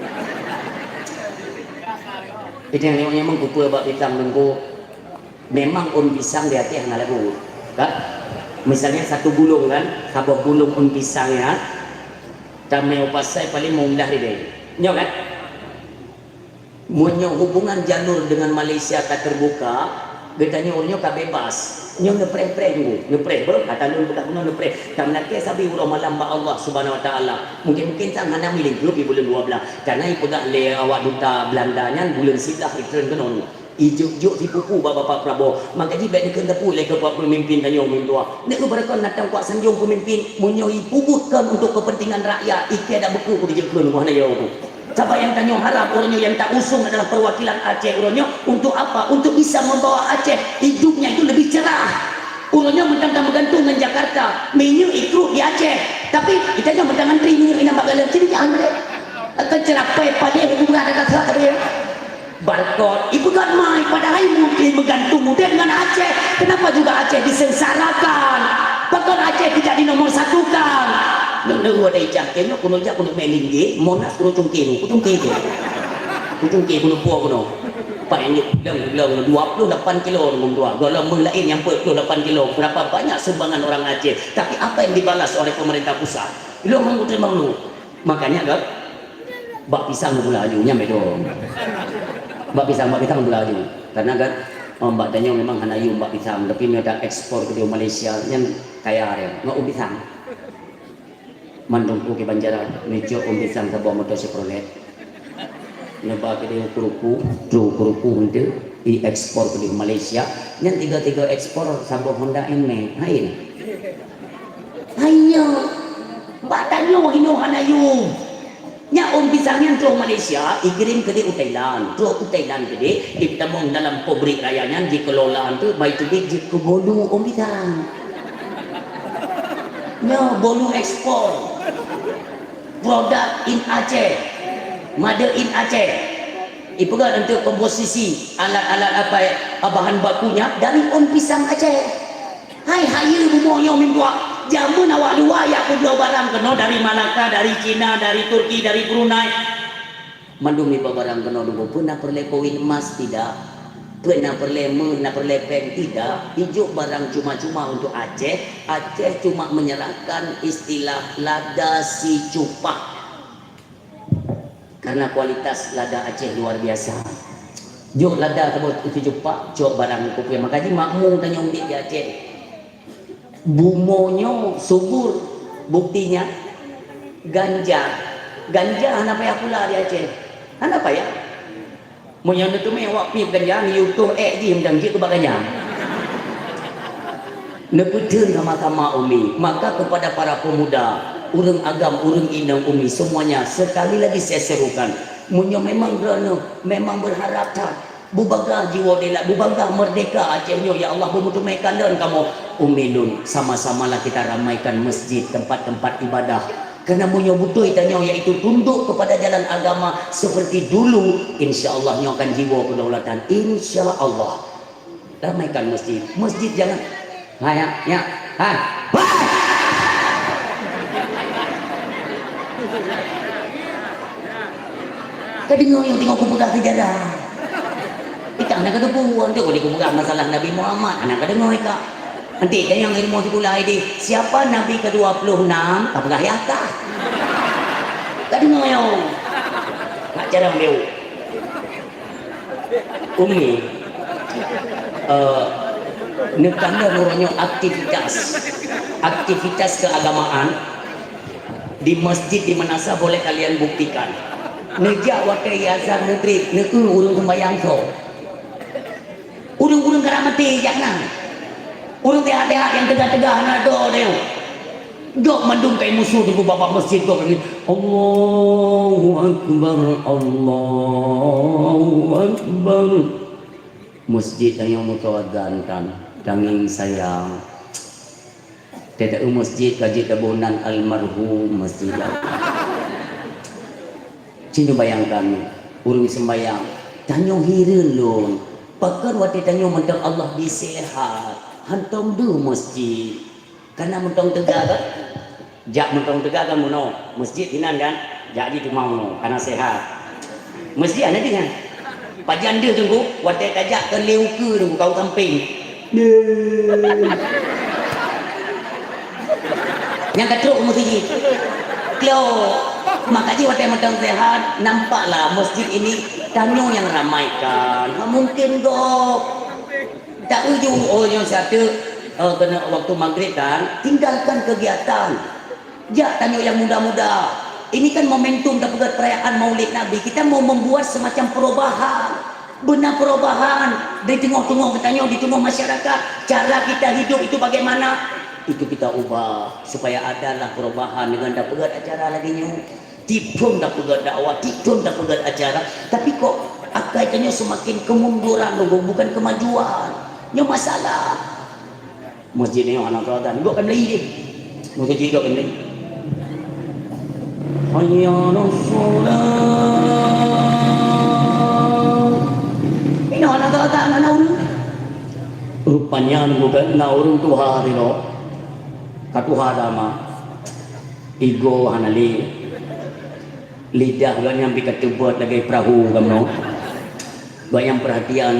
Itu yang memang kupeue bak pisang, Teungku. Memang ôn pisang di Aceh hana lagu, kan? Misalnya satu gulung, kan, saboh gulung ôn pisang, ya, tamé u pasai paling meundah ribèe. Nyoe, kan? Meunyoe hubungan jalur dengan Malaysia ka terbuka, geutanyoe uroe nyoe ka bebas. Nyoe neupreh-preh dulu, neupreh beuh, ata lôn peugah bunoe neupreh. Ka meulakèe sabe uroe malam bak Allah Subhanahu Wa Taala. Mungkin-mungkin sang hana miléng, tapi buleuen dua belas. Karena ipeugah lé awak duta Belanda nyan buleuen siblaih itreun keunoe. Ijok-jok sipupu bak Bapak Prabowo. Maka jih bèk neukheun teupeu lé keu peumimpin tanyoe meutuah. Neuk beureukon natang kuak sanjong peumimpin, meunyoe ipeubuet kon untuk kepentingan rakyat, ikeu dak beukeu ku dijok kheun wahana yo tu. Sabab nyang tanyoe harap uroe nyoe nyang tausung adalah perwakilan Aceh uroe nyoe untuk apa? Untuk bisa membawa Aceh hidupnya itu lebih cerah. Uroe nyoe mantong tameugantung ngon Jakarta, minyeuk ikruek di Aceh. Tapi geutanyoe mantong antri minyeuk inan bak galeng, sini jangan boleh. Akan cerah pai padeh hubungan ada tak tapi. Barcode, ipeugöt mai, padahai mungkin meugantung udép ngon Aceh. Kenapa juga Aceh disengsarakan? Pakon Aceh tidak di nomor satukan? Nyoe, nyoe, ada ijak, kayaknya kuno jak, kuno main linggih, Monas, kuno cungking, kucungking tu. Kucungking, kuno puak, kuno. Pak yang leng, leng, dua puluh lapan kilo nombor dua. Golom meuh lain yang empat puluh lapan kilo. Berapa banyak sumbangan orang Aceh. Tapi apa yang dibalas oleh pemerintah pusat? Ilong hang terima dulu. Makanya, kan? Bak pisang gula aju, nyan betul. Bak pisang, bak pisang gula aju. Karena kan, oh, bak tanyoe memang hana yum bak pisang, tapi meunyoe ta ekspor keu Malaysia, nyan kaya dia. Ngon pisang. Mandum ku ke Banjaran, meujok ôn pisang saboh moto Chevrolet. Neuba keu dia kruku, tru kruku hente, i ekspor keu Malaysia. Nyan tiga-tiga ekspor saboh Honda N M A. Hai. Hai nyoe. Bak tanyoe inoe hana yum. Nyak ôn pisang nyan troh Malaysia, ikirim keudeh u Thailand. Troh u Thailand keudeh, ipeutamong dalam pabrik raya nyan, jikelola tu, bai teubiet jeuet keu bolu ôn pisang. Nyoe bolu ekspor. Produk in Aceh. Made in Aceh. Ipeugah untuk komposisi alat-alat apa, bahan bakunya dari ôn pisang Aceh. Hai hayeue bumoe nyoe meutuah, jameun awak luwa jak peubloe barang keunoe dari Malaka, dari Cina, dari Turki, dari Brunei. Mandum iba barang keunoe dulu, peue na peureulèe koin emas tidak? Peue na peureulèe meuh, na peureulèe péng tidak? Ijok barang cuma-cuma untuk Aceh. Aceh cuma menyerahkan istilah lada si cupah. Karena kualitas lada Aceh luar biasa. Jok lada saboh tujuh pak, jok barang kupiah. Maka jih makmu tanyoe udép di Aceh. Bumoe nyoe subur. Buktinya, ganja. Ganja hana payah pula di Aceh. Hana payah. Meunyoe neuteumé awak pih ganja, neuyue toh ék jih mantong jeuet keu bak ganja. Neupeutheun sama-sama, Umi. Maka kepada para pemuda, ureuëng agam, ureuëng inong, Umi, semuanya, sekali lagi saya serukan, meunyoe memang droeneuh memang berharap that, bubagaih jiwoe dilak, bubagaih merdeka Aceh nyoe, ya Allah, beumeuteumé kalon kamoe, Umi lôn, sama-samalah kita ramaikan masjid, tempat-tempat ibadah. Karena meunyoe beutôi tanyoe, yaitu tunduk kepada jalan agama seperti dulu, insya Allah nyoe akan jiwoe kedaulatan. Insya Allah. Ramaikan masjid. Masjid jangan. Ha, ya, ya. Ha. Bah! Ka deungoe nyang teungoh kupeugah seujarah. Ikak na ka teupeue, untuk boleh kupeugah masalah Nabi Muhammad, hana ka deungoe ikak. Nanti tanyong ilmu sikula idéh, siapa Nabi kedua puluh enam? Ka peugah ya kah? Ka deungoe nyoe. Nak cara ambil. Umi, eh, neutanda uroe nyoe aktivitas, aktivitas keagamaan di masjid di Manasah boleh kalian buktikan. Neujak watée azan maghrib, neueu ureuëng sembahyang soe. Ureuëng-ureuëng karap maté jak na. Ureuëng teuhat-teuhat nyang teuga-teuga hana do deuh. Gok mandum kai musoh teungku babah masjid gok ni. Allahu Akbar, Allahu Akbar. Masjid tanyoe meutoe azan kan, tangieng sayang. Teuta u masjid ka jeuet taboh nan almarhum masjid. Ci neubayangkan, ureuëng sembahyang, tanyoe hireuen lôn. Pakon watée tanyoe mantong Allah bri sehat, hántom deuh masjid. Kana mantong teuga kan? Jak mantong teuga kan bunoe, masjid hinan kan? Jak jih teuma bunoe, kana sehat. Masjid hana deuh kan? Pajan deuh teungku, watée tajak keu lé ukeue teungku, kau sampéng. Nyang ka trok u masjid. Klo, maka jih watée mantong sehat, nampaklah masjid ini tanyoe nyang ramaikan. Ha, mungkin gob. Tak uju, oh, nyoe siat teuk, eh, keuneuk waktu maghrib kan, tinggalkan kegiatan. Jak tanyoe nyang muda-muda. Ini kan momentum tapeugét perayaan Maulid Nabi. Kita mau membuat semacam perubahan. Beuna perubahan di teungoh-teungoh geutanyoe, di teungoh masyarakat. Cara kita hidup itu bagaimana? Itu kita ubah supaya adalah perubahan dengan tapeugét acara lagée nyoe. Tiep thon tapeugét dakwah, tiep thon tapeugét acara, tapi kok akai tanyoe seumaken kemunduran, bukan kemajuan. Nyoe masalah. Masjid nyoe hana teuadan, duek kan lé deh. Masjid duek kan lé. Hayya 'alas shalah. Inoe hana teuadan, hana ureueng. Rupanya bukan na ureueng tuha sidroe. Ka tuha dah mak. Igoe hana lé. Lidah gobnyan pih ka teubuet lagée peurahô kamoe. Gobnyan peurhatian,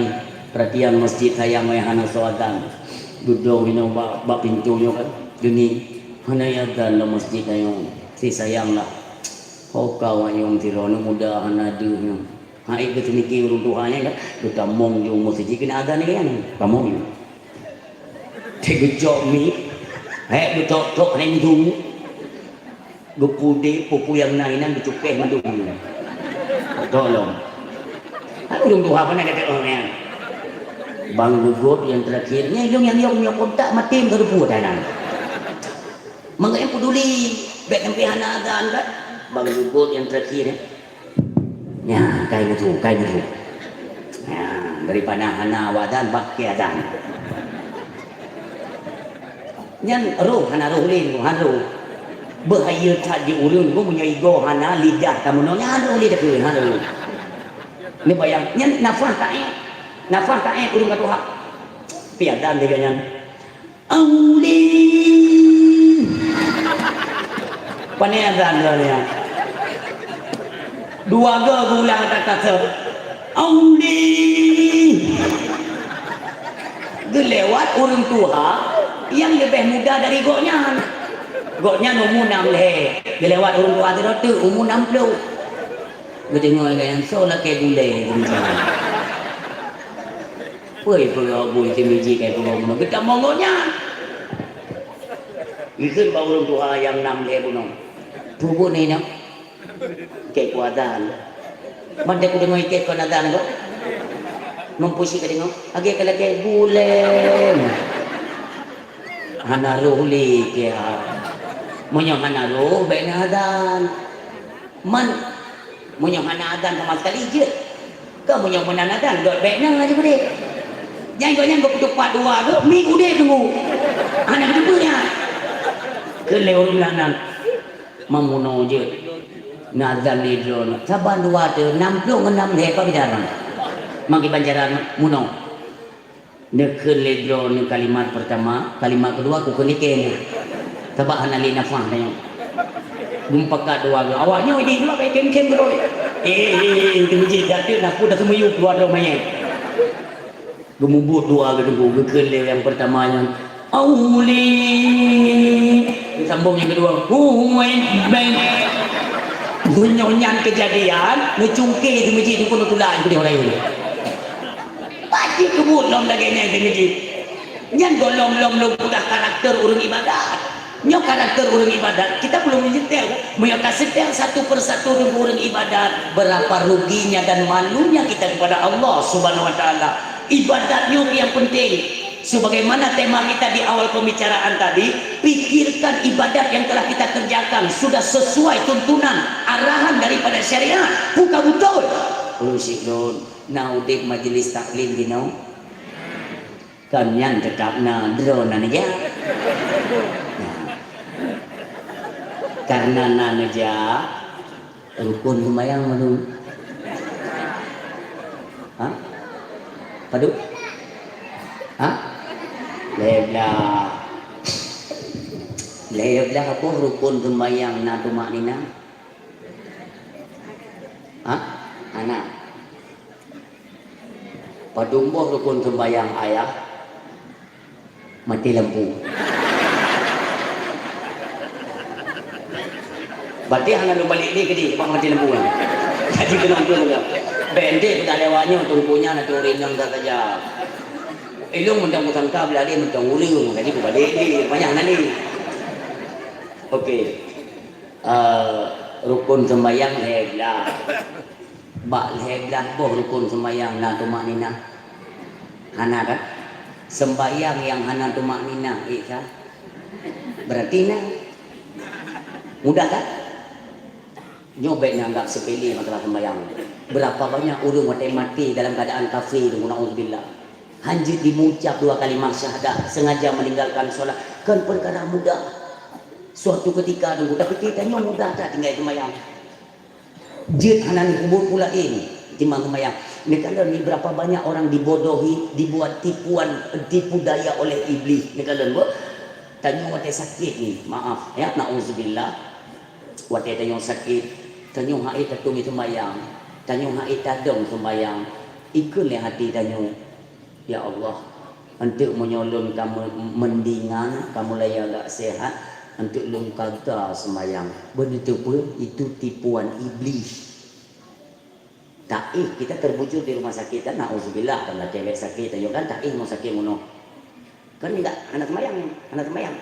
peurhatian masjid sayang wayah hana soe azan. Dudoe inoe bak, bak pintoe nyoe kan. Geuni, hana azan lam masjid nyoe. Si sayang lah. Ho ka wayong sidroe aneuk muda hana deuh nyoe. Hai geuteuniki ureueng tuha nyan kan. Geutamong di rumoh siji keuneuk azan lagée nyan. Tamong. Teugeujok mi, hék geutok-tok hana meudeungoe. Geupudeb peue-peue nyang na inan geucukeh mandum. Tolong. Kan ureueng tuha pane gata oh nyan. Bang Gugot nyang terakhir, nyan ilong nyang yok nyok kontak maté meusadeue peue tanang. Mangat nyang peduli, bék sampai hana azan kan. Bang Gugot nyang terakhir. Nyan, kai mutu, kai mutu. Nyan, daripada hana wadan bak kiadan. Nyan roh hana roh ulin, hana roh. Bahaya that di ureueng, meunyoe igoe hana lidah ka meunoe, nyan roh ulin takheun, hana roh. Ni bayang, nyan nafah taék. Nafah taék ureueng ka tuha. Piadan tiga nyan. Auli. Pane azan dua nyan. Dua go geulang that kaseb. Auli. Geulewat ureueng tuha nyang leubeh muda dari gobnyan. Gobnyan umu nam lhée. Geulewat ureueng tuha sidroe teuk umu nam ploh. Geudeungoe lagée nyan soe lakée gulée. Peue peugah bui si miji kai peugah bunoe geutamong gobnyan. Ikheun bak ureueng tuha nyang nam lhée bunoe. Peue buet nyoe? Keu kuadan. Ban teudeungoe ikei kon azan kok. Meupeusi ka deungoe, lagèe ka lagèe guleng. Hana roh lé ikei ha. Meunyoe hana roh, bèk na azan. Man, meunyoe hana azan sama sekali, jeuet. Keu meunyoe meunan azan, dot bèk na laju keudeh. Nyan gobnyan geupeuteupat dua geuh, mi udeb teungku. Hana geuteupeue nyan. Keu lé ureueng meunan. Mamunoe jeuet. Na azan lé droeneuh. Saban dua teuk, nam ploh ngon nam lhèe, peue beda nyan? Magi banjaran munoe. Neukheun lé droeneuh kalimat peurtama, kalimat keudua kukheun lé kèe. Sabab hana lé nafah tanyoe. Geupakat dua geuh. Awak nyoe jih dua bèk kém-kém keudroe. Eh, eh, eh, teumeuji, dak teuk na peue dak seumiyup dua droe manyét. Geumubuet dua geuh teungku, geukheun lé nyang peurtama nyan, "Auli." Geusambong nyang keudua, "Huwai bèk." Meunyoe nyan keujadian, neucungké teumeuji teungku, neutulak keudeh orang laén. Pasti keubuet lom lagèe nyan teumeuji. Nyan goh lom-lom lôn peugah karakter ureueng ibadat. Nyoe karakter ureueng ibadat, kita perlu menyetel. Meunyoe tasetel satu persatu ureueng ibadat, berapa ruginya dan malunya kita kepada Allah Subhanahu wa Taala. Ibadat nyoe yang penting. Sebagaimana tema kita di awal pembicaraan tadi, pikirkan ibadat yang telah kita kerjakan sudah sesuai tuntunan arahan daripada syariat. Bukan betul. Ureueng syedara, na udeb majlis taklim dinoe? Kon nyan teutab na droe na neujak. Nah. Karena na neujak, rukon seumayang meunurot. Ha? Padub? Ha? Lhèe blah. Lhèe blah boh rukon seumayang na tumakninah? Ha? Hana. Padub boh rukon seumbahyang ayah? Maté lampu. Berarti hana lôn balek lé keudeh, bak maté lampu nyan. Jadi keunong tu lôn. Bèk enteuk peugah lé awak nyoe, teungku nyan ateueh ureueng inong ka saja. Ilôn mantong meusangka beulalé mantong ureueng, jadi kubalek lé, banyak na lé. Okey. Eh, rukon seumbahyang lhèe blah. Bak lhèe blah boh rukon seumbahyang na tumakninah? Hana kan? Seumbahyang nyang hana tumakninah, ék sa? Berarti na. Mudah kan? Nyoe bèk neuanggap sepele masalah seumbahyang. Berapa banyak ureueng watèe maté dalam keadaan kafé tu, naudzubillah. Hanjeuet jimucap dua kalimah syahadat, sengaja meninggalkan solat. Kan peukara mudah. Suatu ketika tu, tapi kita nyoe mudah that tinggai seumbahyang. Jeuet hana neupeubuet pula, eh, timbang seumayang. Neukalon ni berapa banyak orang dibodohi, dibuat tipuan, tipu daya oleh iblis. Neukalon, bu. Tanyoe watèe sakét ni, maaf, ya, naudzubillah. Watèe tanyoe sakét, tanyoe hana tatumi seumayang, tanyoe hana tadong seumayang, ikheun lé hati tanyoe. Ya Allah, eunteuk meunyoe lôn ka me-, meundingan, ka mulai agak sehat, eunteuk lôn ka ga seumayang. Beuneuteupeu itu tipuan iblis. Taéh, kita terbujur di rumah sakit kan, naudzubillah, kan lagèe sakét, ayo kan taéh mau sakét bunoe. Kan enggak, hana seumayang, hana seumayang.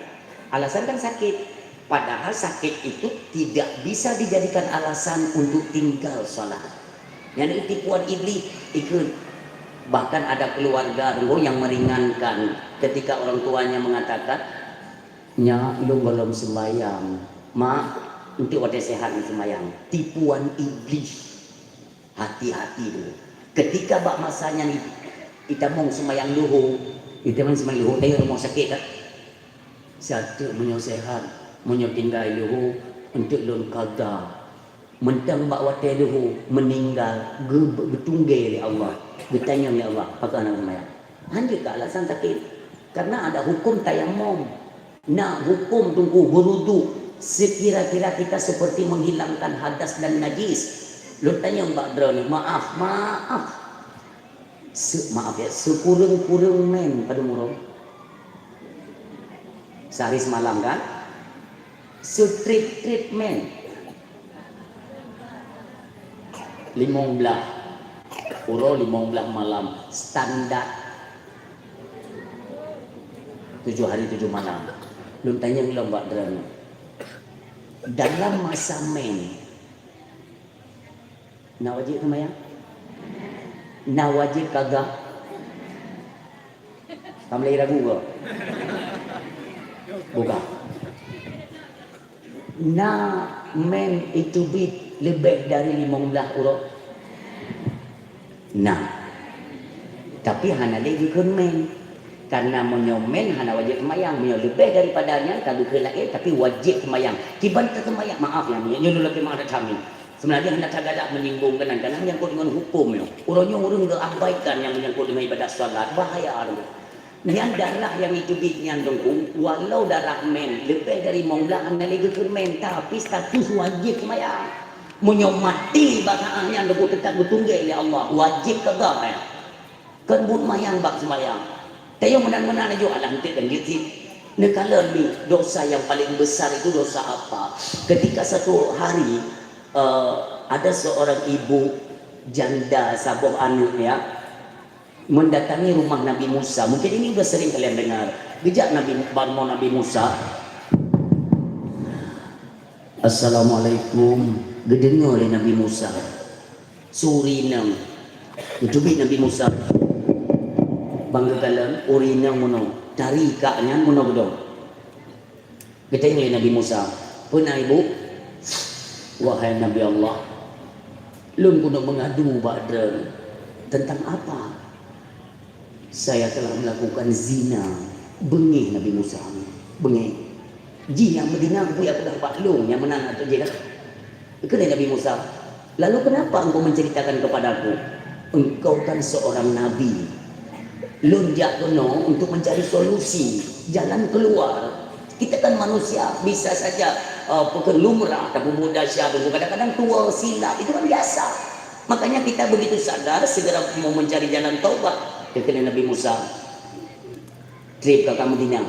Alasan kan sakit. Padahal sakit itu tidak bisa dijadikan alasan untuk tinggal salat. Nyan tipuan iblis, ikheun. Bahkan ada keluarga dulu yang meringankan ketika orang tuanya mengatakan, "Nyak, lôn gohlom sembahyang. Mak, eunteuk watèe sehat lôn sembahyang." Tipuan iblis. Hati-hati dulu. Ketika bak masa nyan i-, itamong seumayang luho, itamong seumayang luho, tayue rumoh sakét kan? Siat teuk meunyoe sehat, meunyoe tinggai luho, eunteuk lôn qadha. Mantong bak watèe luho, meuninggai, geu-, geutunggé lé Allah, geutanyong lé Allah, pakon hana seumayang. Hanjeuet keu alasan sakét. Karena ada hukum tayamum. Na hukum teungku berudu sekira-kira kita seperti menghilangkan hadas dan najis. Lôn tanyong bak droeneuh, maaf, maaf. Se-, maaf ya, sekureueng-kureueng mén padum uroe? Sehari semalam kan? Setrip-trip mén. Limong blah uroe, limong blah malam, standar tujuh hari tujuh malam. Lôn tanyong lom bak droeneuh. Dalam masa mén, Na wajéb seumayang? Na wajéb kaga? Ka mulai ragu ke? Bukan. Na men iteubiet leubeh dari limong blaih uroe? Na. Tapi hana lé geukheun men. Karena meunyoe men hana wajéb seumayang, meunyoe leubeh daripada nyan ka geukheun laén, tapi wajéb seumayang. Kiban teuseumayang, maaf ya, meunyoe nyoe lôn lakée maaf that hami. Sebenarnya hana tagadak menyinggung keunan, karena menyangkut dengan hukum nyoe. Uroe nyoe ureuëng geuabaikan nyang menyangkut dengan ibadat salat, bahaya tu. Nyan darah nyang iteubiet nyan Teungku, walau darah men leubeh dari limong blaih hana lé geukheun men, tapi status wajéb seumayang. Meunyoe maté bak saát nyan Teungku, teutap geutunggée lé Allah, wajéb kaga nyan. Kon buet mayang bak seumayang. Tayue meunan-meunan laju, alah, enteuk lanjut cit. Neukalon mi, dosa yang paling besar itu dosa apa? Ketika satu hari, eh, ada seorang ibu janda saboh aneuëk, ya, mendatangi rumah Nabi Musa. Mungkin ini udah sering kalian dengar. Geujak Nabi, bak rumoh Nabi Musa. "Assalamualaikum." Geudeungoe lé Nabi Musa. Su ureuëng inong. Geuteubiet Nabi Musa. Ban geukalon ureuëng inong meunoe. Tari kak nyan meunoe geudong. Geutanyong lé Nabi Musa, "Peue na, Ibu?" "Wahai Nabi Allah, lôn keuneuk meungadu bak droe." "Tentang apa?" "Saya telah melakukan zina." Beungéh Nabi Musa, beungéh. Jih nyang meudina geuyue peugah bak lôn, nyang meunan ateueh jih kan. Kheun lé Nabi Musa, "Lalu kenapa engkau menceritakan kepadaku? Engkau kan seorang nabi. Lôn jak keunoe untuk mencari solusi, jalan keluar. Kita kan manusia, bisa saja, eh, peukheun lumrah, tapeubuet desya, kadang-kadang tuwoe, silap, itu kan biasa. Makanya kita begitu sadar, segera mau mencari jalan taubat." Kheun lé Nabi Musa, "Trép ka kamoe dina."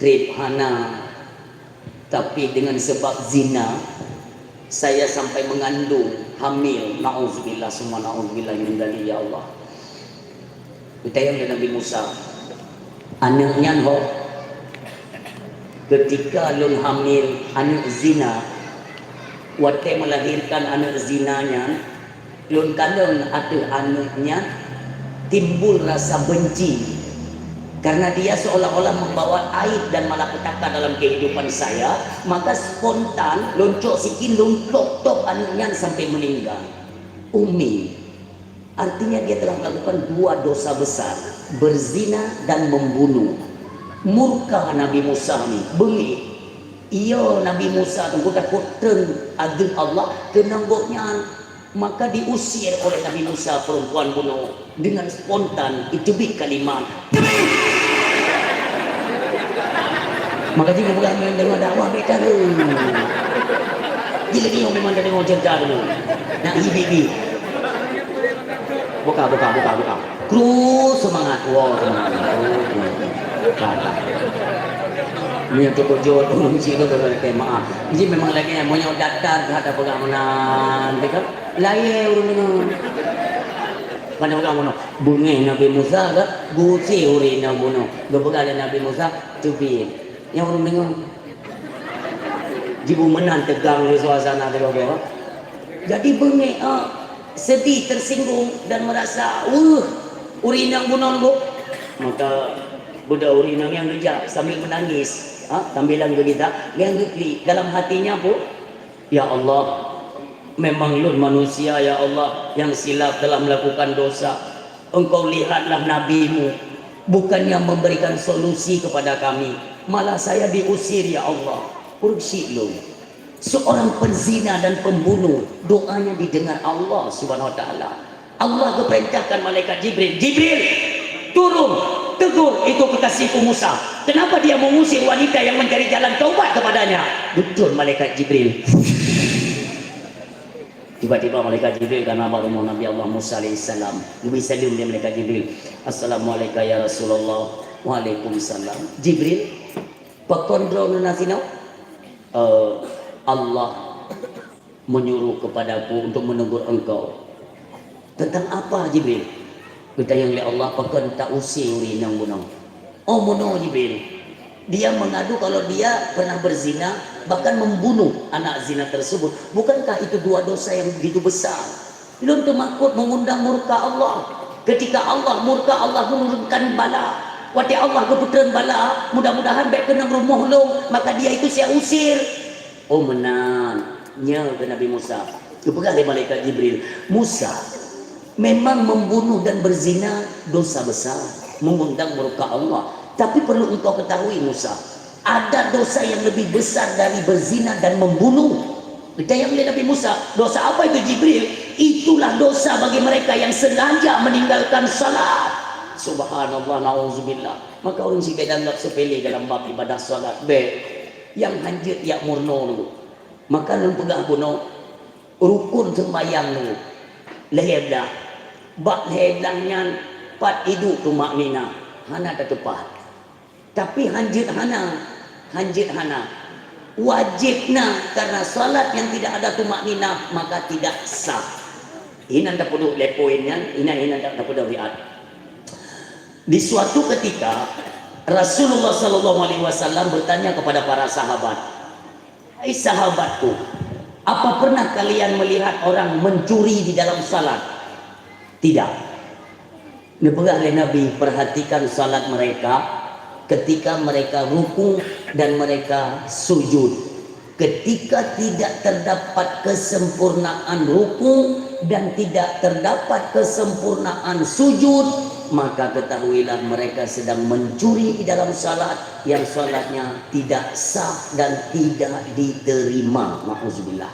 "Trép hana, tapi dengan sebab zina, saya sampai mengandung, hamil. Nauzubillah summa nauzubillah min dzalik, ya Allah." Geutanyong lé Nabi Musa, "Aneuëk nyan ho?" "Ketika lôn hamil aneuëk zina, watée melahirkan aneuëk zina nyan, lôn kalon ateueh aneuëk nyan timbul rasa benci, karena dia seolah-olah membawa aib dan malapetaka dalam kehidupan saya, maka spontan lôn cok sikin lôn top-top aneuëk nyan sampai meninggal." Umi, artinya dia telah melakukan dua dosa besar, berzina dan membunuh. Murka Nabi Musa ni, beungéh. Iya, Nabi Musa teungku takot treun azeub Allah, keunong gobnyan. Maka diusir oleh Nabi Musa perempuan bunoe dengan spontan, iteubiet kalimat, "Teubiet!" Maka jih geupeugah ngon deungon dakwah beda lom. Jih lagée nyoe memang deungon cerita dulu. Nak hi bi-bi. Buka, buka, buka, buka. Kru semangat. Wow, semangat. Kru, kru, kru. Ka, ka. Meunyoe teukeujot, ureueng sinoe ka lakée maaf. Jih memang lagée nyan, meunyoe datar that tapeugah meunan, teuka laie ureueng deungoe. Ban tapeugah meunoe, beungéh Nabi Musa ka geuusé ureueng inong bunoe. Geupeugah lé Nabi Musa, "Teubiet." Nyang ureueng deungoe. Jibu meunan teugang lé suasana teugoe. Jadi beungéh, ah, sedih, tersinggung dan merasa, "Weueh, ureueng inong bunoe lôn." Maka beudôh ureueng inong nyan geujak sambil menangis, ah, sambilan geugita, nyan geuklik. Dalam hatinya pun, "Ya Allah, memang lôn manusia, ya Allah, yang silap telah melakukan dosa. Engkau lihatlah nabi-Mu, bukannya memberikan solusi kepada kami, malah saya diusir, ya Allah." Ureueng syiek lôn. Seorang penzina dan pembunuh, doanya didengar Allah Subhanahu wa Taala. Allah geupeurintahkan malaikat Jibril, "Jibril, turun, tegur itu kekasihku Musa. Kenapa dia mengusir wanita yang mencari jalan taubat kepadanya?" Beutôi malaikat Jibril. Tiba-tiba malaikat Jibril ka na bak rumoh Nabi Allah Musa alaihissalam. Geubri saleuem lé malaikat Jibril. "Assalamualaikum ya Rasulullah." "Waalaikumsalam." "Jibril, pakon droeneuh na sinoe?" "Eh, Allah menyuruh kepadaku untuk menegur engkau." "Tentang apa, Jibril?" Geutanyong lé Allah, "Pakon ta-usé ureueng inong bunoe?" "Oh, meunoe, Jibril. Dia mengadu kalau dia pernah berzina, bahkan membunuh anak zina tersebut. Bukankah itu dua dosa yang begitu besar? Lôn teumakot mengundang murka Allah. Ketika Allah murka, Allah menurunkan bala. Watée Allah geupeutreun bala, mudah-mudahan bék keunong rumoh lôn, maka dia itu saya usir. Oh meunan, nyoe keu Nabi Musa. Geupeugah lé malaikat Jibril, "Musa, memang membunuh dan berzina dosa besar, mengundang murka Allah. Tapi perlu engkau ketahui, Musa, ada dosa yang lebih besar dari berzina dan membunuh." Ditanyong lé Nabi Musa, "Dosa apa itu, Jibril?" "Itulah dosa bagi mereka yang sengaja meninggalkan salat." Subhanallah, nauzubillah. Maka ureuëng sibék dianggap sepele dalam bab ibadah salat. Bék. Nyang hanjeuet jak murnoe dulu. Maka lôn peugah bunoe, rukun seumbahyang nyoe lhée blaih. Bak lhée blaih nyan pat iduek tumakninah, hana tateupat. Tapi hanjeuet hana, hanjeuet hana. Wajéb na, karena salat yang tidak ada tumakninah maka tidak sah. Inan tapeuduek lé poin nyan, inan, inan tapeuduek riat. Di suatu ketika, Rasulullah sallallahu alaihi wasallam bertanya kepada para sahabat, "Hai sahabatku, apa pernah kalian melihat orang mencuri di dalam salat?" "Tidak." Neupeugah lé Nabi, "Perhatikan salat mereka ketika mereka ruku dan mereka sujud. Ketika tidak terdapat kesempurnaan ruku dan tidak terdapat kesempurnaan sujud, maka ketahuilah mereka sedang mencuri di dalam salat yang salatnya tidak sah dan tidak diterima." Nauzubillah.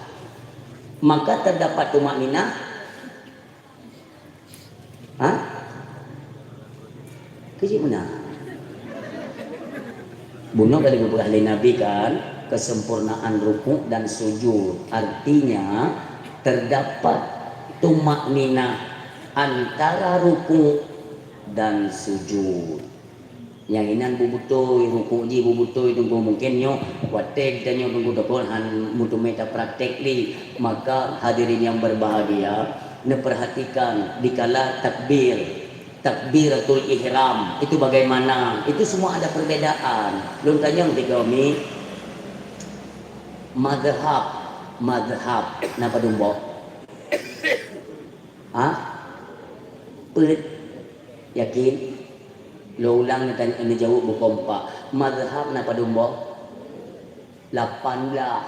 Maka terdapat tumakninah. Ha? Keu jih meunan. Bunoe ka geupeugah lé Nabi kan, kesempurnaan rukuk dan sujud. Artinya, terdapat tumakninah antara rukuk dan sujud. Nyang inan beubeutôi, rukuk jih beubeutôi teungku. Mungken nyoe watée geutanyoe teungku teupeue han meuteumé tapraktek lé, maka hadirin yang berbahagia, neupeurhatikan dikala takbir, takbiratul ihram, itu bagaimana? Itu semua ada perbedaan. Lôn tanyong tiga mi, mazhab, mazhab, na padum boh? Ha? Peuet. Yakin? Lôn ulang neutanyong, neujaweueb beukompak. Mazhab na padum boh? Lapan blah.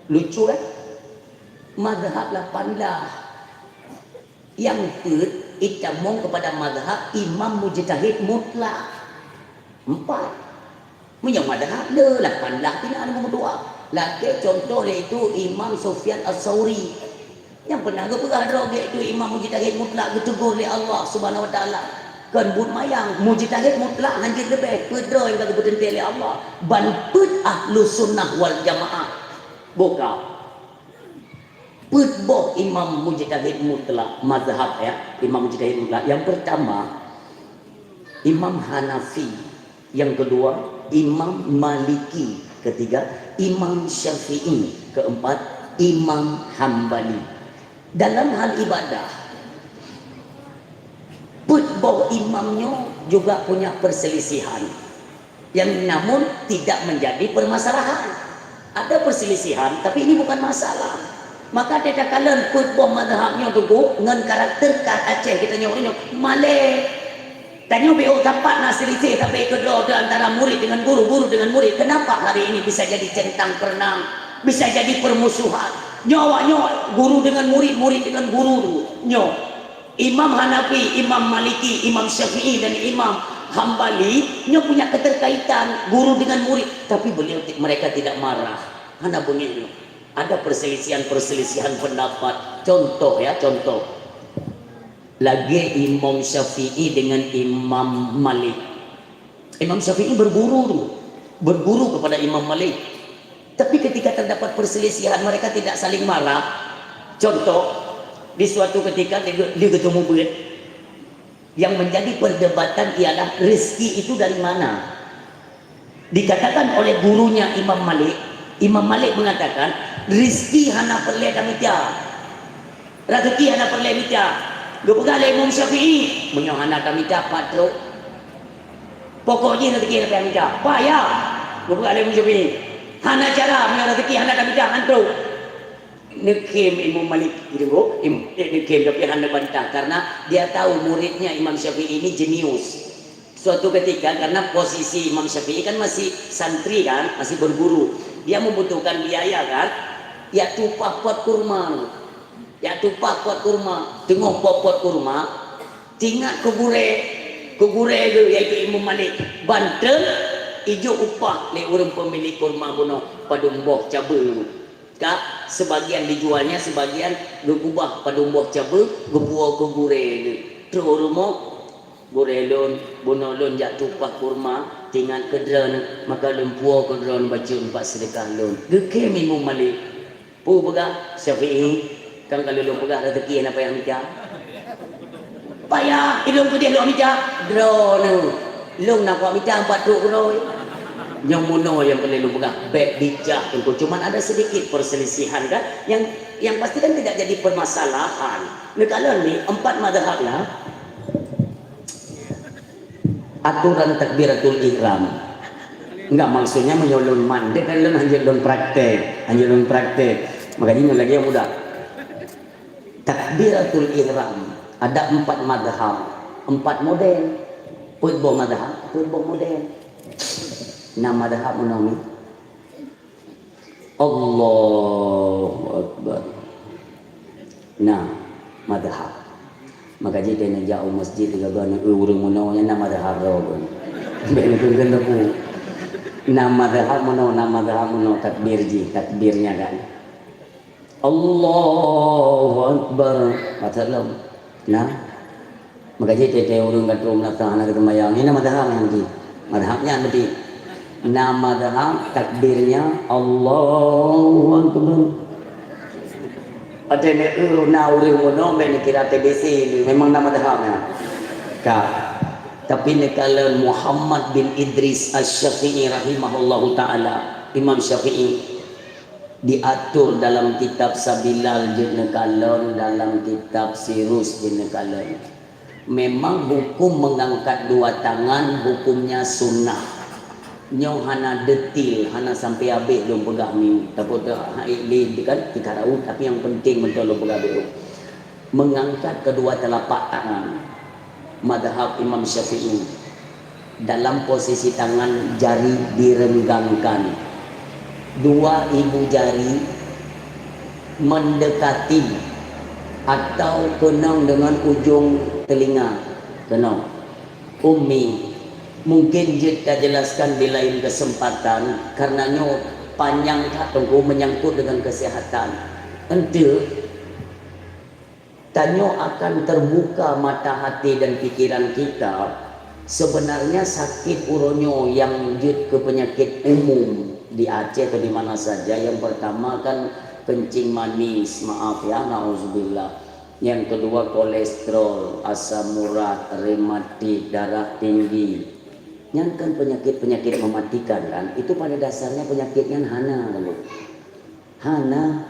Lucu kan? Mazhab lapan blah. Nyang peuet, itamong kepada mazhab imam mujtahid mutlak. Empat. Meunyoe mazhab le lapan blah pih na meukeudua. Lakée contoh yaitu Imam Sufyan As-Sauri. Nyang pernah geupeugah droe geuh itu imam mujtahid mutlak geuteugor lé Allah Subhanahu wa Taala. Kon buet mayang, mujtahid mutlak hanjeuet leubeh peuet droe nyang ka geupeuteuntée lé Allah. Ban peuet Ahlus Sunnah wal Jamaah. Boh ka. Peuet boh imam mujtahid mutlak mazhab, ya, imam mujtahid mutlak. Yang pertama, Imam Hanafi. Yang kedua, Imam Maliki. Ketiga, Imam Syafi'i. Keempat, Imam Hambali. Dalam hal ibadah, peuet boh imam nyoe juga punya perselisihan. Yang namun tidak menjadi permasalahan. Ada perselisihan, tapi ini bukan masalah. Maka teuka kalon peuet boh mazhab nyoe teungku ngon karakter ka Aceh kita nyoe, nyoe malée. Tanyoe beu dapat na selisih sampai keudroe di antara murid dengan guru, guru dengan murid. Kenapa hari ini bisa jadi centang perenang, bisa jadi permusuhan? Nyoe awak nyoe guru dengan murid, murid dengan guru. Nyoe Imam Hanafi, Imam Maliki, Imam Syafi'i dan Imam Hambali nyoe punya keterkaitan guru dengan murid, tapi beliau ti-, mereka tidak marah. Hana beungéh nyoe. Ada perselisihan-perselisihan pendapat. Contoh ya, contoh. Lagée Imam Syafi'i dengan Imam Malik. Imam Syafi'i berguru tu, berguru kepada Imam Malik. Tapi ketika terdapat perselisihan, mereka tidak saling marah. Contoh, di suatu ketika dia, dia ketemu beuet. Yang menjadi perdebatan ialah rezeki itu dari mana. Dikatakan oleh gurunya Imam Malik, Imam Malik mengatakan, rezeki hana peureulée tamita. Rezeki hana peureulée mita. Geupeugah lé Imam Syafi'i, meunyoe hana tamita, pat trok. Pokok jih rezeki hana payah mita. Payah. Geupeugah lé Imam Syafi'i. Hana cara meunyoe rezeki hana tamita, hantom. Neukhém Imam Malik, Imam, eh, neukhém, tapi hana bantah karena dia tahu muridnya Imam Syafi'i ini jenius. Suatu ketika, karena posisi Imam Syafi'i kan masih santri kan, masih berguru, dia membutuhkan biaya kan, ya tumpah pot kurma. Ya tumpah pot kurma, teungoh pot-pot kurma, tingat keu gurée, keu gurée geuh, yaitu Imam Malik. Banteun ijok upah lé ureuëng peumilék kurma bunoe padum boh cabe. Ka, sebagian dijualnya, sebagian geugubah padum boh cabe, geupuwoe keu gurée geuh. Trok rumoh, gurée lôn, bunoe lôn jak tumpah kurma, tingat keu droeneuh, maka lôn puwoe keu droeneuh bacut bak seudeukah lôn. Geukhém Imam Malik. Peue peugah Syafi'i, kan ka lôn peugah rezeki hana payah mita. Payah, ilôn keudeh lôn mita, droeneuh. Lôn na kuat mita empat trok keudroe. Nyang meunoe nyang keuneuk lôn peugah, bék bijak teungku. Cuman ada sedikit perselisihan kan, yang yang pasti kan tidak jadi permasalahan. Neukalon ni empat mazhab lah. Aturan takbiratul ihram. Enggak, maksudnya meunyoe lôn mandek kan lôn hanjeuet lôn praktek, hanjeuet lôn praktek. Makanya nyoe lagée nyang mudah. Takbiratul ihram ada empat mazhab, empat model. Peuet boh mazhab, peuet boh model. Enam mazhab meunoe. Allahu Akbar. Nah, madhab. Maka jih keuneuk jak u masjid, teuga-ga neu-eu ureuëng meunoe nyan na madhab droe pun. Bèk neukheun-kheun teupeu. Na madhab meunoe, na madhab meunoe, takbir jih, takbirnya kan. Allahu Akbar. Masa lom. Nah. Maka jih teuntèe ureuëng ka troh meunasah hana geuseumayang. Nyan na madhab nyan jih. Madhab nyan beutôi. Na madhab takbirnya Allahu Akbar. Watèe neu-eu na ureuëng meunoe bèk neukira T B C, memang na madhab nyan. Ka. Tapi neukalon Muhammad bin Idris Asy-Syafi'i rahimahullahu taala, Imam Syafi'i. Diatur dalam kitab Sabilal jeuet neukalon, dalam kitab Sirus jeuet neukalon. Memang hukum mengangkat dua tangan hukumnya sunnah. Nyoe hana detail, hana sampai habéh lôn peugah ni. Tapi dah hai lé kan kita tahu, tapi yang penting beutôi lôn peugah dulu. Mengangkat kedua telapak tangan, madhab Imam Syafi'i, dalam posisi tangan jari direnggangkan, dua ibu jari mendekati atau keunong dengan ujung telinga, keunong. Ummi, mungkin jeuet tajelaskan di lain kesempatan, karena nyoe panjang that teungku menyangkut dengan kesehatan. Enteuk, tanyoe akan terbuka mata hati dan pikiran kita. Sebenarnya sakit uroe nyoe nyang jeuet keu penyakit umum di Aceh atau di mana saja. Yang pertama kan kencing manis, maaf ya, nauzubillah. Yang kedua kolesterol, asam urat, rematik, darah tinggi. Nyan kan penyakit-penyakit mematikan kan? Itu pada dasarnya penyakit nyan hana dulu. Hana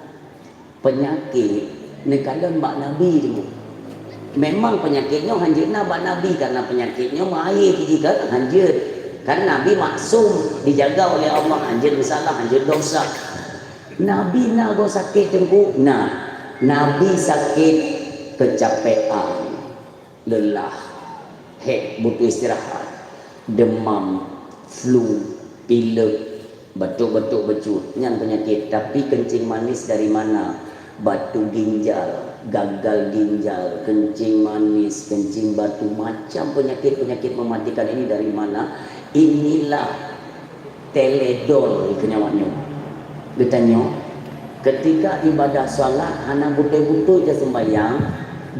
penyakit neukalon bak Nabi dulu. Memang penyakit nyoe hanjeuet na bak Nabi karena penyakit nyoe meuaéh jih kan hanjeuet. Kan Nabi maksum dijaga oleh Allah hanjeuet meusalah, hanjeuet dosa. Nabi na goe sakét teungku? Na. Nabi sakét keucapéan, leulah, hék, butuh istirahat, demam, flu, pilek, batuk-batuk bacut, nyan peunyakét. Tapi kencing manis dari mana? Batu ginjal, gagal ginjal, kencing manis, kencing batu, macam penyakit-penyakit mematikan ini dari mana? Inilah teledor keu nyawa nyoe. Geutanyoe, ketika ibadah salat hana beutôi-beutôi taseumbahyang,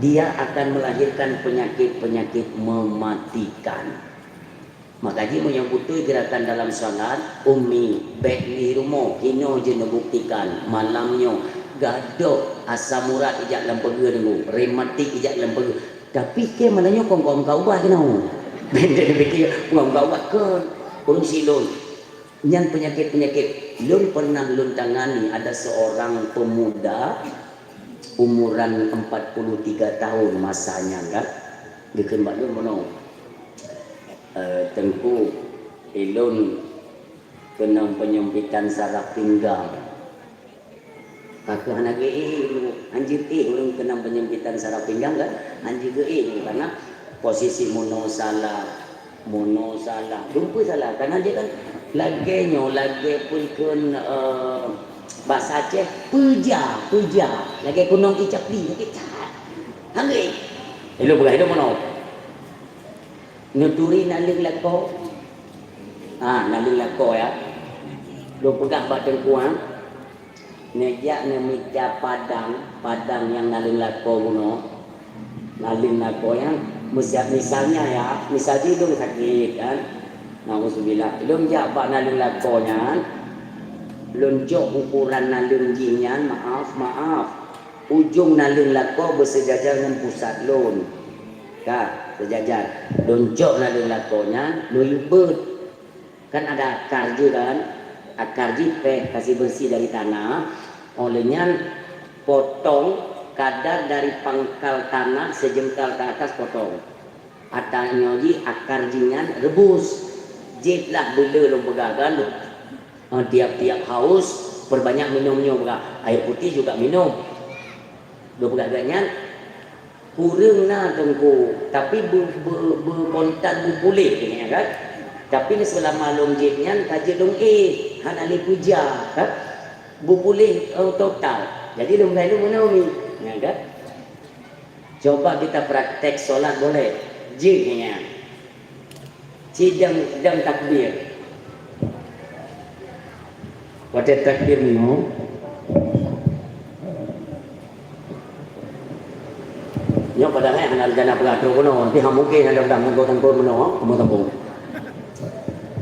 dia akan melahirkan penyakit-penyakit mematikan. Maka jih meunyoe beutôi gerakan dalam salat, ummi, bèk di rumoh, hinoe jeuet neubuktikan, malam nyoe, gadôh asam urat ijak lam peugeuh deungoe, rematik ijak lam peugeuh. Tapi kèe malam nyoe kon ka ubah keunoe. Bèk neupike kon ka ubah kon. Ureueng silôn. Nyan penyakit-penyakit. Lôn pernah lôn tangani ada seorang pemuda umuran empat puluh tiga tahun masa nyan kan. Geukheun bak lôn meunoe. Eh, Teungku, ilôn keunong penyempitan saraf pinggang. Ka kheueh hana geuéh, hanjeuet éh ureuëng keunong penyempitan saraf pinggang kan? Hanjeuet geuéh, karena posisi meunoe salah, meunoe salah, dumpeue salah. Karena dia kan lagée nyoe, lagée peukheun, eh, bahasa Aceh, peuja, peuja. Lagée keunong ié capli, lagée that. Hana geuéh. Ilôn peugah, ilôn meunoe. Neuturi naleueng lakoe. Ah, naleueng lakoe ya. Lôn peugah bak Teungku, ha. Neujak neumita padang, padang nyang naleueng lakoe bunoe. Naleueng lakoe nyan, meusa-, misalnya ya, misal jih lôn sakét kan. Nauzubillah. Lôn jak bak naleueng lakoe nyan, lôn cok ukuran naleueng jih nyan, maaf, maaf. Ujong naleueng lakoe beuseujajar ngon pusat lôn. Ka, seujajar. Lôn cok naleueng lakoe nyan, lôn yub beuet. Kan ada akar jih kan? Akar jih péh kasih bersih dari tanah. Óh lheueh nyan potong kadar dari pangkal tanah sejengkal ke atas potong. Ata nyoe jih akar jih nyan rebus. Jieb lah beuleu lôn peugah kan. Eh, tiap-tiap haus, perbanyak minum nyoe peugah. Air putih juga minum. Lôn peugah geuh nyan, kureueng na Teungku, tapi be-, be-, beukontan beupuléh nyan kan. Tapi selama lôn jieb nyan ka jeuet lôn éh, hana lé peuja kan. Beupuléh, eh, total. Jadi lôn gaya lôn meunoe, nyan kan. Coba kita praktek solat boleh. Jeuet nyan. Ci dang, dang takbir. Watée takbir nyoe, nyoe padahai hana rencana peugah trok bunoe, tapi hana mungken hana dang tangkot-tangkot bunoe, kamoe sambông.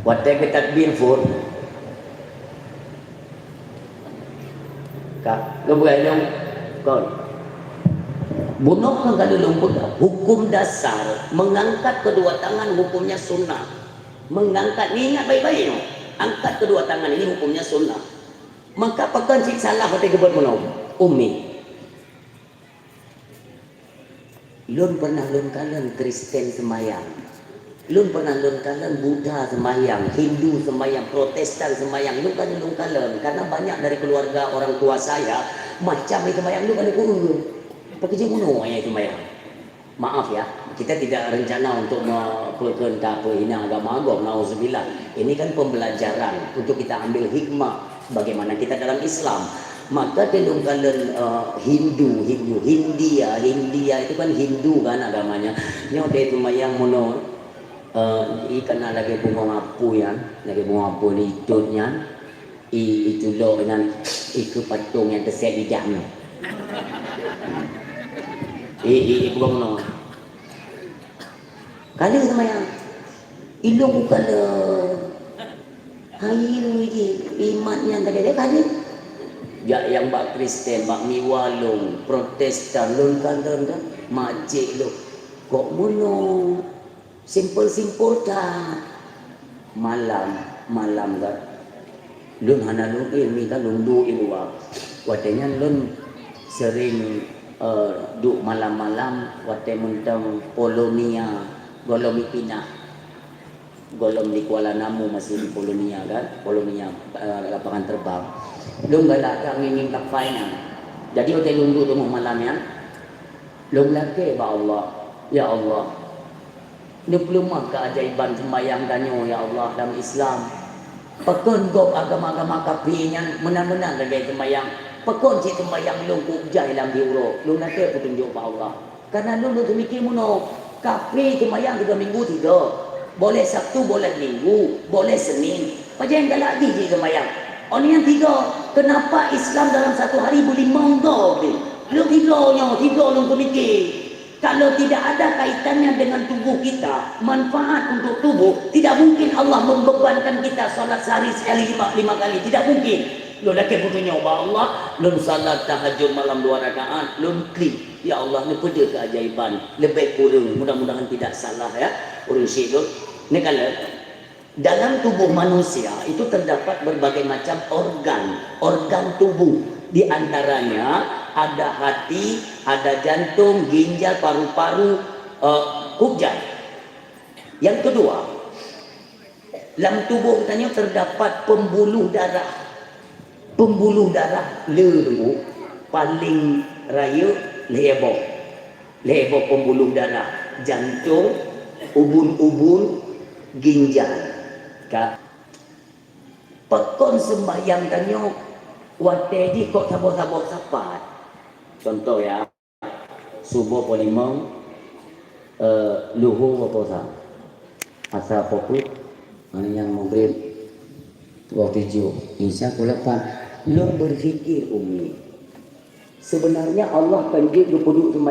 Watée geutakbir phon, Ka, lôn peugah lôn kon. Bunoe kan ka lôn peugah, hukum dasar mengangkat kedua tangan hukumnya sunnah. Mengangkat, ni ingat baik-baik nyoe. Angkat kedua tangan ini hukumnya sunnah. Maka pakon cit salah watée geubeuet bunoe? Umi. Lôn pernah lôn kalon Kristen seumayang. Lôn pernah lôn kalon Buddha seumayang, Hindu seumayang, Protestan seumayang. Lôn kan lôn kalon, karena banyak dari keluarga orang tua saya, macam itu seumayang lôn kan lôn kureueng. Pakai je bunoe ayah seumayang. Maaf ya, kita tidak rencana untuk me-, pe-, ke-, entah apa, hina agama agom, nauzubillah. Ini kan pembelajaran untuk kita ambil hikmah bagaimana kita dalam Islam. Maka di lôn kalon, eh, Hindu, Hindu, Hindia, Hindia itu kan Hindu kan agamanya. Nyoe deh seumayang bunoe, eh, i kana lagée bungong apui nyan, lagée bungong apui di itot nyan, i, i culok nyan, i keu patong nyang teusek lidah nyoe. I, i, i bungong nyoe. Ka lheueh seumayang. Ilôn ku kalon. Hai, imat nyan ka lheueh, ka lheueh. Jak nyang bak Kristen, bak miwa lôn, Protestan, lôn kalon kan, macet lôn. Kok meunoe? Simpel-simpel that. Malam, malam kan. Lôn hana lôn éh, mi kan lôn duek i luwa. Watée nyan lôn sering, eh, duek malam-malam watée mantong Polonia, gohlom i pinah. Gohlom di Kuala Namu masih di Polonia kan, Polonia, eh, lapangan terbang. Lôn galak that ngieng-ngieng kapai nyan. Jadi watée lôn duek teungoh malam nyan, lôn lakée bak Allah, "Ya Allah, neupeuleumah keuajaiban seumayang tanyoe, ya Allah, lam Islam. Pakon gob agama-agama kafé nyan meunan-meunan lagée seumayang? Pakon cit seumayang lôn kujai lam di uroe?" Lôn lakée peutunjok bak Allah. Karena lôn, lôn teumiki meunoe, kafé seumayang tiga minggu tiga. Boleh Sabtu, boleh Minggu, boleh Senin. Pajan galak jih cit seumayang. Oh, nyan tiga. Kenapa Islam dalam satu hari beulimong gob ni? Lôn tiga nyoe, tiga lôn teumiki. Kalau tidak ada kaitannya dengan tubuh kita, manfaat untuk tubuh, tidak mungkin Allah membebankan kita salat sehari sekali lima, lima kali. Tidak mungkin. Lôn lakée peutunjok bak Allah, lôn salat tahajud malam dua rakaat, lôn klik. Ya Allah, neupeudeuh keajaiban. Leubeh kureueng, mudah-mudahan tidak salah ya. Ureuëng syik lôn. Neukalon. Dalam tubuh manusia itu terdapat berbagai macam organ, organ tubuh. Di antaranya ada hati, ada jantung, ginjal, paru-paru, eh, kukjai. Yang kedua, Lam tuboh geutanyoe teudapat peumbuluh darah. Peumbuluh darah le teungku, paleng rayeuk lhèe boh. Lhèe boh peumbuluh darah, jantong, ubun-ubun, ginjal. Ka. Pakon seumbahyang tanyoe watèe jih kok saboh-saboh sapat? Contoh ya, suboh poh limong, eh, luhô poh sa, asa poh peuet, nyan maghrib poh tujoh, isya poh lapan. Lôn berpikir, Umi, sebenarnya Allah kan jeuet geupeuduek seumbahyang